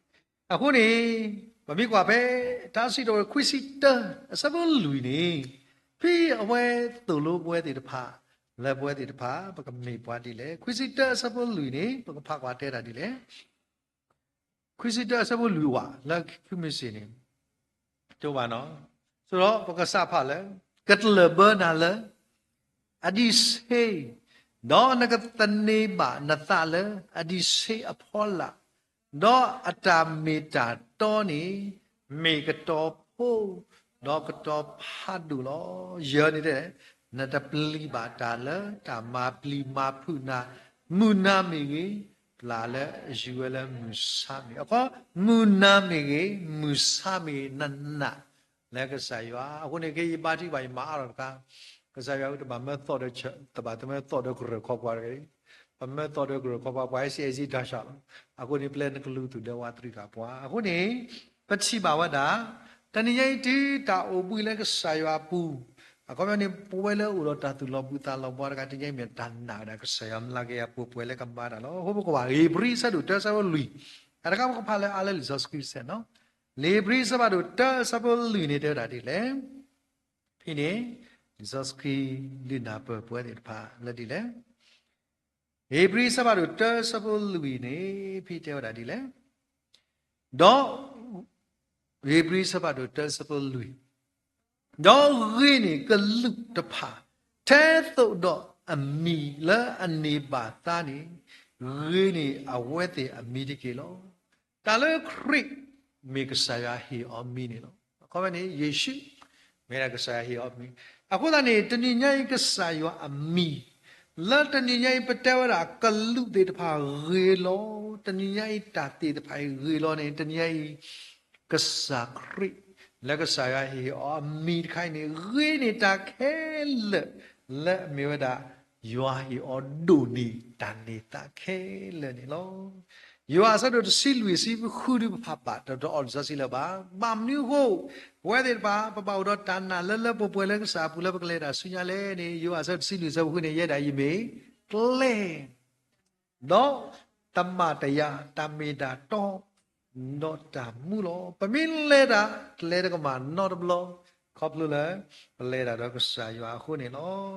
အဃိန့ၣ် ပမ့ၢ်ကွၢ်ဖဲ ထါစံးထီၣ်ပတြၢၤခွံဆံတၢအဆၢဖိလွံၢ်န့ၣ်, ဖဲအဝဲသိၣ်လိပဝဲသ့ၣ်တဖၣ် လၢပဝဲသ့ၣ်တဖၣ် ပကမ့ၢ်ပှၤဒ်လဲၣ်. ခွံဆံတၢအဆၢဖိလွံၢ်န့ၣ် ပကဖးကွၢ်တဲတၢ်ဒ်လဲၣ်. ခွံဆံတၢအဆၢဖိလွံၢ်ဝဲ လၢခံမ့ၢ်စ့ၢ်န့ၣ် တဘၣ်နီၤ, ဆိဒီးပကစးဖးလၢ ကတလၢၢ်ဘၢနၤလၢ အဒံးဆှံ, ဒီးနကသန့ၤဘၣ်နသးလၢအဒံးဆှံအဖီလာ်, ဒီးအတၢ်မ့ၢ်တၢ်တီန့ၣ် မ့ၢ်ကတီၤဖိ, ဒီးကတီၤဖးဒိၣ်လီၤ. ယဲၢ်န့ၣ်တဲ, နတပျံၤဘၣ်တၢ်လၢတၢ်မၤပျံၤမၤဖုးနၤ, မုၢ်နၤမ့ၢ်ဂ့ၤ, ပျၢ်လၢအယူၤဝဲလၢမုၢ်ဆါမ့ၢ်ဂ့ၤ, အခီ မုၢ်နၤမ့ၢ်ဂ့ၤ, မုၢ်ဆါမ့ၢ်ဂ့ၤ, နနာ်လၢကစၢ်ယွၤ. အဃိန့ၣ် ခဲအံၤယဘါထုကဖၣ် ယမၤအါထီၣ်တခါ, ကစၢ်ယွၤဧၢ တဘၣ်မၢသီၣ်ဒီး တဘၣ်မၢသီၣ်ဒီးကရၢၢ်ခီပှၤတဂ့ၤ, ပမၢသီၣ်ဒီးကရၢၢ်ခီပှၤ ပှၤဟဲစံးအဲၣ်စံးတၢ်ဆှးလီၤ. အဃိန့ၣ် ပျဲနကလူးသူၣ်ဒဲဝါတရံးဃာ်ပှၤ. အဃိန့ၣ် ပထံၣ်ဘၣ်ဝဲဒၣ် တနံၤညါအံၤတုၤတၢ်အိၣ်ဘှံးလၢကစၢ်ယွၤအပူၤ, အခီပညီန့ၣ် ပဝဲလၢအိၣ်ဒီးတၢ်သူၣ်လီၤဘှံးသးလီၤဘှါတဂၤ တနံၤညါအံၤမ့ၢ်တၢ်နာ်ဝဲဒၣ် ကစၢ်ယွၤမျးကယၤပှဲၤပှဲၤလၢကမၤတၢ်လီၤ. အဃိပကကွၢ် ဧ့ၤဘြံၤအဆၢဒိၣ်တၢအဆၢဖိလွံၢ်, အတခါပကဖးလၢအါလၢလံာ်စီဆှံတဆဲးနီၤ, ဧ့ၤဘြံၤအဆၢဖးဒိၣ်တၢအဆၢဖိလွံၢ်န့ၣ် တဲဝဲဒၣ်ဒ်လဲၣ်. ဖဲန့ၣ် လံာ်စီဆှံဒုးနၢ်ပၢၢ်ပဝဲသ့ၣ်တဖၣ်လၢဒ်လဲၣ်. ဧ့ၤဘြံၤအဆၢဖးဒိၣ်တၢအဆၢဖိလွံၢ်န့ၣ် ဖဲတဲဝဲဒၣ်ဒ်လဲၣ်. ဒီး ဧ့ၤဘြံၤအဆၢဖးဒိၣ်တၢအဆၢဖိလွံၢ်, ဒီးဂ့ၤန့ၢ်ကလူးတဖၣ် ထဲသိးဒီးအမံၤလၢအန့ၢ်ဘၣ်သါန့ၣ်, ဂ့ၤန့ၢ်အဝဲသ့ၣ်အမံၤတက့ၢ်လီၤ. တၢ်လၢခရံာ်မ့ၢ်ကစၢ်ယွၤဟ့ၣ်အီၤမံၤန့ၣ်လီၤ. အခီပညီန့ၣ် ယ့ၣ်ၡူး မ့ၢ်ဒၣ်ကစၢ်ယွၤဟ့ၣ်အီၤမံၤ. အဃိသတးန့ၣ် တနံၤညါအံၤကစၢ်ယွၤအမံၤ လၢတနံၤညါအံၤ ပတဲဝဲဒၣ်ကလူးသ့ၣ်တဖၣ်ဂ့ၤလီၤ, တနံၤညါအံၤတၢ်သ့ၣ်တဖၣ်အံၤဂ့ၤလီၤန့ၣ် တနံၤညါအံၤ ကစၢ်ခရံာ် လၢကစၢ်ယွၤဟ့ၣ်အီၤအမံၤတခါအံၤန့ၣ် ဂ့ၤန့ၢ်တၢ်ခဲလၢာ် လၢအမ့ၢ်ဝဲဒၣ် ယွၤဟ့ၣ်အီၤဒိၣ်န့ၢ်တၢ်န့ၢ်သါခဲလၢာ်န့ၣ်လီၤ. ယိၤဟၣ်အဆၢဒိၣ်တဆံလွံၢ်အဆၢဖိဃုဒီး ပဖးဘၣ်တတီၤအီၤလံာ်စီဆှံလၢၤဘၣ်. ဘၣ်မနုၤအဃိ ပဝဲသ့ၣ်တဖၣ် ပဘၣ်အိၣ်ဒီးတၢ်နာ်လၢလၢပှဲၤပှဲၤလၢကစၢ်အပူၤလၢပကလဲၤတၢ်ဆူညါလဲၣ်န့ၣ် ယိၤဟၣ်အဆၢဒိၣ်တဆံလွံၢ်အဆၢဖိဃုန့ၣ် ယဲဒၣ်အံၤမ့ၢ်ကျဲ ဒီးတၢ်မၤတယၤ တၢ်မ့ၢ်တၢ်တီ ဒီးတၢ်မူလီၤ. ပမ့ၢ်လဲၤတၢ် တလဲၤတကမၣ်နီတဘျီ ခီဖျိလၢ ပလဲၤတၢ်ဒီးကစၢ်ယွၤအဃိန့ၣ်လီၤ.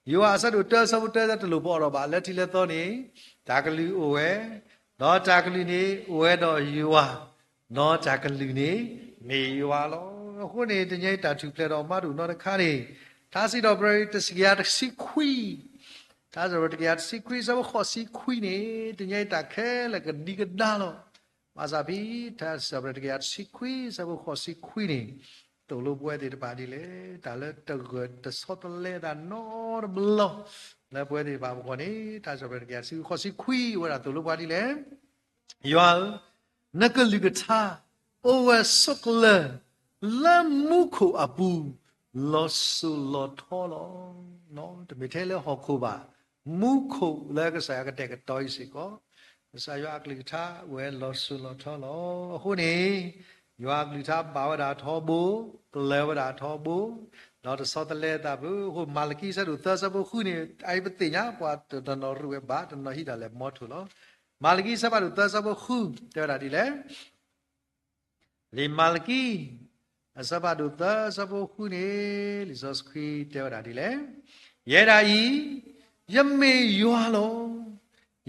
ယိၤဟၣ်အဆၢဒိၣ်တၢအဆၢဖိတၢ တလိၣ်ပအီၣ်ထီၣ်ဘၣ် လၢထံးလၢသီန့ၣ် တၢ်ကလုၢ်အိၣ်ဝဲ, ဒီးတၢ်ကလုၢ်န့ၣ် အိၣ်ဝဲဒီးယွၤ, ဒီးတၢ်ကလုၢ်န့ၣ် မ့ၢ်ယွၤလီၤ. အဃိန့ၣ် တနံၤအံၤတၢ်ထူၣ်ဖျဲးဒီးမၤတအိၣ်နီတခါန့ၣ် ထါစံးထီၣ်ပတြၢၤတကယၤတဆံခွံ ထါစံးထီၣ်ပတြၢၤတကယၤတဆံခွံ အဆၢဖိဃိးဆံခွံန့ၣ် တနံၤအံၤတၢ်ခဲလၢာ်ကဒံကဒါလီၤ. ဘၣ်ဆၣ်ဖဲ ထါစံးထီၣ်ပတြၢၤတကယၤတဆံခွံ အဆၢဖိဃိးဆံခွံန့ၣ် သိၣ်လိပဝဲသ့ၣ်တဖၣ်ဒ်လဲၣ်, တၢ်လၢတဂၢၢ်တဆီတလဲသးနီတဘျီ လၢပဝဲသ့ၣ်တဖၣ်အဂီၢ်န့ၣ် ထါစံးထီၣ်ပတြၢၤတကယၤတဆံခွံ အဆၢဖိဃိးဆံခွံ ဝဲဒၣ်သိၣ်လိပှၤဒ်လဲၣ်. ယွၤဧၢ, နကလုၢ်ကထါ အိၣ်ဝဲဆိးကျၢၤ လၢမူခိၣ်အပူၤ လီၤစိၤလီၤထီလီၤ. တမ့ၢ်ထဲလၢဟီၣ်ခိၣ်ဘၣ်, မူခိၣ်လၢကစၢ်ယွၤကတဲာ်ကတီၤအံၤစ့ၢ်ကီး, ကစၢ်ယွၤအကလုၢ်ကထါအိၣ်ဝဲလီၤစိၤလီၤထီလီၤ. အဃိန့ၣ် ယွၤအကလုၢ်ကထါဘၣ်ဝဲဒၣ်ထီဘိ, ပျၢၤဝဲဒၣ်ထီဘိ, ဒီးတဆီတလဲသးဘၣ်. အဃိ မၤလကံအဆၢဒိၣ်သၢအဆၢဖိဃုန့ၣ် အအံၤပသ့ၣ်ညါ ပှၤတနီၤရ့ဝဲဘၣ်, တနီၤဟံးဒၣ်လဲာ်မီထိၣ်လီၤ. မၤလကံအဆၢဖးဒိၣ်သၢအဆၢဖိဃု တဲဝဲဒၣ်ဒ်လဲၣ်. လံာ်မၤလကံ အဆၢဖးဒိၣ်သၢအဆၢဖိဃုန့ၣ် လံာ်စီဆှံတဲဝဲဒၣ်ဒ်လဲၣ်. ယဲဒၣ်အံၤ ယမ့ၢ်ယွၤလီၤ.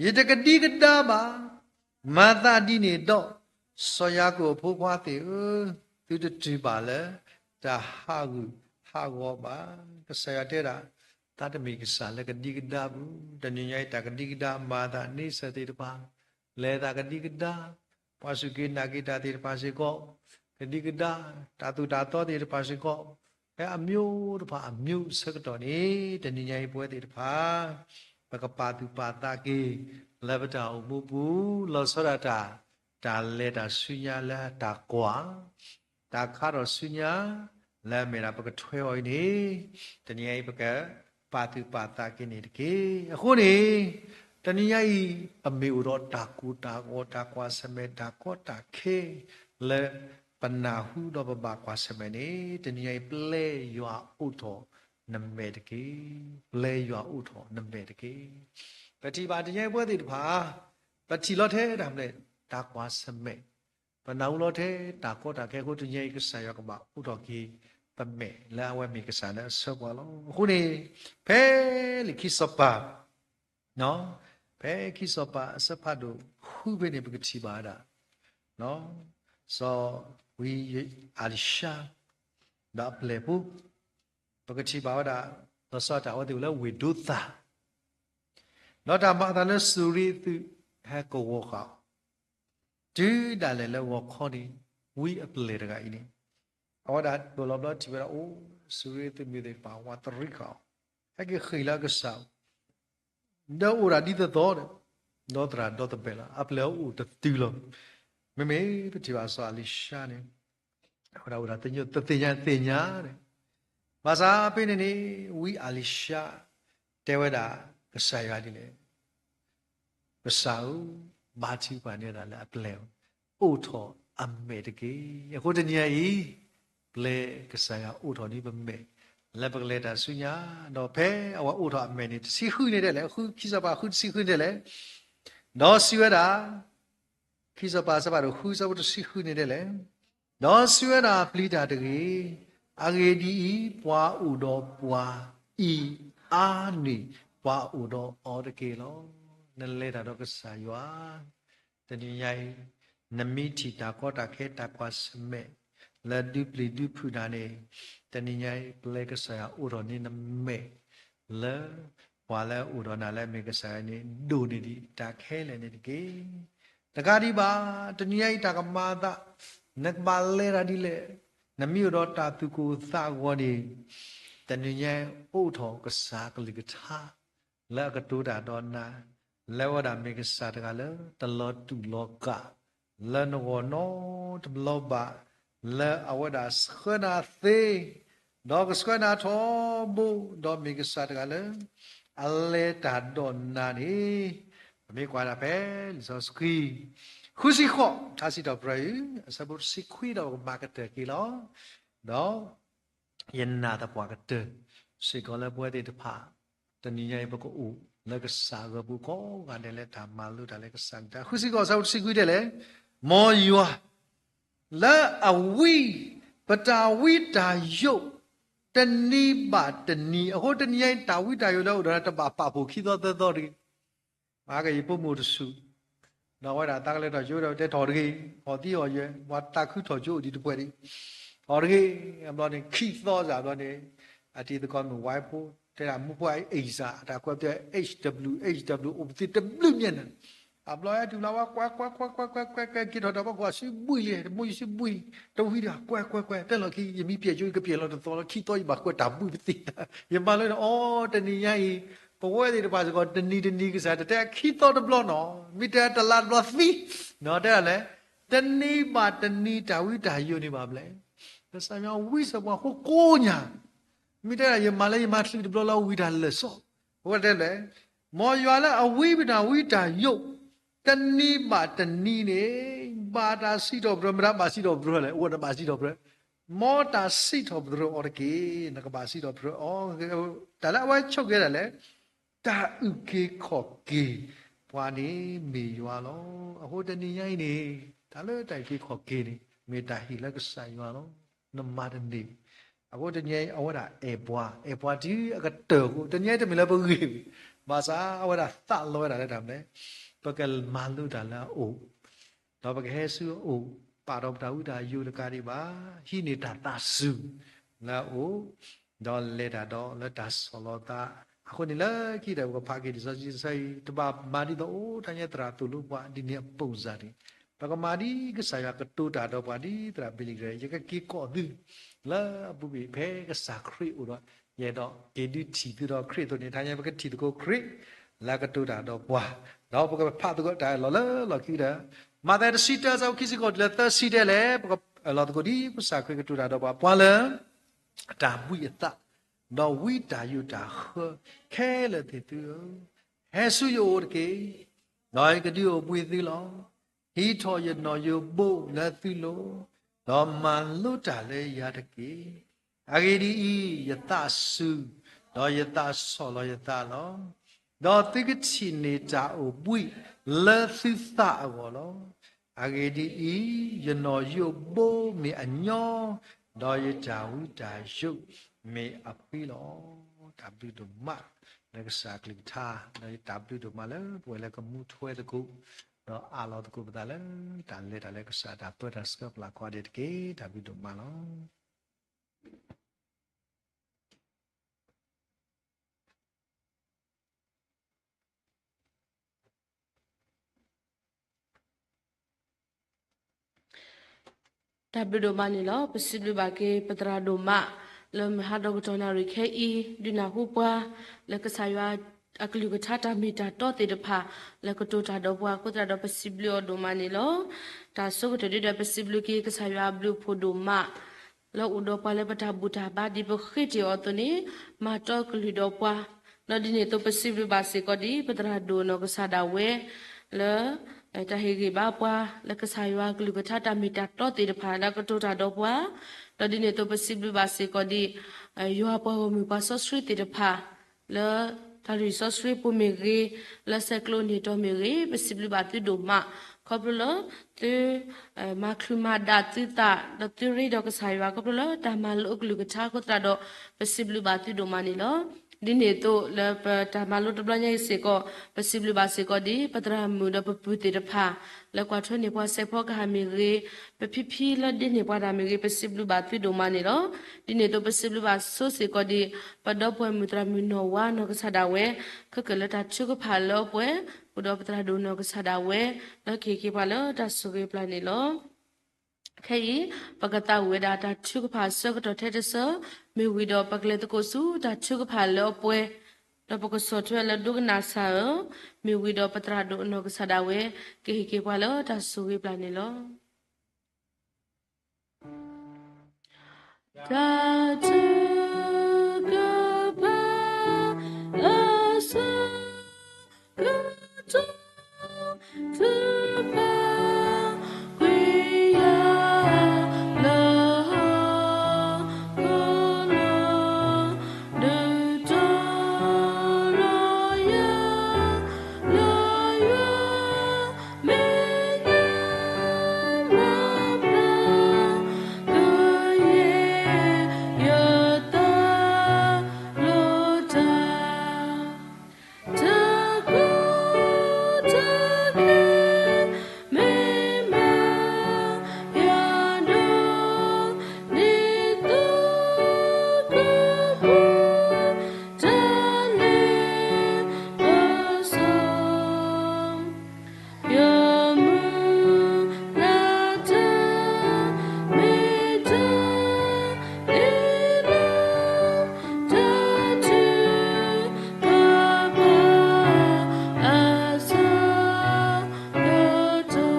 ယတကဒံကဒါဘၣ်. မၤသးဒ်န့ၣ်ဒီး စီၤယၤကိာ်အဖိခွါသ့ၣ်ဧၢ, သုတတုၤဘၣ်လၢ တၢ်ဟးဂူာ်ဟးဂီၤဘၣ်. ကစၢ်ယွၤတဲဒၣ်, သးတမ့ၢ်ကစၢ်လၢကဒံကဒါပူၤ, တနံၤညါအံၤ တၢ်ကဒံကဒါမၤအသးန့ဆၢၣ်သ့ၣ်တဖၣ်, လဲၤသးကဒံကဒါ, ပှၤစူၢ်က့ၤနာ်က့ၤတၢ်သ့ၣ်တဖၣ်စ့ၢ်ကီး, ကဒံကဒါ, တၢ်သိၣ်တၢ်သီသ့ၣ်တဖၣ်စ့ၢ်ကီး, ဖဲအမျိုးတဖၣ်အမျိုးဆၢကတီၢ်န့ၣ် တနံၤညါအံၤ ပဝဲသ့ၣ်တဖၣ် ပကပာ်သူၣ်ပာ်သးက့ၤ လၢပတၢ်အိၣ်မူပူၤ လီၤဆီဒၣ်တၢ် တၢ်လဲၤတၢ်ဆူညါလၢတၢ်ကွၢ်, တၢ်ခါထီၣ်ဆူညါ လၢအမ့ၢ်ဒၣ်ပကထွဲအီၤအံၤန့ၣ် တနံၤညါအံၤ ပကပာ်သူၣ်ပာ်သးက့ၤန့ၣ်တက့ၢ်. အဃိန့ၣ် တနံၤညါအံၤ ပမ့ၢ်အိၣ်ဒီးတၢ်ကိၢ်တၢ်ဂီၤ တၢ်ကွၢ်ဆၢၣ်မဲာ် တၢ်ကီတၢ်ခဲ လၢပနၢ်ဟူဒီးပဘၣ်ကွၢ်ဆၢၣ်မဲာ်န့ၣ် တနံၤညါအံၤ ပျဲယွၤအိးထီၣ်နမဲာ်တက့ၢ်. ပျဲယွၤအိးထီၣ်နမဲာ်တက့ၢ်. ပထံၣ်ဘၣ်တနံၤညါအံၤ ပဝဲသ့ၣ်တဖၣ် ပထံၣ်လီၤထဲဒၣ်မနုၤလဲၣ်, တၢ်ကွၢ်ဆၢၣ်မဲာ်, ပနၢ်ဟူလီၤထဲတၢ်ကီတၢ်ခဲအဃိ တနံၤညါအံၤ ကစၢ်ယွၤကဘၣ်အိးထီၣ်က့ၤပမဲာ် လၢအဝဲမ့ၢ်ကစၢ်လၢအဆၢပှၤလီၤ. အဃိန့ၣ် ဖဲလံာ်ခံစီၤပၤ ဖဲခံစီၤပၤအဆၢဖးဒိၣ်ဃုဖဲန့ၣ် ပကထံၣ်ဘၣ်ဝဲဒၣ် စီၤဝံအၤလံၤၡါ ဒီးအပျဲၢ်ဖိ, ပကထံၣ်ဘၣ်ဝဲဒၣ် လီၤဆီဒၣ်တၢ်အဝဲသ့ၣ်အိၣ်လၢဝ့ၢ်ဒိသၤ ဒီးတၢ်မၤအသးလၢစူၤရ့အသုး ဟဲကဝီၤဃာ်အီၤ, တုၤဒၣ်လဲာ်လၢဂီၤခီန့ၣ် ဝံအပျဲၢ်တဂၤအံၤန့ၣ် အဝဲဒၣ်ပၢၢ်လီၤဘျီထံၣ်ဝဲဒၣ်အိၣ် စူၤရ့အသုးမုၢ်သ့ၣ်တဖၣ် ဝးတရံးဃာ်အီၤ, ဟဲက့ၤဃ့ၢ်လၢအကစၢ် ဒီးအိၣ်ဒၣ်ဒ်သိးသိးဒီး ဒီသဒၢဒီသဘဲးလီၤ. အပျဲၢ်အအိၣ်တတုၤလီၤ. မ့မ့ၢ်ပထံၣ်ဘၣ်စီၤအၤလံၤၡါန့ၣ် အဝဲဒၣ်အိၣ်ဒၣ်သ့ၣ်ညါသ့ၣ်ညါန့ၣ်, ဘၣ်ဆၣ်ဖဲန့ၣ်န့ၣ် ဝံအၤလံၤၡါ တဲဝဲဒၣ် ကစၢ်ယွၤဒ်လဲၣ် ကစၢ်ဧၢ, ဘါထုကဖၣ်န့ၢ်သးလၢအပျဲၢ် အိးထီၣ်အမဲာ်တက့ၢ်. အဃိတနံၤအံၤ ပျဲကစၢ်ယွၤအိးထီၣ်န့ၢ်ပမဲာ် လၢပကလဲၤတၢ်ဆူညါ, ဒီးဖဲအဝဲအိးထီၣ်အမဲာ်န့ၣ် တဆံဃုန့ၣ်ဒ်လဲၣ်, ဃု ခံစီၤပၤဃုတဆံဃုန့ၣ်ဒ်လဲၣ်, ဒီးစံးဝဲဒၣ် ခံစီၤပၤအဆၢဖးဒိၣ်ဃု အဆၢဖိတဆံဃုန့ၣ်ဒ်လဲၣ်, ဒီးစံးဝဲဒၣ် ပျံၤတၢ်တဂ့ၤ, အဂ့ၢ်ဒ်အံၤ, ပှၤအိၣ်ဒီးပှၤအံၤအါန့ၢ် ပှၤအိၣ်ဒီးအီၤတက့ၢ်လီၤ. နလဲၤတၢ်ဒီးကစၢ်ယွၤ တနံၤညါအံၤ နမ့ၢ်ထံၣ်တၢ်ကီတၢ်ခဲတၢ်ကွၢ်ဆၢၣ်မဲာ် လၢဒုးပျံၤဒုးဖုးနၤန့ၣ် တနံၤညါအံၤ ပျဲကစၢ်ယွၤအိးထီၣ်န့ၢ်နမဲာ် လၢပှၤလၢအအိၣ်ဒီးနၤလၢအမ့ၢ်ကစၢ်ယွၤန့ၣ် ဒိၣ်န့ၢ်ဒံးတၢ်ခဲလၢာ်န့ၣ်တက့ၢ်. တကးဒံးဘၣ် တနံၤညါအံၤတၢ်ကမၤအသး နကဘၣ်လဲၤတၢ်ဒ်လဲၣ်, နမ့ၢ်အိၣ်ဒီးတၢ်သူၣ်ကိၢ်သးဂီၤန့ၣ် တနံၤညါအံၤအိးထီၣ်ကစၢ်ကလုၢ်ကထါ လၢအကတိၤတၢ်ဒီးနၤ, လၢအဝဲဒၣ်မ့ၢ်ကစၢ်တဂၤလၢတလီၤတူာ်လီၤကာ် လၢနဂီၢ်နီတဘျီဘၣ်, လၢအဝဲဒၣ်ဆှၢနၤသ့, ဒီးကဆှၢနၤထီဘိ, ဒီးမ့ၢ်ကစၢ်တဂၤလၢ အလဲၤတၢ်ဒီးနၤန့ၣ်, ပမ့ၢ်ကွၢ်ဒၣ်ဖဲလံာ်စီဆှံ ဃုဆံဃိး ထါစံးထီၣ်ပတြၢၤအံၤ အဆၢဖိတဆံခွံဒီးပကမၤကတၢၢ်က့ၤလီၤ. ဒီး ယနာ်သပှၢ်ကတၢၢ်စ့ၢ်ကီးလၢပဝဲသ့ၣ်တဖၣ် တနံၤညါအံၤ ပကအိၣ်လၢကစၢ်အဂီၢ်ပူၤကိးဂၤဒဲးလၢတၢ်မၤလိတၢ်လၢကစၢ်ကလုၢ်ကထါ ဃုဆံဃိး အဆၢဖိတဆံခွံဒ်လဲၣ်, မ်ယွၤ လၢအဝံ ပတၢ်ဝံတၢ်ယိး တနံၤဘၣ်တနံၤ, အဃိတနံၤညါအံၤ တၢ်ဝံတၢ်ယိးလၢအအိၣ်ဒီးနၤ တဘၣ်ပာ်ဖှိၣ်ခံသီသၢသီတဂ့ၤ မၤကယံာ်ဖိမုၣ်တစူၢ်, ဒီးအဝဲဒၣ်သးကလဲၤထီၣ်ကၠိဒီးတဲထီၣ်တဂ့ၤ, ဟီၣ်သံဟီၣ်ယွဲၢ်, ပှၤတၢ်ခုထီၣ်ကၠိအိၣ်ဒံးတပှဲၤဒံး, ထီၣ်တဂ့ၤ, အဘျီန့ၣ် ခံသီစ့ၢ်ဘျီန့ၣ်, အတံၤသကိးမုၣ်ဝါဖိ, တဲဒၣ်မူဖိအအ့ၣ်စၢ်, အတၢ်ကွဲးပတဲ H W H W အိၣ်ပသံတဘျုးမ့ၢ်နၤ, အဘျီဟဲတုၤလီၤဝဲကွဲးကွဲးကွဲးကွဲးကွဲးကွဲးကွဲး က့ၤထီၣ်ဒီးပှၤကွၢ်ဆံဘှံးလံ, တမူယံၤဆံဘှံး, တဝံၤဒီးကွဲးကွဲးကွဲး တဲလီၤခံ ယမ့ၢ်ပျဲၢ်ကၠိ ယကပျဲၢ်လီၤတသီလီၤ, ခံသီယဘၣ်ကွဲးတၢ်ဘှံးပသံ, ယမၤလၢန့ၣ် အိ တနံၤညါအံၤ, ပဝဲသ့ၣ်တဖၣ်စ့ၢ်ကီး တနံၤတနံၤကစၢ် တတဲခံသီတဘျီနီၤ, မ့ၢ်တဲတလါတဘျီသံ, တဲဒ်လဲၣ်, တနံၤဘၣ်တနံၤတၢ်ဝံတၢ်ယိးန့ၣ်ဘၣ်ဘျဲၣ်, ကစၢ်ယွၤဝံစၢၤပှၤဃိကိးညါ, မ့ၢ်တဲဒၣ် ယမၤလၢယမၤချုးတဘျီလၢဝံတၢ်လၢာ်စီ, အဝဲတဲလဲၣ်, မ်ယွၤလၢအဝံပတၢ်ဝံတၢ်ယိး, တနံၤဘၣ်တနံၤန့ၣ်, ဘၣ်တၢ်စံးထီၣ်ပတြၢၤ, မတၤဘၣ်စံးထီၣ်ပတြၢၤလဲၣ်, အိၣ်ဒီးဘၣ်စံးထီၣ်ပတြၢၤ, မ်တၢ်စံးထီၣ်ပတြၢၤအီၤတက့ၢ်, နကဘၣ်စံးထီၣ်ပတြၢၤအီၤ, တၢ်လၢအဝဲဆိၣ်က့ၤဒၣ်လဲၣ်, တၢ်အုၣ်က့ၤခီၣ်က့ၤပှၤန့ၣ်မ့ၢ်ယွၤလီၤ. အဃိတနံၤညါအံၤန့ၣ်, တၢ်လၢတၢ်အုၣ်က့ၤခီၣ်က့ၤန့ၣ် မ့ၢ်တၢ်ဟ့ၣ်လၢကစၢ်ယွၤလီၤ. နမၤတန့ၢ်, အဃိတနံၤညါအံၤ အဝဲဒၣ်အဲၣ်ပှၤ, အဲၣ်ပှၤတုၤအကတၢၢ်အဃိ, တနံၤညါအံၤ တမ့ၢ်လၢပဂ့ၢ်ဝံၤ, ဘၣ်ဆၣ်အဝဲဒၣ်သးလီဝဲဒၣ်လၢတၢ်မနုၤလဲၣ်, ပကမၤလိတၢ်လၢအအိၣ်, ဒီးပကဟဲဆူအအိၣ် ပာ်ထီၣ်ပတၢ်ဝံတၢ်ယိာ်တကးဒံးဘၣ်, ဟံးန့ၢ်တၢ်သးစူၤလၢအအိၣ်, ဒီးလဲၤတၢ်ဒီးလၢတၢ်ဆီၣ်လီၤသး, အဃိန့ၣ်လၢခံဒီး ပကဖးက့ၤလံာ်စီဆှံတဆၢအံၤ တဘၣ်မၤဒ်သိးအိၣ်တၢ်ညါသရၣ်သိၣ်လိပှၤဒ်န့ၣ်အပူၤစၢ်န့ၣ်, ပကမၤဒ်ကစၢ်ယွၤကတိၤတၢ်ဒီးပှၤဒ်သရၣ်ဘ့လံၤကရၢ, ယကက့ၤကိးသု လၢအပူၤကွံာ်ဖဲကစၢ်ခရံာ်အိၣ်ဒီး, ယအဲၣ်ဒိးက့ၤဒုးထံၣ်သုဒီးခရံာ်အသိးန့ၣ် တဟါညါပကထံၣ်သကိးခရံာ် လၢအကတိၤတၢ်ဒီးပှၤ, ဒီးပကဖးသကိးတၢ်အလီၢ်လၢလီၢ်ခံဒီး, မးသဲတဆံတၢ အဆၢဖိခံဆံဃိးတုၤလၢသၢဆံတဲလဲၣ်, ပကအၢၣ်လီၤသကိးဒ်ကစၢ်ခရံာ်ကတိၤတၢ်ဒီးပှၤ, ပှၤလၢ အတၢ်ဘှံးအသး, ဒီးဝံတၢ်ယိာ်တၢ်ဃၢခဲလၢာ်သ့ၣ်သုဧၢ, ဟဲဆူယအိၣ်တက့ၢ်, ဒီးယကဒုးအိၣ်ဘှံးသုလီၤ. ဟံးထီၣ်ယနီၣ်ယိးဘိလၢသုလိၤ, ဒီးမၤလိတၢ်လၢယၤတက့ၢ်. အဂ့ၢ်ဒ်အံၤ, ယသးစူၤ, ဒီးယသးဆီၣ်လီၤယသးလီၤ. ဒီးသုကထံၣ်န့ၢ်တၢ်အိၣ်ဘှံးလၢသုသးအဂီၢ်လီၤ. အဂ့ၢ်ဒ်အံၤ, ယနီၣ်ယိးဘိမ့ၢ်အညီ, ဒီးယတၢ်ဝံတၢ်ယိာ်မ့ၢ်အဖှံလီၤ. တၢ်ဘျုးဒိၣ်မးလၢကစၢ်အကလုၢ်ကထါ, ဒီးယတၢ်ဘျုးဒိၣ်မးလၢပဝဲလၢကမူထွဲသကိး, ဒီးအးလီၤသကိးပသးလၢတၢ်လဲၤတၢ်လၢကစၢ်တၢ်ပၢတၢ်ဆှၢပျၢ်ကိးဂၤဒဲးတက့ၢ်. တၢ်ဘျုးဒိၣ်မးလီၤ. တၢ်ဘျုးဒိၣ်မးန့ၣ်လီၤ. ပစံးဘျုးဘၣ်က့ၤပသရၣ်ဒိၣ်မး လၢမုၢ်ဟါဒီကတီၢ်နၣ်ရံၣ်ခဲအံၤ ဒုးနၢ်ဟူပှၤ လၢကစၢ်ယွၤအကလုၢ်ကထါတၢ်မ့ၢ်တၢ်တီသ့ၣ်တဖၣ် လၢကတိၤတၢ်ဒီးပှၤအဃိသတးဒီး ပစံးဘျုးအီၤဒိၣ်မးန့ၣ်လီၤ. တၢ်ဆိကတၢၢ်ဒ်ဒီး ပစံးဘျုးက့ၤကစၢ်ယွၤအဘျုးအဖှိၣ်ဒိၣ်မး လၢအိၣ်ဒီးပှၤလၢပတၢ်ဘူၣ်တၢ်ဘါ ဒ်ပဃ့တ့ၢ်အီၤအသိးန့ၣ် မၤတီကလုၢ်ဒီးပှၤ, ဒီးဒ်န့ၣ်အသိး ပစံးဘျုးဘၣ်စ့ၢ်ကီးဒ် ပသရၣ်ဒိၣ်အနီၢ်ကစၢ်ဒၣ်ဝဲ လၢ တၢ်ဟ့ၣ်ဂံၢ်ဘါပှၤ လၢကစၢ်ယွၤအကလုၢ်ကထါတၢ်မ့ၢ်တၢ်တီသ့ၣ်တဖၣ် လၢကတိၤတၢ်ဒီးပှၤ, ဒီးဒ်န့ၣ်အသိး ပစံးဘျုးဘၣ်စ့ၢ်ကီးဒ် ယွၤပှၤဂီၢ်မုၢ်ပှၤစီဆှံသ့ၣ်တဖၣ် လၢ တၢ်လုၢ်စီဆှံပူၤမ့ၢ်ဂ့ၤ, လၢဆဲးကျိးန့ၢ်တီၤမ့ၢ်ဂ့ၤ, ပစံးဘျုးဘၣ်သုဒိၣ်မး ခီဖျိလၢ သု မၤချုးမၤဒၣ်သုသး ဒီးသုရ့ဒီးကစၢ်ယွၤ ခီဖျိလၢတၢ်မၤလိအကလုၢ်ကထါအဃိသတးဒီး ပစံးဘျုးဘၣ်သုဒိၣ်မးန့ၣ်လီၤ. ဒ်န့ၣ်အသိးလၢပတၢ်မၤလိတဘျီညါအံၤစ့ၢ်ကီး ပစံးဘျုးဘၣ်စ့ၢ်ကီးဒ် ပသရၣ်မုၣ်ဒီးပပုၢ်သ့ၣ်တဖၣ် လၢကွၢ်ထွဲန့ၢ်ပှၤစဲးဖီကဟၣ်မ့ၢ်ဂ့ၤ, ပဖံဖံလၢဒ့န့ၢ်ပှၤတၢ်မ့ၢ်ဂ့ၤ, ပစံးဘျုးဘၣ်သုဒိၣ်မးန့ၣ်လီၤ. ဒ်န့ၣ်အသိး ပစံးဘျုးဘၣ်ဆိစ့ၢ်ကီးဒ် ပဒီပုၢ်ဝဲၢ်မုၣ်သရၣ်မုၣ်နီၢ်ဝါနီၢ်ကစၢ်ဒၣ်ဝဲ ခဲကၢၣ်လၢတၢ်ထုကဖၣ်လၢအပှဲၤ ဃုာ်ဒီးပသရၣ်ဒိၣ်နီၢ်ကစၢ်ဒၣ်ဝဲ လၢကဟ့ၣ်က့ၤပှၤလၢတၢ်ဆိၣ်ဂ့ၤပျၢ်န့ၣ်လီၤ. ခဲအံၤ ပကသးဝံၣ်ဝဲဒၣ်တၢ်ထုကဖၣ်အဆၢကတီၢ်ထဲတဆၢ မ့ၢ်ဝံၤဒီးပကလဲၤသကိးဆူတၢ်ထုကဖၣ်လၢအပှဲၤ ဒီးပကဆီၣ်ထွဲလၢဒိကနၣ်စၢ်ဧၢ, မ့ၢ်ဝံၤဒီးပသရၣ်ဒိၣ်အနီၢ်ကစၢ်ဒၣ်ဝဲ ကဟ့ၣ်က့ၤပှၤလၢတၢ်ဆိၣ်ဂ့ၤပျၢ်န့ၣ်လီၤ. တၢ်ထုကဖၣ်အဆၢ ကတီၢ် ထုကဖၣ်ကွံာ်ယၤလၢဟီၣ်ခိၣ်လီၤ, ဒုးတီၤလီၤယၤ လၢယွၤမ့ၢ် ကယဲၢ်ယသးလိၣ်တၢ် တၢ်ကူၣ်တၢ်က့ၤ မ့ၢ်မၤယၤဒီး ဒ်သိးကပှဲၤ တၢ်လ့ပစီ ယမုၢ်လၢ်တၢ်မ့ၢ်တၢ်အ့ၣ်လိာ် တၢ်ထုကဖၣ်အဆၢကတီၢ်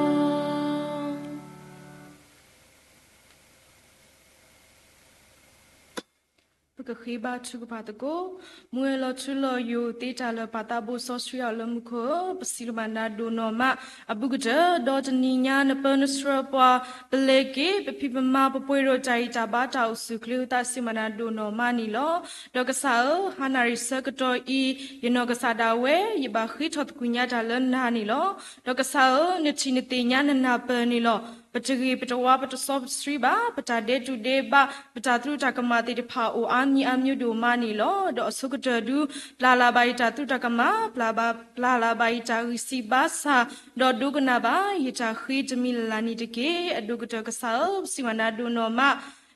ပကဃ့ဘါထုကဖၣ်သကိး. မုၢ်ဂဲၤလီၤထူလီၤယိာ် သ့တၢ်လၢာ်ပာ်သးဘိစီဆှံအီၤလၢမူခိၣ်ဧၢ, ပစံးလီၤဘၣ်နၤဒိၣ်နီၢ်မးအဘူးကတၢၢ်, ဒီးတနံၤညါနပၢနဆှၢပှၤ ပလဲၤက့ၤ ပဖံးပမၤ ပပှဲၤဒီးတၢ်ဂံၢ်တၢ်ဘါ တၢ်အိၣ်ဆူၣ်အိၣ်ချ့ သးစံးဘၣ်နၤဒိၣ်နီၢ်မးန့ၣ်လီၤ. ဒီးကစၢ်ဧၢ, ဟါနၣ်ရံၣ်ဆၢကတီၢ်အံၤ ယနီၢ်ကစၢ်ဒၣ်ဝဲ ယဘၣ်ဃ့ထီၣ်သကုၤညါတၢ်လၢနၤန့ၣ်လီၤ. ဒီးကစၢ်ဧၢ, နထံၣ်နသ့ၣ်ညါနနၢ်ပၢၢ်န့ၣ်လီၤ. ပတဂ့ၤပတဝါ ပတစီပဆှံဘၣ်, ပတၢ်ဒဲးတူၢ်ဒဲးဘး ပတၢ်သရူးတၢ်ကမၣ်သ့ၣ်တဖၣ်အိၣ်အါမံၤအါမံၤဒိၣ်မးန့ၣ်လီၤ. ဒီးအဆိကတၢၢ်ဒု ပျၢ်လၢ်ဘၣ်ယတၢ်သရူးတၢ်ကမၣ်, ပျၢ်ဘၣ်, ပျၢ်လၢ်ဘၣ်ယတၢ်ဂံၢ်စၢ်ဘါစၢ်, ဒီးဒိကနၣ်ဘၣ်ယတၢ်ဃ့တမံၤလၢ်လၢ်န့ၣ်တက့ၢ်. အဒိၣ်ကတၢၢ်ကစၢ်ဧၢ, ပစံးဘၣ်နၤဒိၣ်နီၢ်မး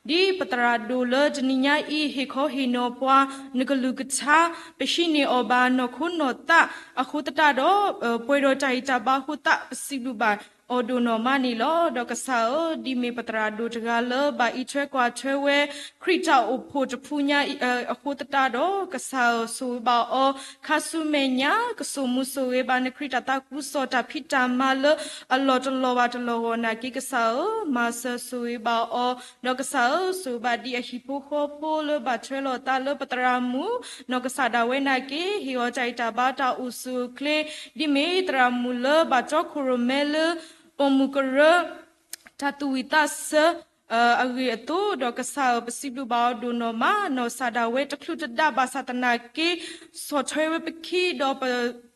ဒ်ပသရၣ်ဒိၣ်လၢတနံၤညါအံၤ ဟ့ၣ်ခီဟ့ၣ်နီၤပှၤ နကလုၢ်ကထါ ပဟံးန့ၢ်အီၤဘၣ်နီၢ်ခိနီၢ်သးအဃိသတးဒီး ပှဲၤဒီးတၢ်ဂံၢ်တၢ်ဘါအဃိသတး ပစံးဘျုးဘၣ်အီၤဒိၣ်နီၢ်မးန့ၣ်လီၤ. ဒီးကစၢ်ဧၢ, ဒ်မ့ၢ်ပသရၣ်ဒိၣ်တဂၤလၢဘၣ်အံးထွဲကွၢ်ထွဲဝဲ ခရံာ်တၢ်အိၣ်ဖှိၣ်တဖုညါအဃိသတးဒီး ကစၢ်ဧၢ ဆိၣ်ဂ့ၤဘၣ်အီၤ ခါဆူမဲာ်ညါ ကစိာ်မူစိာ်ဂ့ၤဘၣ်နခရံာ်တၢ်သးခုကစီၣ်တၢ်ဖံးတၢ်မၤလၢအလီၢ်တလီၤဘၣ်တလီၢ်ဂီၢ်နာ်က့ ကစၢ်ဧၢ မၤစၢၤဆိၣ်ဂ့ၤဘၣ်အီၤ, ဒီးကစၢ်ဧၢ ဆိၣ်ဂ့ၤဘၣ်ဒ်အဟံၣ်ဖိဃီဖိလၢဘၣ်ထွဲလိာ်သးလၢပသရၣ်မုၣ် နီၢ်ကစၢ်ဒၣ်ဝဲနာ်က့ ဟ့ၣ်အီၤတၢ်ဂံၢ်တၢ်ဘါတၢ်အိၣ်ဆူၣ်အိၣ်ချ့ ဒ်မ့ၢ်သရၣ်မုၣ်လၢဘၣ်တီခိၣ်ရိၣ်မဲလၢ ပိာ်မုၣ်ကရၢ တၢ်သူၣ်ဝံၣ်သးဆၢ အဂ့ၢ်အသိး, ဒီးကစၢ်ဧၢ ပစံးဘျုးဘၣ်အီၤဒိၣ်နီၢ်မး, နီၢ်ကစၢ်ဒၣ်ဝဲတချုးတဒါဘၣ်ဆၣ်သနာ်က့ ဆီၣ်ထွဲဝဲပခံ ဒီးပ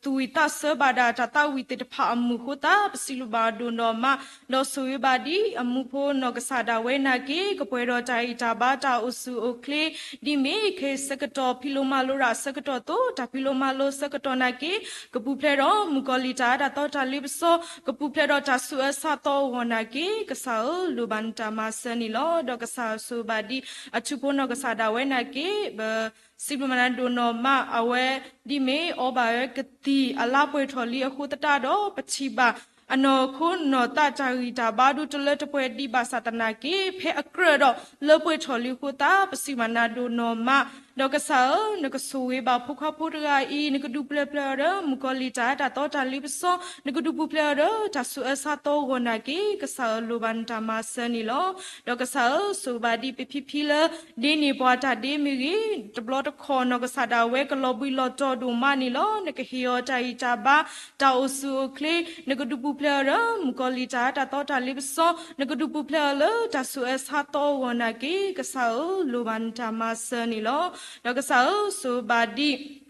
သူၣ်ဝံၣ်သးဆၢဘၣ်ဒၣ်တၢ်သးဝံၣ်သ့ၣ်တဖၣ်အမုၢ်အဃိသတး ပစံးဘျုးဘၣ်အီၤဒိၣ်နီၢ်မး, ဒီးဆိၣ်ဂ့ၤဘၣ်ဒ်အမူဖိနီၢ်ကစၢ်ဒၣ်ဝဲနာ်က့ ကပှဲၤဒီးတၢ်ဂံၢ်တၢ်ဘါတၢ်အိၣ်ဆူၣ်အိၣ်ချ့ ဒ်မ့ၢ်ခဲအံၤဆၢကတီၢ် ဖံးလိမၤလိတၢ်အဆၢကတီၢ်အသိး တၢ်ဖံးလိမၤလိအဆၢကတီၢ်နာ်က့ ကပူၤဖျဲးဒီးမုၣ်ကီၤလံၢ်တၢ်အၢတၢ်သီတၢ်လ့ပစီ, ကပူၤဖျဲးဒီးတၢ်ဆူးအၢဆါသီအဂီၢ်နာ်က့ ကစၢ်ဧၢ လိၣ်ဘၣ်နတၢ်မၤစၢၤန့ၣ်လီၤ. ဒီးကစၢ်ဧၢ ဆိၣ်ဂ့ၤဘၣ်ဒ်အထူဖိနီၢ်ကစၢ်ဒၣ်ဝဲနာ်က့ ပစံးဘျုးမၤနၤဒိၣ်နီၢ်မး, အဝဲဒ်မ့ၢ်အီဘၣ်ဝဲကသံၣ်အလါပှဲၤထီၣ်လံအဃိသတးဒီး ပထံၣ်ဘၣ် အနီၢ်ခိနီၢ်သးတၢ်ဂံၢ်တၢ်ဘါဒုတလၢတပှဲၤဒံးဘၣ်ဆၣ်သနာ်က့ ဖဲအကြၢးဒီးလၢပှဲၤထီၣ်လံအဃိသတး ပစံးဘျုးမၤနၤဒိၣ်နီၢ်မး, ဒီးကစၢ်ဧၢ နကဆိၣ်ဂ့ၤဘၣ်ဖိခွါဖိတဂၤအံၤ နကဒုးပျၢၤပျဲအီၤဒီး မုၣ်ကီၤလံၢ်တၢ်အၢတၢ်သီတၢ်လ့ပစီ, နကဒုးပူၤဖျဲးအီၤဒီး တၢ်ဆူးအၢဆါသီအဂီၢ်နာ်က့ ကစၢ်ဧၢ လိၣ်ဘၣ်နတၢ်မၤစၢၤန့ၣ်လီၤ. ဒီးကစၢ်ဧၢ ဆိၣ်ဂ့ၤဘၣ်ဒ်ပဖံဖံလၢ ဒ့န့ၢ်ပှၤတၢ်ဒ့မ့ၢ်ဂ့ၤ, တဘျီတခီၣ်နီၢ်ကစၢ်ဒၣ်ဝဲကလီၤဘှံးလီၤတီၤဒိၣ်မးန့ၣ်လီၤ. နကဟ့ၣ်အီၤတၢ်ဂံၢ်တၢ်ဘါ တၢ်အိၣ်ဆူၣ်အိၣ်ချ့, နကဒုးပူၤဖျဲးအီၤဒီး မုၣ်ကီၤလံၢ်တၢ်အၢတၢ်သီတၢ်လ့ပစီ, နကဒုးပူၤဖျဲးအီၤလၢတၢ်ဆူးအၢဆါသီအဂီၢ်နာ်က့ ကစၢ်ဧၢ လိၣ်ဘၣ်နတၢ်မၤစၢၤန့ၣ်လီၤ. ဒီးကစၢ်ဧၢ ဆိၣ်ဂ့ၤဘၣ်ဒ်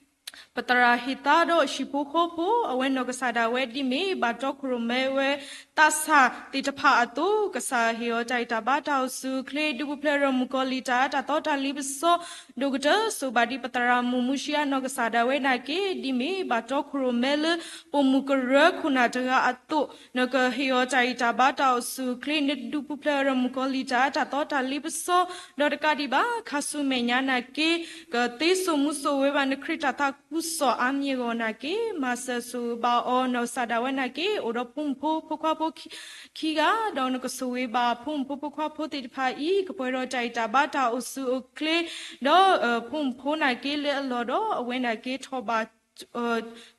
ပသရၣ်ဟ့ၣ်သါဒီးဟံၣ်ဖိဃီဖိ အဝဲနီၢ်ကစၢ်ဒၣ်ဝဲဒ်မ့ၢ် ဘၣ်တီခိၣ်ရိၣ်မဲဝဲ သးစၢ်သ့ၣ်တဖၣ်အသိး ကစၢ်ဟ့ၣ်အီၤတၢ်ဂံၢ်တၢ်ဘါတၢ်အိၣ်ဆူၣ်အိၣ်ချ့ ဒုးပူၤဖျဲးဒီးမုၣ်ကီၤလံၢ်တၢ်အၢတၢ်သီတၢ်လ့ပစီ, ဒိၣ်ကတၢၢ် ဆိၣ်ဂ့ၤဘၣ်ဒ်ပသရၣ်မုၣ်မူၡံအါနီၢ်ကစၢ်ဒၣ်ဝဲနာ်က့ ဒ်မ့ၢ်ဘၣ်တီခိၣ်ရိၣ်မဲလၢ ပိာ်မုၣ်ကရၢခိၣ်နၢ်တဂၤအသိး နကဟ့ၣ်အီၤတၢ်ဂံၢ်တၢ်ဘါတၢ်အိၣ်ဆူၣ်အိၣ်ချ့ နဒုးပူၤဖျဲးဒီးမုၣ်ကီၤလံၢ်တၢ်အၢတၢ်သီတၢ်လ့ပစီ, ဒီးတကးဒံးဘၣ် ခါဆူမဲာ်ညါနာ်က့ ကသ့စိာ်မူစိာ်ဂ့ၤဘၣ်နခရံာ်တၢ်သးခုကစီၣ်အါမံၤအဂီၢ်နာ်က့ မၤစၢၤဆိၣ်ဂ့ၤဘၣ်အီၤ နီၢ်ကစၢ်ဒၣ်ဝဲနာ်က့ အိၣ်ဒီးဖိမုၣ်ဖိဖိခွါဖိခံဂၤ ဒီးနကဆိၣ်ဂ့ၤဘၣ်ဖိမုၣ်ဖိဖိခွါဖိသ့ၣ်တဖၣ်အံၤ ကပှဲၤဒီးတၢ်ဂံၢ်တၢ်ဘါတၢ်အိၣ်ဆူၣ်အိၣ်ချ့ ဒီး ဖိမုၣ်ဖိနာ်က့လၢအလီၢ်ဒီး အဝဲနာ်က့ထီၣ်ဘၣ်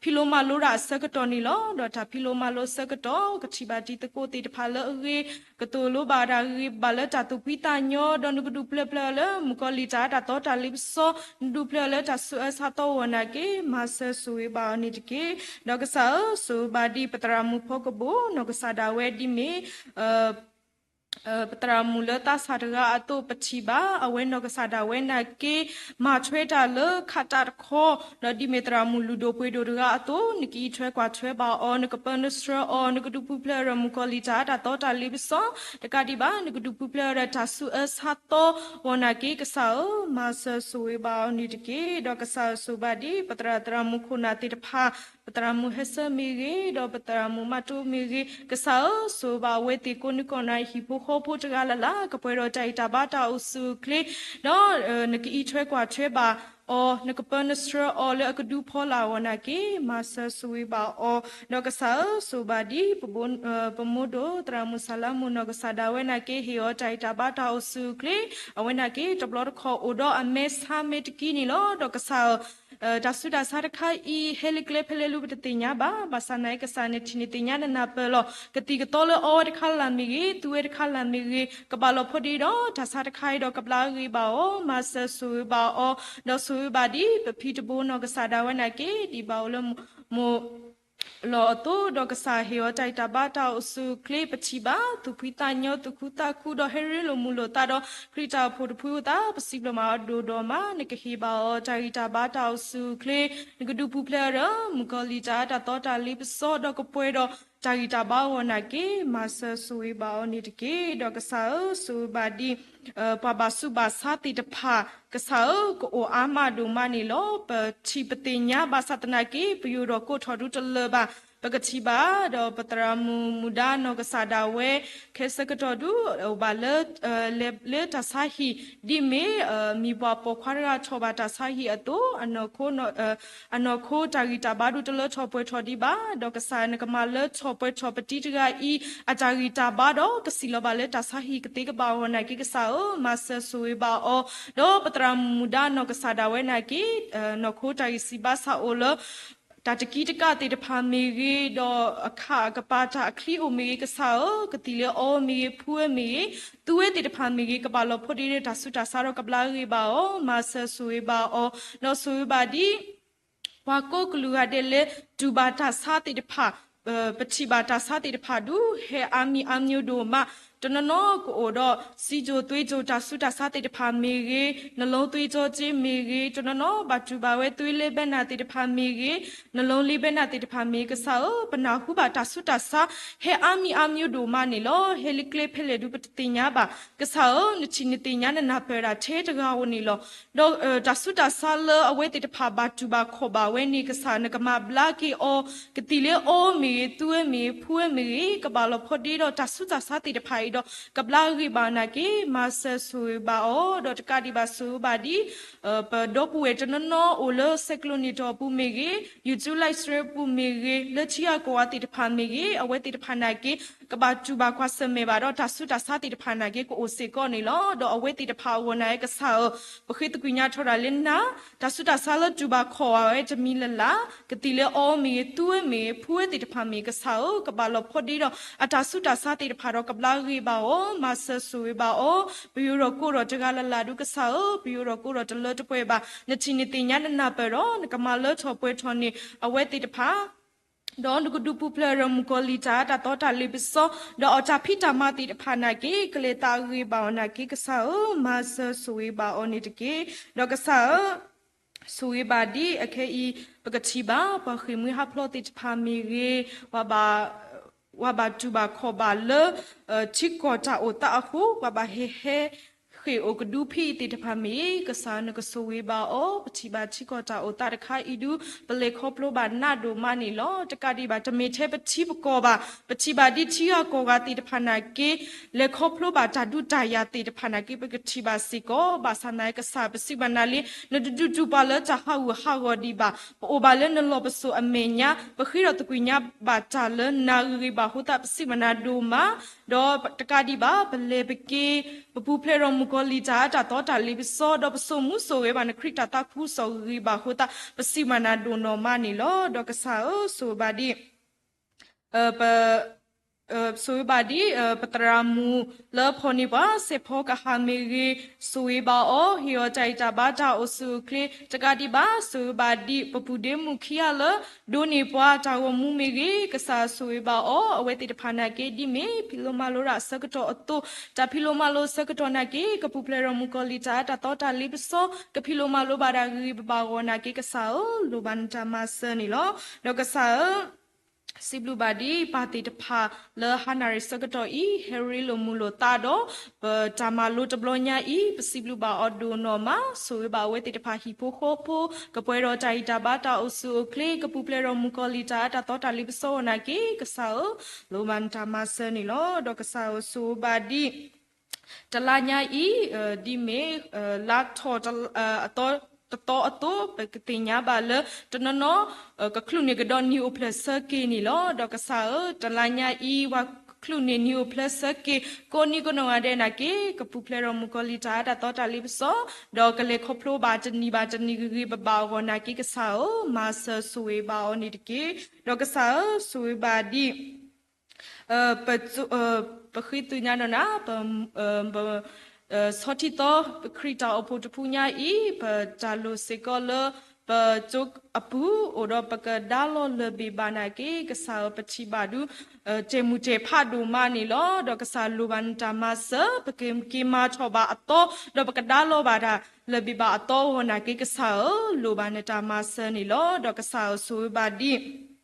ဖံးလိမၤလိတၢ်အဆၢကတီၢ်န့ၣ်လီၤ. ဒီးတၢ်ဖံးလိမၤလိအဆၢကတီၢ် ကထံၣ်ဘၣ်တံၤသကိးသ့ၣ်တဖၣ်လၢအဂ့ၤ, ကသိၣ်လိဘၣ်တၢ်ဂ့ၤဘၣ်လၢတၢ်သူၣ်ဖှံသးညီ, ဒီးနကဒုးပျၢၤပျဲအီၤလၢ မုၣ်ကီၤလံၢ်တၢ်အၢတၢ်သီတၢ်လ့ပစီ, နဒုးပျၢၤအီၤလၢတၢ်ဆူးအၢဆါသီအဂီၢ်နာ်က့ မၤစၢၤဆိၣ်ဂ့ၤဘၣ်အီၤန့ၣ်တက့ၢ်. ဒီးကစၢ်ဧၢ ဆိၣ်ဂ့ၤဘၣ်ဒ်ပသရၣ်မုၣ်ဖီကဘိၣ် နီၢ်ကစၢ်ဒၣ်ဝဲဒ်မ့ၢ် ပသရၣ်မုၣ်လၢသးစၢ်တဂၤအသိး ပထံၣ်ဘၣ် အဝဲနီၢ်ကစၢ်ဒၣ်ဝဲနာ်က့ မၤထွဲတၢ်လၢခးတၢ်တခီ, ဒီးဒ်မ့ၢ်သရၣ်မုၣ်လုၢ်ဒိၣ်ပှ့ၤဒိၣ်တဂၤအသိး နကအံးထွဲကွၢ်ထွဲဘၣ်အီၤ, နကပၢနဆှၢအီၤ, နကဒုးပူၤဖျဲးအီၤဒီးမုၣ်ကီၤလံၢ်တၢ်အၢတၢ်သီတၢ်လ့ပစီ, တကးဒံးဘၣ် နကဒုးပူၤဖျဲးအီၤဒီးတၢ်ဆူးအၢဆါသီအဂီၢ်နာ်က့ ကစၢ်ဧၢ မၤစၢၤဆိၣ်ဂ့ၤဘၣ်အီၤန့ၣ်တက့ၢ်. ဒီးကစၢ်ဧၢ ဆိၣ်ဂ့ၤဘၣ်ဒ်ပသရၣ်သရၣ်မုၣ်ခိၣ်နၢ်သ့ၣ်တဖၣ် ပသရၣ်မုၣ်ဟဲဆၢမ့ၢ်ဂ့ၤ, ဒီးပသရၣ်မုၣ်မးတိမ့ၢ်ဂ့ၤ, ကစၢ်ဧၢ ဆိၣ်ဂ့ၤဘၣ်အဝဲသ့ၣ်ကိးနံၤကိးနၤ ဟံၣ်ဖိဃီဖိတဂၤလၢ်လၢ် ကပှဲၤဒီးတၢ်ဂံၢ်တၢ်ဘါတၢ်အိၣ်ဆူၣ်အိၣ်ချ့, ဒီးနကအံးထွဲကွၢ်ထွဲဘၣ်အီၤ, နကပၢနဆှၢအီၤလၢအကဒုဖီလာ်အဂီၢ်နာ်က့ မၤစၢၤဆိၣ်ဂ့ၤဘၣ်အီၤ, ဒီးကစၢ်ဧၢ ဆိၣ်ဂ့ၤဘၣ်ဒ် ပမိၢ်ဒိၣ်သရၣ်မုၣ်စၢ်လါမုၣ်နီၢ်ကစၢ်ဒၣ်ဝဲနာ်က့ ဟ့ၣ်အီၤတၢ်ဂံၢ်တၢ်ဘါတၢ်အိၣ်ဆူၣ်အိၣ်ချ့, အဝဲနာ်က့ တဘျီတခီၣ်အိၣ်ဒီးအမဲာ်ဆါမဲာ်တကံန့ၣ်လီၤ. ဒီးကစၢ်ဧၢ တၢ်ဆူးတၢ်ဆါတခါအံၤ ဟဲလၢကျဲဖဲလဲၣ်လၢပတသ့ၣ်ညါဘၣ်, ဘၣ်ဆၣ်နာ်က့ ကစၢ်နထံၣ်န့ၢ်သ့ၣ်ညါနနၢ်ပၢၢ်လီၤ. ကသံၣ်ကသီလၢအီဝဲတခါလၢ်မ့ၢ်ဂ့ၤ, သူဝဲတခါလၢ်မ့ၢ်ဂ့ၤ, ကဘၣ်လီၤဖိးဒ့ဒီး တၢ်ဆါတခါအံၤဒီး ကဘျါအဂ့ၤဘၣ်အီၤ, မၤစၢၤဆိၣ်ဂ့ၤဘၣ်အီၤ, ဒီးဆိၣ်ဂ့ၤဘၣ်ဒ်ပဖံတဘိနီၢ်ကစၢ်ဒၣ်ဝဲနာ်က့ ဒ်ဘၣ်အိၣ်လၢမိၢ် လီၤအသိး, ဒီးကစၢ်ဟ့ၣ်အီၤတၢ်ဂံၢ်တၢ်ဘါတၢ်အိၣ်ဆူၣ်အိၣ်ချ့ ပထံၣ်ဘၣ် သူၣ်ဖှံသးညီ သူၣ်ခုသးခု ဒီးဟဲရ့လိာ်မုာ်လိာ်သးဒီး ခရံာ်တၢ်အိၣ်ဖှိၣ်တဖုအဃိသတး ပစံးဘျုးမၤအီၤဒိၣ်ဒီးမး, နကဟ့ၣ်ဘၣ်အီၤတၢ်ဂံၢ်တၢ်ဘါတၢ်အိၣ်ဆူၣ်အိၣ်ချ့, နကဒုးပူၤဖျဲးအီၤဒီး မုၣ်ကီၤလံၢ်တၢ်အၢတၢ်သီတၢ်လ့ပစီ ဒီးကပှဲၤဒီး တၢ်ဂံၢ်တၢ်ဘါအဂီၢ်နာ်က့ မၤစၢၤဆိၣ်ဂ့ၤဘၣ်အီၤန့ၣ်တက့ၢ်. ဒီးကစၢ်ဧၢ, ဆိၣ်ဂ့ၤဘၣ်ဒ် ပှၤဘၣ်ဆူးဘၣ်ဆါသ့ၣ်တဖၣ်, ကစၢ်ဧၢ, ကအိၣ်အါမးဒိၣ်မးန့ၣ်လီၤ. ပထံၣ်ပသ့ၣ်ညါဘၣ်ဆၣ်သနာ်က့ ပယိၣ်ဒီးကိးထီၣ်ဒုတလၢာ်ဘၣ်. ပကထံၣ်ဘၣ်, ဒီးပသရၣ်မုၣ်မုၣ်ဒါနီၢ်ကစၢ်ဒၣ်ဝဲ ခဲဆၢကတီၢ်ဒု အိၣ်ဘၣ်လၢ လဲၤလၢတၢ်ဆါဟံၣ် ဒ်မ့ၢ် မ့ၢ်ပှၤပိာ်ခွါတဂၤထီၣ်ဘၣ်တၢ်ဆါဟံၣ်အသိး အနီၢ်ခိတၢ်ဂံၢ်တၢ်ဘါဒုတလၢထီၣ်ပှဲၤထီၣ်ဒံးဘၣ်. ဒီးကစၢ်နကမၤလၢထီၣ်ပှဲၤထီၣ်ပတံၤတဂၤအံၤ အတၢ်ဂံၢ်တၢ်ဘါဒီး ကစံၣ်လီၤဘၣ်လၢတၢ်ဆါဟံၣ်ကသ့ကဘၣ်အဂီၢ်နာ်က့ ကစၢ်ဧၢ, မၤစၢၤဆိၣ်ဂ့ၤဘၣ်အီၤ, ဒီးပသရၣ်မုၣ်မုၣ်ဒါနီၢ်ကစၢ်ဒၣ်ဝဲနာ်က့ နီၢ်ခိတၢ်ဂံၢ်စၢ်ဘါစၢ်အိၣ်လၢ တၢ်တကံတကးသ့ၣ်တဖၣ်မ့ၢ်ဂ့ၤ, ဒီးအခၣ်အကပၤတၢ်အချံအိၣ်မ့ၢ်ဂ့ၤ, ကစၢ်ဧၢ, ကသံၣ်လၢအီမ့ၢ်ဂ့ၤ, ဖှူဝဲမ့ၢ်ဂ့ၤ, သူဝဲသ့ၣ်တဖၣ်မ့ၢ်ဂ့ၤ, ကဘၣ်လီၤဖိးဒ့ဒီးတၢ်ဆူးတၢ်ဆါဒီးကဘျါဂ့ၤဘၣ်အီၤ, မၤစၢၤဆိၣ်ဂ့ၤဘၣ်အီၤ, ဒီးဆိၣ်ဂ့ၤဘၣ်ဒ် ပှၤကိးကလုာ်ဂၤဒဲးလၢ တူၢ်ဘၣ်တၢ်ဆါသ့ၣ်တဖၣ်, ပထံၣ်ဘၣ်တၢ်ဆါသ့ၣ်တဖၣ်ဒုး ဟဲအါမံၤအါမံၤဒိၣ်မး, တနီၤနီၤကအိၣ်ဒီး စံကၠိၣ်သွ့ကၠိၣ်တၢ်ဆူးတၢ်ဆါသ့ၣ်တဖၣ်မ့ၢ်ဂ့ၤ, နလီသွ့ကၠိၣ်က့မ့ၢ်ဂ့ၤ, တနီၤနီၤဘၣ်တူၢ်ဘၣ်ဝဲသွ့လ့ဘဲနၢ်သ့ၣ်တဖၣ်မ့ၢ်ဂ့ၤ, နလီလ့ဘဲနၢ်သ့ၣ်တဖၣ်မ့ၢ်ဂ့ၤ, ကစၢ်ဧၢ, ပနၢ်ဟူဘၣ်တၢ်ဆူးတၢ်ဆါ ဟဲအါမံၤအါမံၤဒိၣ်မးန့ၣ်လီၤ. ဟဲလၢကျဲဖဲလဲၣ်ဒုးပတသ့ၣ်ညါဘၣ်. ကစၢ်ဧၢ, နထံၣ်နသ့ၣ်ညါနနၢ်ပၢၢ်ဒၣ်ထဲတဂၤဧိၤန့ၣ်လီၤ. ဒီးတၢ်ဆူးတၢ်ဆါလၢအဝဲသ့ၣ်တဖၣ်ဘၣ်တူၢ်ဘၣ်ခီၣ်ဘၣ်ဝဲန့ၣ် ကစၢ်နကမၤဘျါက့ၤအီၤ, ကသံၣ်လၢအီမ့ၢ်ဂ့ၤ, သူဝဲမ့ၢ်ဂ့ၤ, ဖှူဝဲမ့ၢ်ဂ့ၤ, ကဘၣ်လီၤဖိးဒ့ဒီးတၢ်ဆူးတၢ်ဆါသ့ၣ်တဖၣ်အံၤဒီး ကဘျါဂ့ၤဘၣ်နာ်က့ မၤစၢၤဆိၣ်ဂ့ၤဘၣ်အီၤ, ဒီးတကးဒံးဘၣ်ဆိၣ်ဂ့ၤဘၣ်ဒ် ပဒီပုၢ်ဝဲၢ်တနီၤနီၤအိၣ်လၢဆဲးကျိးန့ၣ်တီၢ်ပူၤမ့ၢ်ဂ့ၤ, YouTube live stream ပူၤမ့ၢ်ဂ့ၤ, လၢထံဂၤကီၢ်ဂၤသ့ၣ်တဖၣ်မ့ၢ်ဂ့ၤ, အဝဲသ့ၣ်တဖၣ်နာ်က့ ကဘၣ်တူၢ်ဘၣ်ကွၢ်ဆၢၣ်မဲာ်ဘၣ်ဒီးတၢ်ဆူးတၢ်ဆါသ့ၣ်တဖၣ်နာ်က့ ကအိၣ်စ့ၢ်ကီးန့ၣ်လီၤ. ဒီးအဝဲသ့ၣ်တဖၣ်အဂီၢ်နာ်က့ ကစၢ်ဧၢ, ပဃ့သကွံာ်ညါထီၣ်ဒၣ်လၢနၤ, တၢ်ဆူးတၢ်ဆါလၢတူၢ်ဘၣ်ခီၣ်ဘၣ်ဝဲတမံၤလၢ်လၢ်, ကသံၣ်လၢအီမ့ၢ်ဂ့ၤ, သူဝဲမ့ၢ်ဂ့ၤ, ဖှူဝဲသ့ၣ်တဖၣ်မ့ၢ်ဂ့ၤ, ကစၢ်ဧၢ, ကဘၣ်လီၤဖိးဒ့ဒီးအတၢ်ဆူးတၢ်ဆါသ့ၣ်တဖၣ်ဒီးကဘျါဂ့ၤဘၣ်အီၤ, မၤစၢၤဆိၣ်ဂ့ၤဘၣ်အီၤ, ပယိၣ်ဒီးကိးဒီးတဂၤလၢ်လၢ်ဒုး ကစၢ်ဧၢ, ပယိၣ်ဒီးကိးဒီးတလၢတပှဲၤဘၣ်, နထံၣ်နသ့ၣ်ညါနနၢ်ပၢၢ်ဒီး နကမၤလၢထီၣ်ပှဲၤထီၣ်န့ၢ်အဝဲသ့ၣ်တဖၣ် ဒီးနကဒုးပူၤဖျဲးဒီးမုၣ်ကီၤလံၢ်တၢ်အၢတၢ်သီတၢ်လ့ပစီ, ဒီးအတၢ်ဖံးတၢ်မၤသ့ၣ်တဖၣ်နာ်က့ ကလဲၤသးဂ့ၤဘၣ်အီၤနာ်က့ ကစၢ်ဧၢ, မၤစၢၤဆိၣ်ဂ့ၤဘၣ်အီၤန့ၣ်တက့ၢ်. ဒီးကစၢ်ဧၢ, ဆိၣ်ဂ့ၤဘၣ်ဒ်အခဲအံၤ ပကထံၣ်ဘၣ် ပှၤဃ့ၢ်မှံဟးဖျိးသ့ၣ်တဖၣ်မ့ၢ်ဂ့ၤ, ပှၤဘၣ် ပှၤဘၣ်တူၢ်ဘၣ်ခီၣ်ဘၣ်လၢ ထံကီၢ်တၢ်အိၣ်သးအဃိ ပှၤဘၣ်ဟဲဟဲ ဃ့ၢ်အိၣ်ကဒုဖံးသ့ၣ်တဖၣ်မ့ၢ်ဂ့ၤ, ကစၢ်နကဆိၣ်ဂ့ၤဘၣ်အီၤ, ပထံၣ်ဘၣ်ထံကီၢ်တၢ်အိၣ်သးတခါအံၤဒုး ပလဲၤခီဖျိဘၣ်နးဒိၣ်မးန့ၣ်လီၤ. တကးဒံးဘၣ် တမ့ၢ်ထဲပထံပကီၢ်ဘၣ်, ပထံၣ်ဘၣ်ဒ်ထံဂၤကီၢ်ဂၤသ့ၣ်တဖၣ်နာ်က့ လဲၤခီဖျိဘၣ်တၢ်ဒုးတၢ်ယၤသ့ၣ်တဖၣ်နာ်က့ ပကထံၣ်ဘၣ်စ့ၢ်ကီး, ဘၣ်ဆၣ်သနာ်က့ ကစၢ်ပစံးဘၣ်နၤလံ, နတဒုးတူၢ်ပှၤလၢတၢ်ဟးဂူာ်ဟးဂီၤဒံးဘၣ်, ပအိၣ်ဘၣ်လၢနလီၢ်ပစိာ်အမဲာ်ညါ, ပဃ့ဒီးသကွံာ်ညါဘၣ်တၢ်လၢနၤဂ့ၤဂ့ၤဘၣ်အဃိသတး ပစံးဘၣ်နၤဒိၣ်မး, ဒီးတကးဒံးဘၣ် ပလဲၤပက့ၤ ပပူၤဖျဲးဒီးမုၣ်ကီၤလံၢ်တၢ်အၢတၢ်သီတၢ်လ့ပစီ, ဒီးပစိာ်မူစိာ်ဂဲၤဘၣ်နခရံာ်တၢ်သးခုကစီၣ်ဂ့ၤဂ့ၤဘၣ်အဃိသတး ပစံးဘၣ်နၤဒိၣ်နီၢ်မးန့ၣ်လီၤ. ဒီးကစၢ်ဧၢ, ဆိၣ်ဂ့ၤဘၣ်ဒ် ပ ဆိၣ်ဂ့ၤဘၣ်ဒ် ပသရၣ်မုၣ်လၢဖီၣ်န့ၢ်ပှၤ စဲးဖီကဟၣ်မ့ၢ်ဂ့ၤ, ဆိၣ်ဂ့ၤဘၣ်အီၤ, ဟ့ၣ်အီၤတၢ်ဂံၢ်တၢ်ဘါတၢ်အိၣ်ဆူၣ်အိၣ်ချ့, တကးဒံးဘၣ် ဆိၣ်ဂ့ၤဘၣ်ဒ် ပပုၢ်ဒ့မုၣ်ခံဂၤလၢ ဒိးန့ၢ်ပှၤတၢ်ဂီၤမူမ့ၢ်ဂ့ၤ, ကစၢ်ဆိၣ်ဂ့ၤဘၣ်အီၤ, အဝဲသ့ၣ်တဖၣ်နာ်က့ ဒ်မ့ၢ်ဖံးလိမၤလိတၢ်အဆၢကတီၢ်အသိး, တၢ်ဖံးလိမၤလိအဆၢကတီၢ်နာ်က့ ကပူၤဖျဲးဒီးမုၣ်ကီၤလံၢ်တၢ်အၢတၢ်သီတၢ်လ့ပစီ, ကဖံးလိမၤလိဘၣ်တၢ်ဂ့ၤဂ့ၤဘၣ်ဘၣ်အဂီၢ်နာ်က့ ကစၢ်ဧၢ, လိၣ်ဘၣ်နတၢ်မၤစၢၤန့ၣ်လီၤ. ဒီးကစၢ်ဧၢ, စံးဘျုးဘၣ်ဒ်ပၢ်သ့ၣ်တဖၣ်လၢဟါနၣ်ရံၣ်ဆၢကတီၢ်အံၤ ဟဲရ့လိာ်မုာ်လိာ်သးဒီး ပတၢ်မၤလိတဘျီညါအံၤ ပစံးဘျုးဘၣ်အီၤဒိၣ်နီၢ်မး, ဆိၣ်ဂ့ၤဘၣ်အဝဲသ့ၣ်တဖၣ်ဟံၣ်ဖိဃီဖိ, ကပှဲၤဒီးတၢ်ဂံၢ်တၢ်ဘါတၢ်အိၣ်ဆူၣ်အိၣ်ချ့, ကပူၤဖျဲးဒီးမုၣ်ကီၤလံၢ်တၢ်အၢတၢ်သီတၢ်လ့ပစီအဂီၢ်နာ်က့ ကစၢ်ဧၢ, လိၣ်ဘၣ်နတၢ်မၤစၢၤန့ၣ်လီၤ. ဒီးကစၢ်ဧၢ, ဆိၣ်ဂ့ၤဘၣ်ဒ် တလါညါအံၤ ဒ်မ့ၢ် လါထီၣ်အသီတသီအသိး ပကသ့ၣ်ညါဘၣ်လၢ တနီၤနီၤ ကချုးန့ၢ်ကဒီးနံၣ်အိၣ်ဖျဲၣ်ဆၢက့ၤန့ၣ်လီၤ. ဒီးကစၢ်ဧၢ, တလါညါအံၤ ပှၤချုးန့ၢ်နံၣ်အိၣ်ဖျဲၣ်ဆၢက့ၤ ကိးနံၤကိးနီၢ်ဂၤဒဲးနာ်က့ ကပူၤဖျဲးဒီးမုၣ်ကီၤလံၢ်တၢ်အၢတၢ်သီတၢ်လ့ပစီ, ဒီးကလဲၤခီဖျိဘၣ်တနံၤဘၣ်တနံၤဂ့ၤဂ့ၤဘၣ်ဘၣ်အဂီၢ်နာ်က့ ကစၢ်ဧၢ, မၤစၢၤဆိၣ်ဂ့ၤဘၣ်အီၤန့ၣ်တက့ၢ်. ဒီးကစၢ်ဧၢ, ဆိၣ်ဂ့ၤဘၣ်ဒ် ပ ပဃ့သ့ၣ်ညါဒီးနၤ, ပ ပ ဆီထံသီ ပခရံာ်တၢ်အိၣ်ဖှိၣ်တဖုညါအံၤ ပတၢ်လိၣ်စ့ၢ်ကီးလၢ ပကၠိအပူၤ အိၣ်ဒီးပကဒါလီၤလၢၢ်ဘ့ၣ်ဘၣ်နာ်က့ ကစၢ်ဧၢ ပထံၣ်ဘၣ်ဒုး တဲာ်မုၢ်တဲာ်ဖးဒိၣ်မးန့ၣ်လီၤ. ဒီးကစၢ်လိၣ်ဘၣ်နတၢ်မၤစၢၤ ပကက့ၤမၤထီၣ်ဘၣ်အသီ ဒီးပကဒါလီၤဘၣ်တၢ်လၢၢ်ဘ့ၣ်ဘၣ်အသီအဂီၢ်နာ်က့ ကစၢ်ဧၢ လိၣ်ဘၣ်နတၢ်မၤစၢၤန့ၣ်လီၤ. ဒီးကစၢ်ဧၢ ဆိၣ်ဂ့ၤဘၣ်ဒ်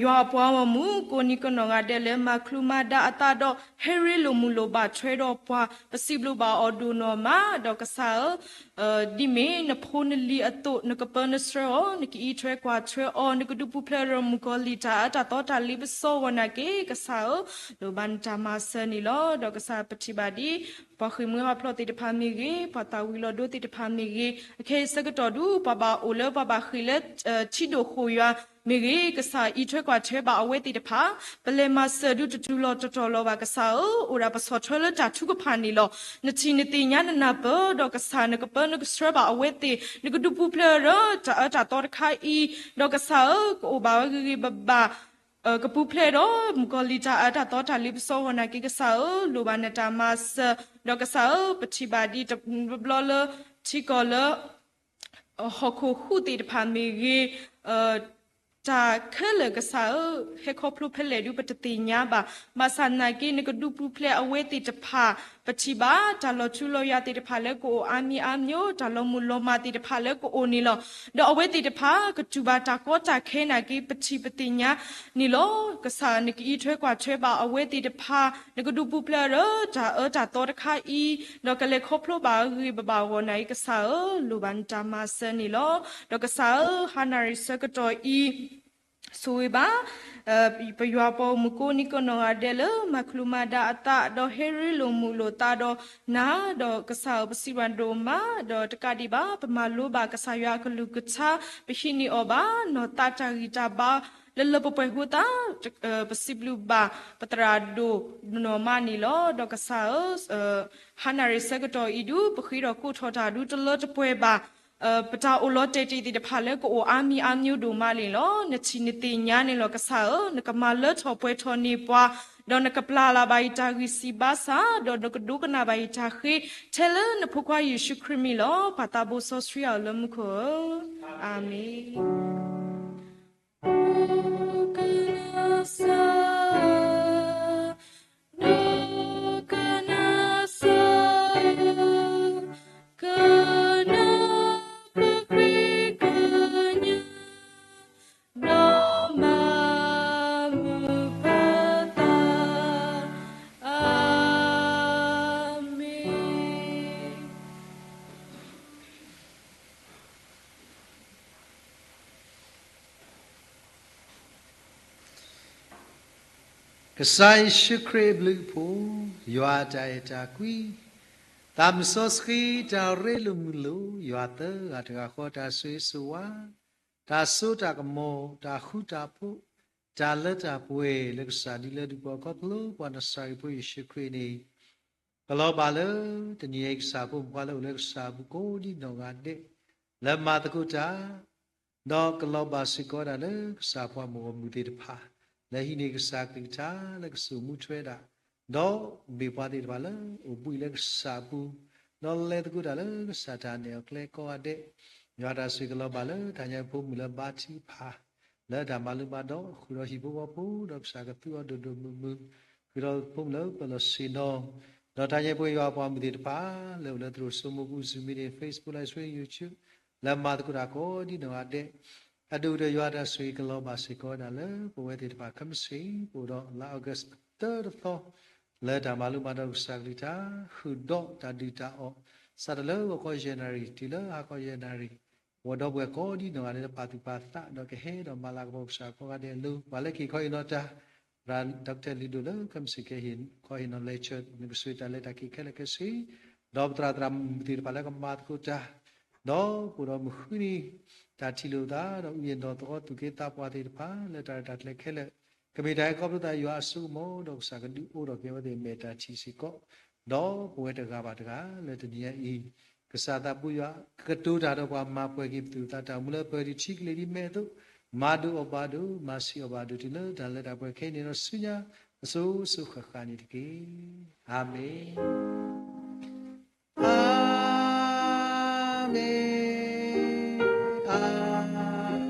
ယွၤအပှၤဂီၢ်မုၢ် ကိးနံၤကနီၢ်ဂၤဒဲးလၢ မၤချုးမၤဒါအသးဒီး ဟဲရ့လိာ်မုာ်လိာ်ဘၣ်ထွဲဒီးပှၤ ပစံးဘျုးဘၣ်အီၤဒိၣ်နီၢ်မး ဒီးကစၢ်ဧၢ, ဒ်မ့ၢ်နဖိနလံၤအသိး နကပၢနဆှၢအီၤ, နကအံးထွဲကွၢ်ထွဲအီၤ, နကဒုးပူၤဖျဲးဒီးမုၣ်ကီၤလံၢ်တၢ်အၢတၢ်သီတၢ်လ့ပစီအဂီၢ်နာ်က့ ကစၢ်ဧၢ, လိၣ်ဘၣ်နတၢ်မၤစၢၤန့ၣ်လီၤ. ဒီးကစၢ်ပထံၣ်ဘၣ်ဒ် ပှၤဃ့ၢ်မှံဟးဖျိးသ့ၣ်တဖၣ်မ့ၢ်ဂ့ၤ, ပှၤသၣ်ဝံၤလီၤဒိသ့ၣ်တဖၣ်မ့ၢ်ဂ့ၤ, အခဲအံၤဆၢကတီၢ်ဒုး ပှၤဘၣ်အိၣ်လၢပှၤဘၣ်ဃ့ၢ်လၢ ထံဒိၣ်ဃိၣ်ယွၤမ့ၢ်ဂ့ၤ, ကစၢ်အံးထွဲကွၢ်ထွဲဘၣ်အဝဲသ့ၣ်တဖၣ်, ပလဲၤမၤစၢၤဒုးတတုၤလီၤတတီၤလီၤဘၣ် ကစၢ်ဧၢ, အိၣ်ဒၣ်ပဆီၣ်ထွဲလၢတၢ်ထုကဖၣ်န့ၣ်လီၤ. နထံၣ်နသ့ၣ်ညါနနၢ်ပၢၢ် ဒီးကစၢ်နကပၢနကဆှၢဘၣ်အဝဲသ့ၣ်, နကဒုးပူၤဖျဲးဒီးတၢ်အၢတၢ်သီတခါအံၤ, ဒီးကစၢ်ဧၢ, ကအိၣ်ဘၣ်ဝဲဂ့ၤဂ့ၤဘၣ်ဘၣ် ကပူၤဖျဲးဒီးမုၣ်ကီၤလံၢ်တၢ်အၢတၢ်သီတၢ်လ့ပစီအဂီၢ်နာ်က့ ကစၢ်ဧၢ, လိၣ်ဘၣ်နတၢ်မၤစၢၤ, ဒီးကစၢ်ဧၢ, ပထံၣ်ဘၣ်ဒ်တဘျီလၢ ထံကီၢ်လၢ ဟီၣ်ခိၣ်ဟူးသ့ၣ်တဖၣ်မ့ၢ်ဂ့ၤ, တၢ်ခဲလၢာ်ကစၢ်ဧၢ, ဟဲခီဖျိဖဲလဲၣ်ဒုးပတသ့ၣ်ညါဘၣ်. ဘၣ်ဆၣ်နာ်က့ နကဒုးပူၤဖျဲးအဝဲသ့ၣ်တဖၣ်, ပထံၣ်ဘၣ်တၢ်လီၤထူလီၤယွၤသ့ၣ်တဖၣ်လၢကအိၣ်အါမံၤအါမျိ, တၢ်လီၤမုၢ်လီၤမၢ်သ့ၣ်တဖၣ်လၢကအိၣ်န့ၣ်လီၤ. ဒီးအဝဲသ့ၣ်တဖၣ် ကတူၢ်ဘၣ်တၢ်ကီတၢ်ခဲနာ်က့ ပထံၣ်ပသ့ၣ်ညါန့ၣ်လီၤ. ကစၢ်နကအံးထွဲကွၢ်ထွဲဘၣ်အဝဲသ့ၣ်တဖၣ်, နကဒုးပူၤဖျဲးဒီးတၢ်အၢတၢ်သီတခါအံၤ, ဒီးကလဲၤခီဖျိဘၣ်ဂ့ၤဂ့ၤဘၣ်ဘၣ်အဂီၢ်နာ်က့ ကစၢ်ဧၢ, လိၣ်ဘၣ်နတၢ်မၤစၢၤန့ၣ်လီၤ. ဒီးကစၢ်ဧၢ, ဟါနၣ်ရံၣ်ဆၢကတီၢ်အံၤ ဆိၣ်ဂ့ၤဘၣ် ပယွၤပှၤဂီၢ်မုၢ်ကိးနံၤကိးနီၢ်ဂၤဒဲးလၢ မၤချုးမၤဒါအသး ဒီးဟဲရ့လိာ်မုာ်လိာ်သးဒီးနၤ, ဒီးကစၢ်ဧၢ, ပစံးဘျုးဒိၣ်မး, ဒီးတကးဒံးဘၣ် ပမၤလိဘၣ်ကစၢ်ယွၤအကလုၢ်ကထါ, ပဟံးန့ၢ်အီၤဘၣ်နီၢ်သးတၢ်ဂံၢ်တၢ်ဘါ လၢလၢပှဲၤပှဲၤအဃိသတး ပစံးဘျုးဘၣ်ပသရၣ်ဒိၣ်နီၢ်မးန့ၣ်လီၤ. ဒီးကစၢ်ဧၢ, ဟါနၣ်ရံၣ်ဆၢကတီၢ်အံၤဒုး ပဃ့ဒီးကိးထီၣ်တၢ်ဒုးတလၢတပှဲၤဘၣ် ပတၢ်အိၣ်လီၤတဲာ်တ့ၢ်သ့ၣ်တဖၣ်လၢကအိၣ်အါမံၤအါမျိဒိၣ်မးန့ၣ်လီၤ. နထံၣ်နသ့ၣ်ညါန့ၣ်လီၤကစၢ်ဧၢ, နကမၤလၢထီၣ်ပှဲၤထီၣ်န့ၢ်ပှၤ, ဒီးနကပျၢ်လၢ်ဘၣ်ယတၢ်ဂံၢ်စၢ်ဘါစၢ်, ဒီးနကဒိကနၣ်ဘၣ်ယတၢ်ဃ့, ထဲလၢနဖိခွါယ့ၣ်ၡူးခရံာ်မံၤလီၤ. ပၢ်သးဘိစီဆှံအီၤလၢမူခိၣ်ဧၢ, အၤမ့ၣ်. ကစၢ်ယ့ၣ်ၡူးခရံာ်အဘျုးအဖှိၣ်, ယွၤအတၢ်အဲၣ်တၢ်ကွံ, သးမုၢ်စီဆှံတၢ်ရ့လိာ်မုာ်လိာ်, ယွၤသၢဂၤတဂၤဃီတၢ်ဆိၣ်ဂ့ၤဆိၣ်ဝါ, တၢ်စိတၢ်ကမီၤ, တၢ်ဃူတၢ်ဖိး, တၢ်လၢတၢ်ပှဲၤလၢကစၢ်ဒုးလၢဒုးပှၤခီဖျိပှၤနၤစၤရ့းဖိယ့ၣ်ၡူးခရံာ်န့ၣ် ကလီၤဘၣ်လၢတနံၤအံၤ ကစၢ်ဖိမုၣ်ဖိခွါလၢအိၣ်လၢကစၢ်အပူၤကိးဒံနီၢ်ဂၤဒဲး လၢမၤသကိးတၢ်, ဒီးကလီၤဘၣ်စ့ၢ်ကီးဒၣ်လၢကစၢ်ပှၤမုၣ်ဂီၢ်မုၢ်သ့ၣ်တဖၣ် လၢဟံးန့ၢ်ကစၢ်ကလုၢ်ကထါလၢကစိာ်မူထွဲဒၣ်, ဒီးမ့ၢ်ပှၤသ့ၣ်တဖၣ်လၢအိၣ်ဘှံးလၢကစၢ်အပူၤ, ဒီးလဲၤသကိးတၢ်လၢကစၢ်တၢ်နဲၣ်အီၤကျဲကိးဂၤဒဲး, ယွၤတၢ်ဆိၣ်ဂ့ၤကလီၤဘၣ်လၢတၢ်ညါဖိမုၣ်လၢဘါထုကဖၣ် လၢတၢ်မၤလိမၤဒိး ဃုာ်ဒီးဟံၣ်ဖိဃီဖိ ဒီးကစၢ်ကသူအီၤဒိၣ်ဒိၣ်မုၢ်မုၢ်, ဃုာ်ဒီးဖိမုၣ်လၢပၢၤလီၢ်ဆ့ၣ်နီၤ, ဒီးတၢ်ညါဖိယွၤအပှၤမုၣ်သ့ၣ်တဖၣ် လၢအိၣ်လၢသရိာ်စိမိၢ်ပူၤ Zoom meeting, Facebook Live Stream, YouTube လၢမၤသကိးတၢ်ကိးဒံနီၢ်ဂၤဒဲး, အဒိၣ်ကတၢၢ်ယွၤတၢ်ဆိၣ်ဂ့ၤကလီၤဘၣ်စ့ၢ်ကီးဝဲဒၣ်လၢပဝဲသ့ၣ်တဖၣ်ခဲမုၢ်ဆ့ၣ် ပအိၣ်ဒီးလါ August သၢတသီ လၢတၢ်မၤလိမၤဒိးကစၢ်ကလုၢ်ကထါ ဃုာ်ဒီးတၢ်ဒုၣ်တၢ်အီၣ် စးထီၣ်လၢဂီၤခီယဲၢ်နၣ်ရံၣ် တုၤလၢဟါခီယဲၢ်နၣ်ရံၣ်, ပဝဲဒီပုၢ်ဝဲၢ်ကိးဒံနီၢ်ဂၤဒဲးလၢပာ်သူၣ်ပာ်သး ဒီးကဟဲဒီးမၤလၤကပီၤကစၢ်ကိးဂၤဒဲးအလိၤ, ပှၤလၢက့ၤခီဟ့ၣ်နီၤတၢ် သရၣ် Doctor လုၢ်ဒိၣ်လၢခဲမုၢ်ဆ့ၣ်ကဟ့ၣ်ခီဟ့ၣ်နီၤ lecture နကဆိၣ်ဂ့ၤတၢ်လၢတၢ်က့ၤခဲလၢာ်ခဲဆ့, ဒီးပသရၣ်သရၣ်မုၣ်သ့ၣ်တဖၣ်လၢကမၤသကိးတၢ်, ဒီးပအိၣ်ဒီးမုၢ်ဃုနံၤ တၢ်ထံၣ်လိာ်သး ဒီးအုၣ်ယဲၢ်ဒီးသဝီသူၣ်က့သးပှၢ်သ့ၣ်တဖၣ် လၢတၢ်ရဲၣ်တၢ်ကျဲၤခဲလၢာ်, ကမ့ၢ်တၢ်ဟဲခီဖျိသးယွၤအစိကမီၤ ဒီးကစၢ်ကဒုးအိၣ်ထီၣ်က့ၤအဝဲသ့ၣ်အမဲာ်တၢ်ထံၣ်စ့ၢ်ကီး, ဒီးပဝဲတဂၤဘၣ်တဂၤလၢတနံၤအံၤ ကစၢ်သးဘိယွၤ ကကတိၤတၢ်ဒီးပှၤမၤပှဲၤက့ၤပသူၣ်ပသးတၢ်အိၣ်မူလၢပှဲၤဒံးထံကလ့ၤဒ်မဲာ်အသိး, မၤဒိးအီၣ်ဘၣ်ဒိး မၤဆံးအီၣ်ဘၣ်ဒိးတုၤလၢတၢ်လၢတၢ်ပှဲၤခဲအံၤန့ၣ်ဒီးဆူညါ အစိၤစိၤဃၣ်ဃၣ်န့ၣ်တက့ၢ်. အၤမ့ၣ်. အၤမ့ၣ်, အၤမ့ၣ်, အၤမ့ၣ်.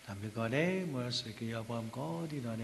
တၢ်ဘျုးကိးဂၤဒဲး မ်ယွၤဆိၣ်ဂ့ၤက့ၤယွၤပှၤမုၣ်ကိးဒံနီၢ်ဂၤဒဲး.